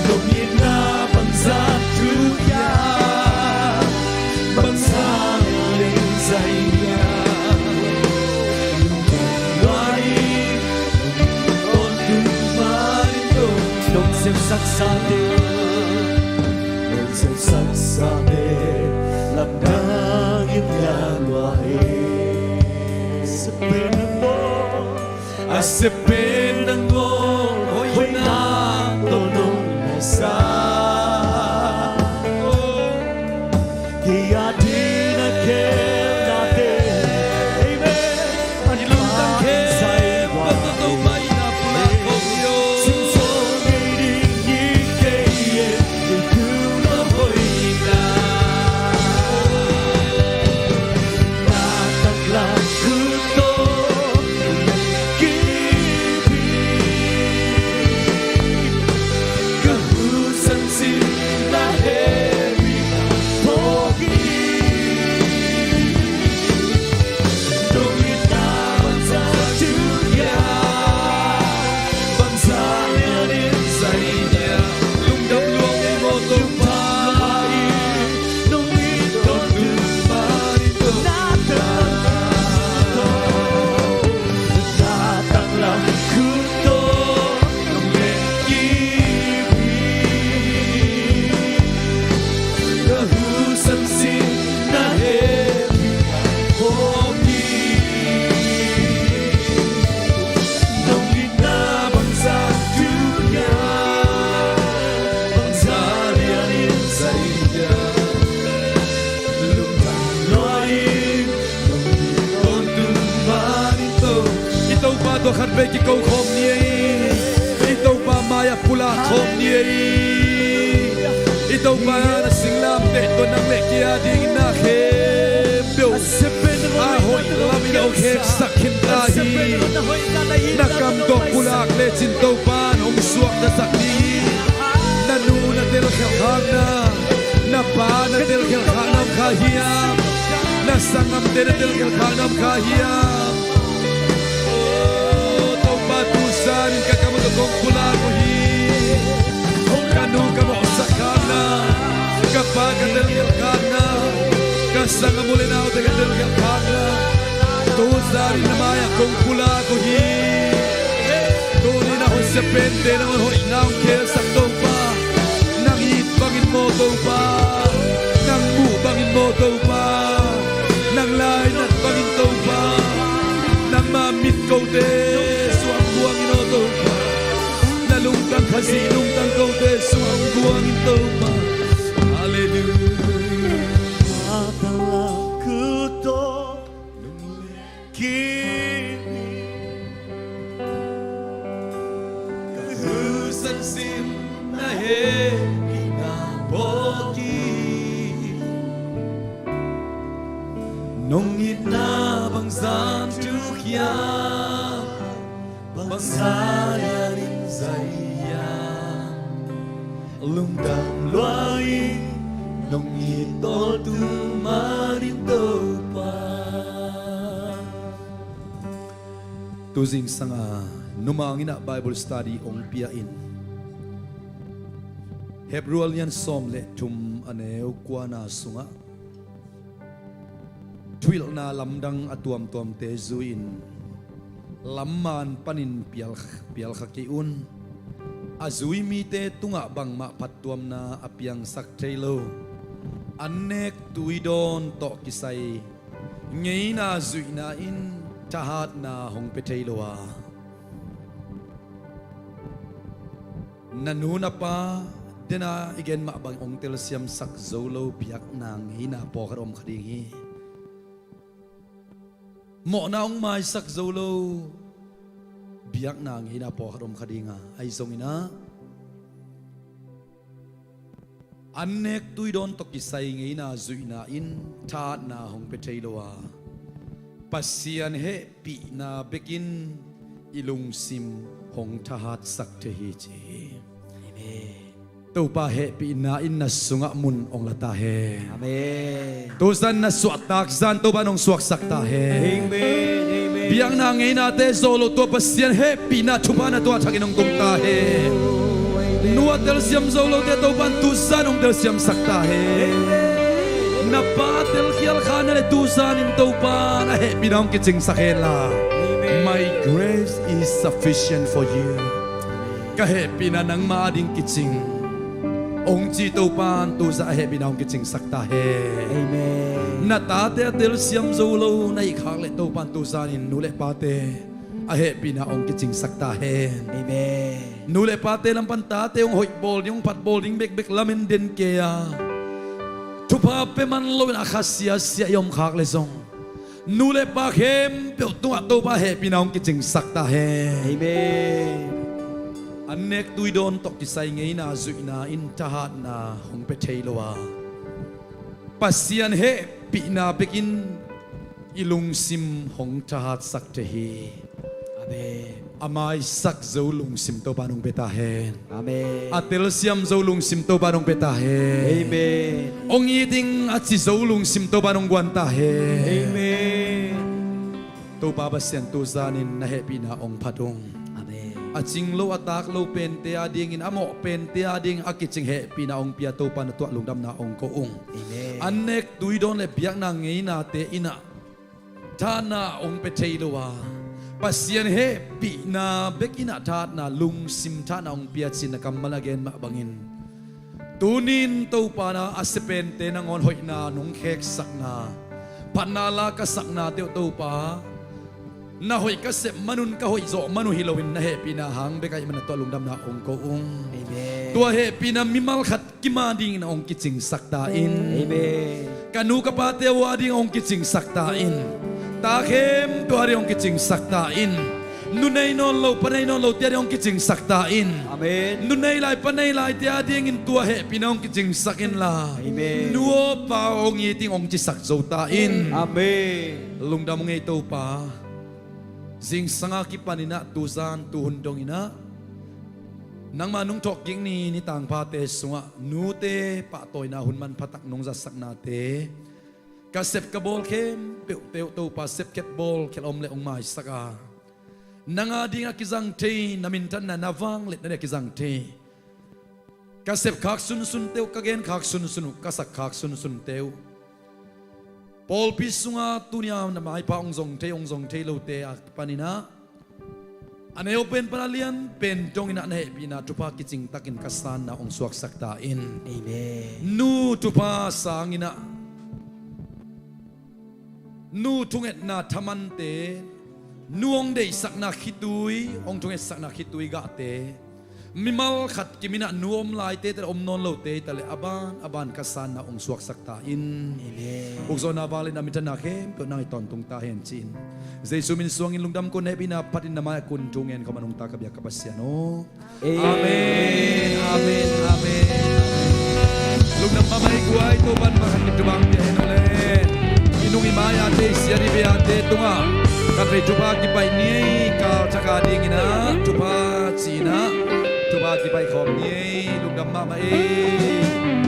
Nong itna bangzah thukhia, bangzah lianin zai-a. Lungdam lua ing, nong it tawntung manin Topa. Nong sepsak sate, nong sepsak sate, lamdang in lian lua hi. Sepen nang aw, a sepen nang aw, hoihna tawh nong maisak. Kei a ding na khelnate. Amen. I lungtang khempeuh tawh Topa in na pulak khawm hi aw. Sim zo ngei ding hi kei e, kei thu nong hoihna. Na tanglam khut tawh kip hi. Ka husan sim na hehpihna phawk hi. Pei kiko khawm ni ei. I Topa mai-ah pulak khawm ni ei. I Topa na singlamteh tawh nang le kei a dingin na khempeuh a hoih lamin a hong kheksak khin ta hi. Na kam tawh pulak lecin Topa in hong suaktasak ding hi. Na nu na telkhialh khakna, na pa na telkhialh khakna om kha hiam? Na sanggamte na telkhialh khakna om kha hiam? Oh, Topa, tu zanin ka kam ah kong pulak uh hi. Ka nu ka mawhsak khakna, ka pa ka telkhialh khakna, ka sanggam u le naute ka telkhialh khakna, tu zanin na mai-ah kong pulak uh hi. Tuni-in a hong sia pente nangawn hoihna hong khelsak Topa, nang it bangin maw Topa, nang muh bangin maw Topa, nang lainat bangin Topa, nangma mit kote suang buangin aw Topa, na lungtang Khazih lungtang kote suang buangin Topa. Halleluiah. Ka husan sim na hehpihna phawk hi. Nong itna bang zan thuk hiam? Bang sa lianin zai hiam? Lungdam lua in nong it tawltu manin Topa. Tu zingsang a numang in ah Bible study hong pia in, Hebru a lian sawm le thum a neu kuana sungah thuhilhna lamdang a tuamtuamte zui-in lamman panin pial, pialkha kei un. A zui mite tungah bangmah phattuamna a piangsak thei lo, an nek tuidawn tawh kisai ngeina zuihna in thahatna hong pia thei lo a, na nu na pa dena i gen mah bang hong telsiamsak zo lo biakna ngeina pawlkhat om kha ding hi. Mawhna hong maisak zo lo biakna ngeina pawlkhat om kha ding a, ahi zongin ah an nek tuidawn tawh kisai ngeina zuihna in thahatna hong pia thei lo a, Pasian hehpihna bekin i lungsim hong thahatsak thei hi ci hi. Amen. Topa hehpihna in na sungah mun hong la ta hen. Amen. Tuzan na suahtak zan Topa in hong suaksak ta hen. Amen. Amen. Biakna ngeinate zawh loh tua Pasian hehpihna thupha na tuah thakin hong tung ta hen. Nu a telsiam zo lote Topa in tuzan hong telsiamsak ta hen. Amen. Na pa telkhial khakna le tuzan in Topa na hehpihna hong kicingsak hen la. Amen. My grace is sufficient for you. Ka hehpihna nangma ading kicing hong ci Topa in tuzan a hehpihna hong kicingsak ta hen. Amen. Na tate a telsiam zo lo na hih khak leh Topa in tuzan in nu le pate a hehpihna hong kicingsak ta hen. Amen. Nu le pate lam pan tate hong hoih bawl ding, hong phat bawl ding bekbek lamen den kei a, thupha pia man loin a kha siasia i om khak leh zong nu le pa khempeuh tungah Topa hehpihna hong kicingsak ta hen. Amen. An nek tuidawn tawh kisai ngeina zuihna in thahatna hong pia thei lo a, Pasian hehpihna bekin i lungsim hong thahatsak thei hi. Amen. A maisak zo lungsim Topa in hong pia ta hen. Amen. A telsiam zo lungsim Topa in hong pia ta hen. Amen. Hong it ding a ci zo lungsim Topa in hong guan ta hen. Amen. Topa Pasian tuzan in na hehpihna hong phat ung. Amen. A cing lo a tak lo pente adingin, a mawh pente adingin a kicing hehpihna hong pia Topa na tuah lungdamna hong ko ung. Amen. An nek tuidawn le biakna ngeinate in ah thahatna hong pia thei lo a, Pasian hehpihna bekin ah thahatna, lungsim thahatna hong pia ci-in na kammal a gen mah bangin, tuni-in Topa na a sia pente nangawn hoihna nong kheksakna, phatna la ka saknate uh Topa, na hoih ka sep man un, ka hoih zawh man uh hi loin na hehpihna hang bek ahih manin na tuah lungdamna hong ko ung. Amen. Tua hehpihna mimal khat kim a dingin hong kicingsak ta in. Amen. Ka nu ka pate uh a ding hong kicingsak ta in. Ta khempeuh a ding hong kicingsak ta in. Nu nei nawn lo, pa nei nawn lo te ading hong kicingsak ta in. Amen. Nu nei lai, pa nei lai te adingin tua hehpihna hong kicingsak inla. Amen. Nu aw pa aw hong it ing hong cisak zo ta in. Amen. Lungdam ung ei Topa. Zingsang a kipanin ah tuzan tuhun dongin ah nangma nungthawh kik ni, ni tangphate sungah nute pahtawina hun manpha tak nong zatsaknate, ka sep ka bawl khempeuhte uh Topa sepkhiat bawlkhiat a om leh hong maisak a, nang adingin a kizang thei, na minthanna, na vangliatna dingin a kizang thei, ka sep khak sunsunte uh, ka gen khak sunsun uh, ka sak khak sunsunte uh, pawlpi sunga tuni-a na maipha hong zong thei, hong zong thei lote a panin ah a neu pen pan a lian pen dongin ah na hehpihna thupha kicing takin ka sanna hong suaksak ta in. Amen. Nu thupha sangin ah nu thungetna thamante, nu hong deihsakna khitui, hong thungetsakna khitui gahte, mimal khat kimin ah nu om laite, tel om nawn lote, tel a ban a ban ka sanna hong suaksak ta in. Amen. Ukzawhna vangliatna minthanna khempeuh nang i tawntung ta hen ci-in Jesu min suangin lungdam ko, na hehpihna phatin na mai-ah kun thu ngen khawm a nungta ka biak ka Pasian aw. Amen. Amen. Amen. Amen. Lungdam mahmah ei guai, Topa'n mah khat in thupha hong pia hen aw le. I nung i mai-ate, i siat i bei-ate tungah khatvei thupha kipaih ni ei, kal thak adingin ah thupha ci-in ah thupha kipaih khawm ni ei. Lungdam mahmah ei.